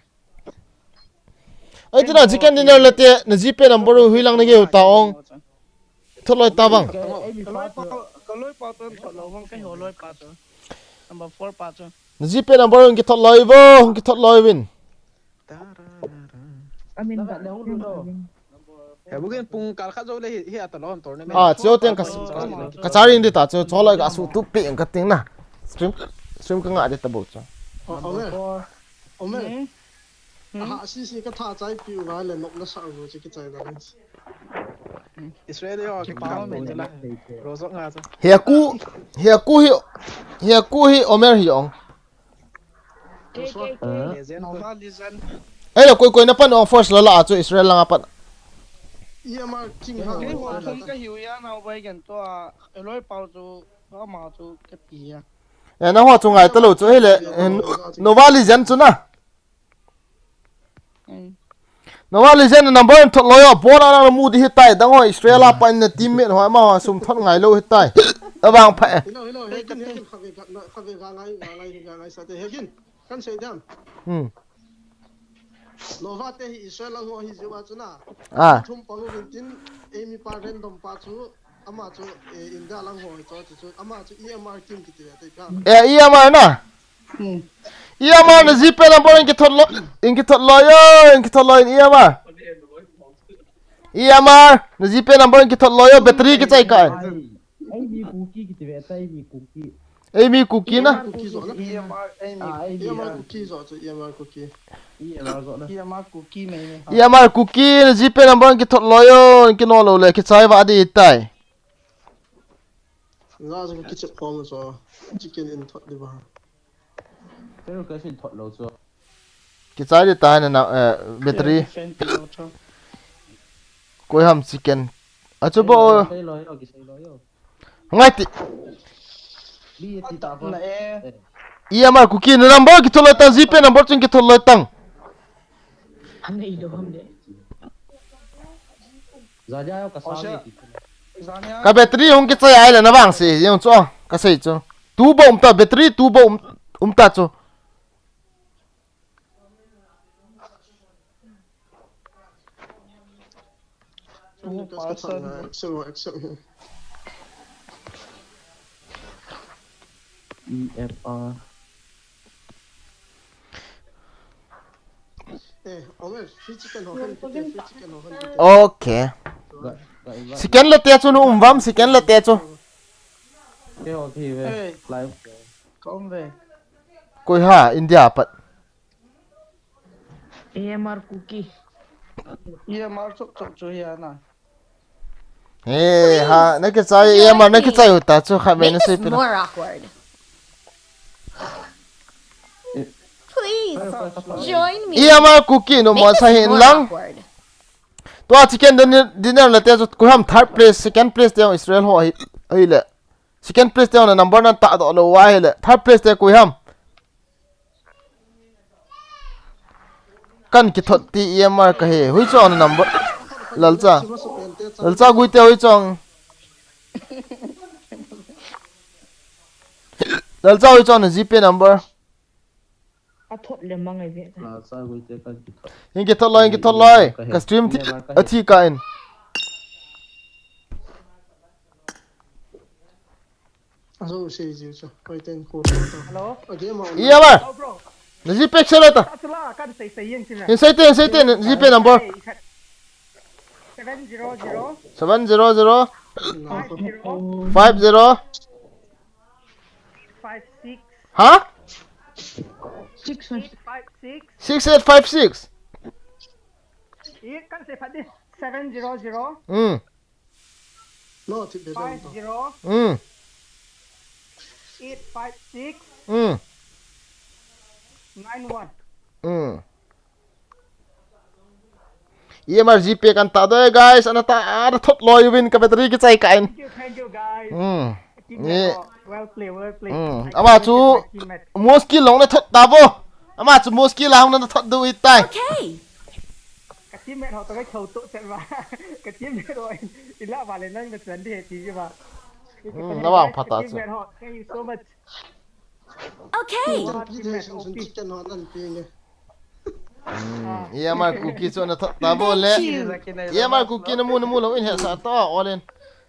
Ai, tina chicken dinner le te, na GPay number u hui lang na geu ta ong. Thot loi ta bang. Ka loi pa, ka loi pa tu thot lou bang, kei ho loi pa tu. Number four pa chu. Na GPay number hung kithot loi vo, hung kithot loi vin. Amin ba. He bugin pung kal khat jou le hi, hi ata lon tournament. Ah, cheo teng ka, ka charing di ta, cheo, cheo loi ka su tu pi ka ting na. Stream, stream ka nga di ta bo chu. Number four. Omer. Hmm? Hmm? Aha, si si ka tha chai pi u va le nok na sa u chu ki chai da. Israel yo, ki pa me la. Rozok nga chu. He ku, he ku hi, he ku hi Omer hi ong. K, K, K. Nova Legend. Ei, la koi, koi na pan ong force la la chu Israel langa pan. E M R King ha. Kei ho thum ka hiu ya nau bai gen to a, eloi pau chu, ama chu ka pi ya. Eh, na ho chu ngai ta lo chu, hele, eh, Nova Legend chu na. Mm. Nova Legend number one thot loi yo, bon a nang mu di hitai, dang ho Israel a pa in na teammate ho, ama ho sum thot ngai lo hitai. Abang pha e. Hello, hello, he kin, he kin, kha ve ga, kha ve ga ngai, ga ngai, ga ngai sa te, he kin. Kan sei dam. Hmm. Nova te hi Israel lang ho hi jiu a chu na. Ah. Thum pa hu vin tin, ei mi pa random pa chu, ama chu, eh, India lang ho hi chu, chu, chu, ama chu E M R King kiti ve te ka. Eh, E M R na? Hmm. E M R na GPay number in kithot loi, in kithot loi yo, in kithot loi in E M R. E M R, na GPay number in kithot loi yo, battery kichai kai. Ai, ai mi Kuki kiti ve ta, ai mi Kuki. Ei mi Kuki na? E M R Kuki zo na. E M R, ei mi. Ah, ei mi, E M R ah. Kuki zo chu, E M R Kuki. E M R zo na. E M R Kuki mai mai. E M R Kuki na GPay number kithot loi yo, kino lo le, kichai va di tai. Nga zo kichep khom zo. Chicken in thot di ba. Pero ka sin thot lo zo. Kichai di tai na na, eh, battery. Koi ham chicken. Achu bo. Kisai loi yo, kisai loi yo. Ngai ti. Bi ti ta ko. Na e. E M R Kuki na number kithot loi tang, GPay number chun kithot loi tang. Anei lo ham de. Za ja yo ka sa ni ti. Ka battery hung kichai ai le na vang si, yung chu, ka sei chu. Tu bo um ta, battery tu bo um, um ta chu. Two person. Excel, Excel. E M R. Eh, Omer, free chicken ho kan kiti, free chicken ho kan kiti. Okay. Ga, ga, ga. Chicken la te chu nu um vam, chicken la te chu. Ke ho ki ve. Hey. Live. Ka um ve. Koi ha, India pat. E M R Kuki. E M R chok chok chu hi ana. He, ha, na kichai, E M R, na kichai u ta chu kha ve na sei pina. This is more awkward. Please, join me. E M R Kuki no mo sa hin lang. This is more awkward. Tua chicken dinner, dinner la te chu koi ham third place, second place te Israel ho hi, hi le. Second place te na number nan ta do lo wa hi le. Third place te koi ham. Kan kithot ti E M R ka he. Hui chong na number. Lalcha. Lalcha Guite hui chong. Lalcha hui chong na GPay number. A thot le mang ai ve. Lalcha Guite kan kithot. In kithot loi, in kithot loi. Ka stream thi, a thi ka in. Aso sei jiu chu. Koi ten ko ta. Hello? Again, ma. E M R. Oh, bro. Na GPay sei le ta. Ta chu la, kan sei sei yin chin na. In sei te, in sei te, GPay number. Seven zero zero. Seven zero zero. Five zero. Five zero. Five six. Ha? Six one. Eight five six. Six eight five six. Ye kan sei phat di. Seven zero zero. Hmm. No, ti be. Five zero. Hmm. Eight five six. Hmm. Nine one. Hmm. E M R GPay kan ta doi, guys, ana ta, ana thot loi uvin ka battery kichai ka in. Thank you, thank you, guys. Hmm. Team ni member, well play, well play. Hmm. I Ama appreciate chu my teammate. Muski long na thot ta bo. Ama chu muski la hong na thot du itai. Okay. Ka teammate ho to ka chou to chet ba. Ka teammate ho ila ba le nang na chan de ti ba. Hmm, na vang pha ta chu. Ka teammate ho, thank you so much. Okay. Teammate ho, Hmm, E M R Kuki chu na thot ta bo le. Thank you. E M R Kuki na mu, na mu lo in he sa to, all in.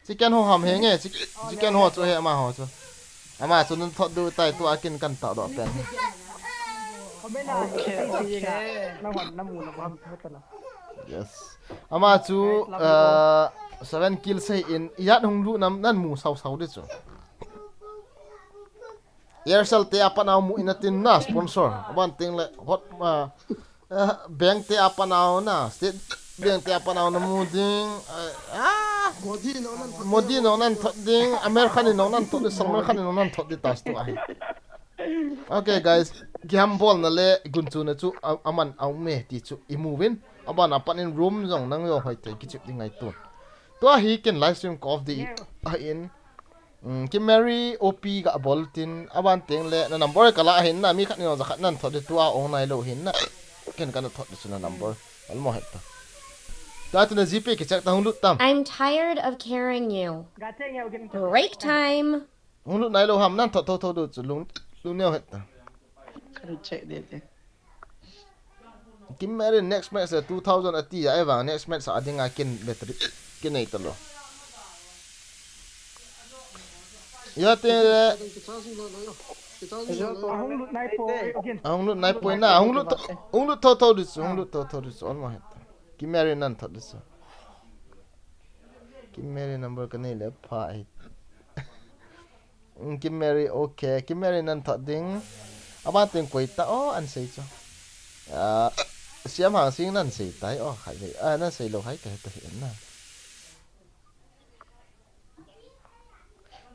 Chicken ho ham he nge, chick-, chicken ho chu he ama ho chu. Ama chu nan thot diu tai, tua kin kan tah doh pen. Comment a, okay, okay. Na hon na mu na bam thot na. Yes. Ama chu uh, seven kills ahin, ijat hung lut nam nan mu sau sau di chu. Aircel te apat nau mu in atin na sponsor. Aban teng le hot uh, uh, bank te apat nau na, State Bank te apat nau na mu ding. Uh, ah, Modi no nan thot. Modi no nan thot ding, America ni no nan thot ding, Salman Khan ni no nan thot ding tas tu ahi. Okay guys, kihambol na le gunchu na chu a- aman aume ti chu i mu vin. Aban apat in room jong nang jong hoi te kichip ding ngai tun. Tua hi ken live stream ko off di ahin. Mm, Kim Mary O P ga bol tin, aban teng le na number ka la hin na, mi khat ni jong za khat nan thot di, tua ong nai lou hin na. Ken kana thot di chu na number. Almo het ta. Tua tu na G P ki check ta, hung lut tam. I'm tired of carrying you. Ga che nge, okay. Break time. Hung lut nai lou ham, nan thot tho tho di chu lung lung neo het ta. Kan check de de. Kim Mary next match le two thousand ati a, evang next match a ding a kin battery kin nei ta lou. Ya te le Kita sing lo lo yo. Kita sing Hello, lo to lo. Hung lut nai po, okay. hung lut nai poi na, hung lut tho- hung lut tho tho di chu, hung lut tho tho di chu, almo het. Kim Mary nan thot di chu. Kim Mary number ka nei le pha hi. Mm, Kim Mary, okay. Kim Mary nan thot ding. Aban teng koi ta, oh, an sei chu. Ah, Siam Hang Sing nan sei tai, oh, khai ve. Ah, nan sei lou hai ka het ta hi na.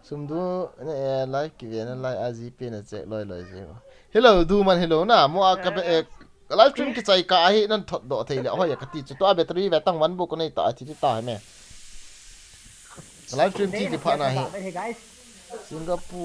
Sum du na, eh, live ki ve na, live a G P na check loi loi je. Hello, du man hello na. Mo a ka be, eh, live stream ki chai ka ahi, nan thot doh thei le. Hoi ka ti chu, tua battery ve tang van bu ko nei ta, ti ti ta me. Live stream ti ti pha na hi. Hey guys. Singapore.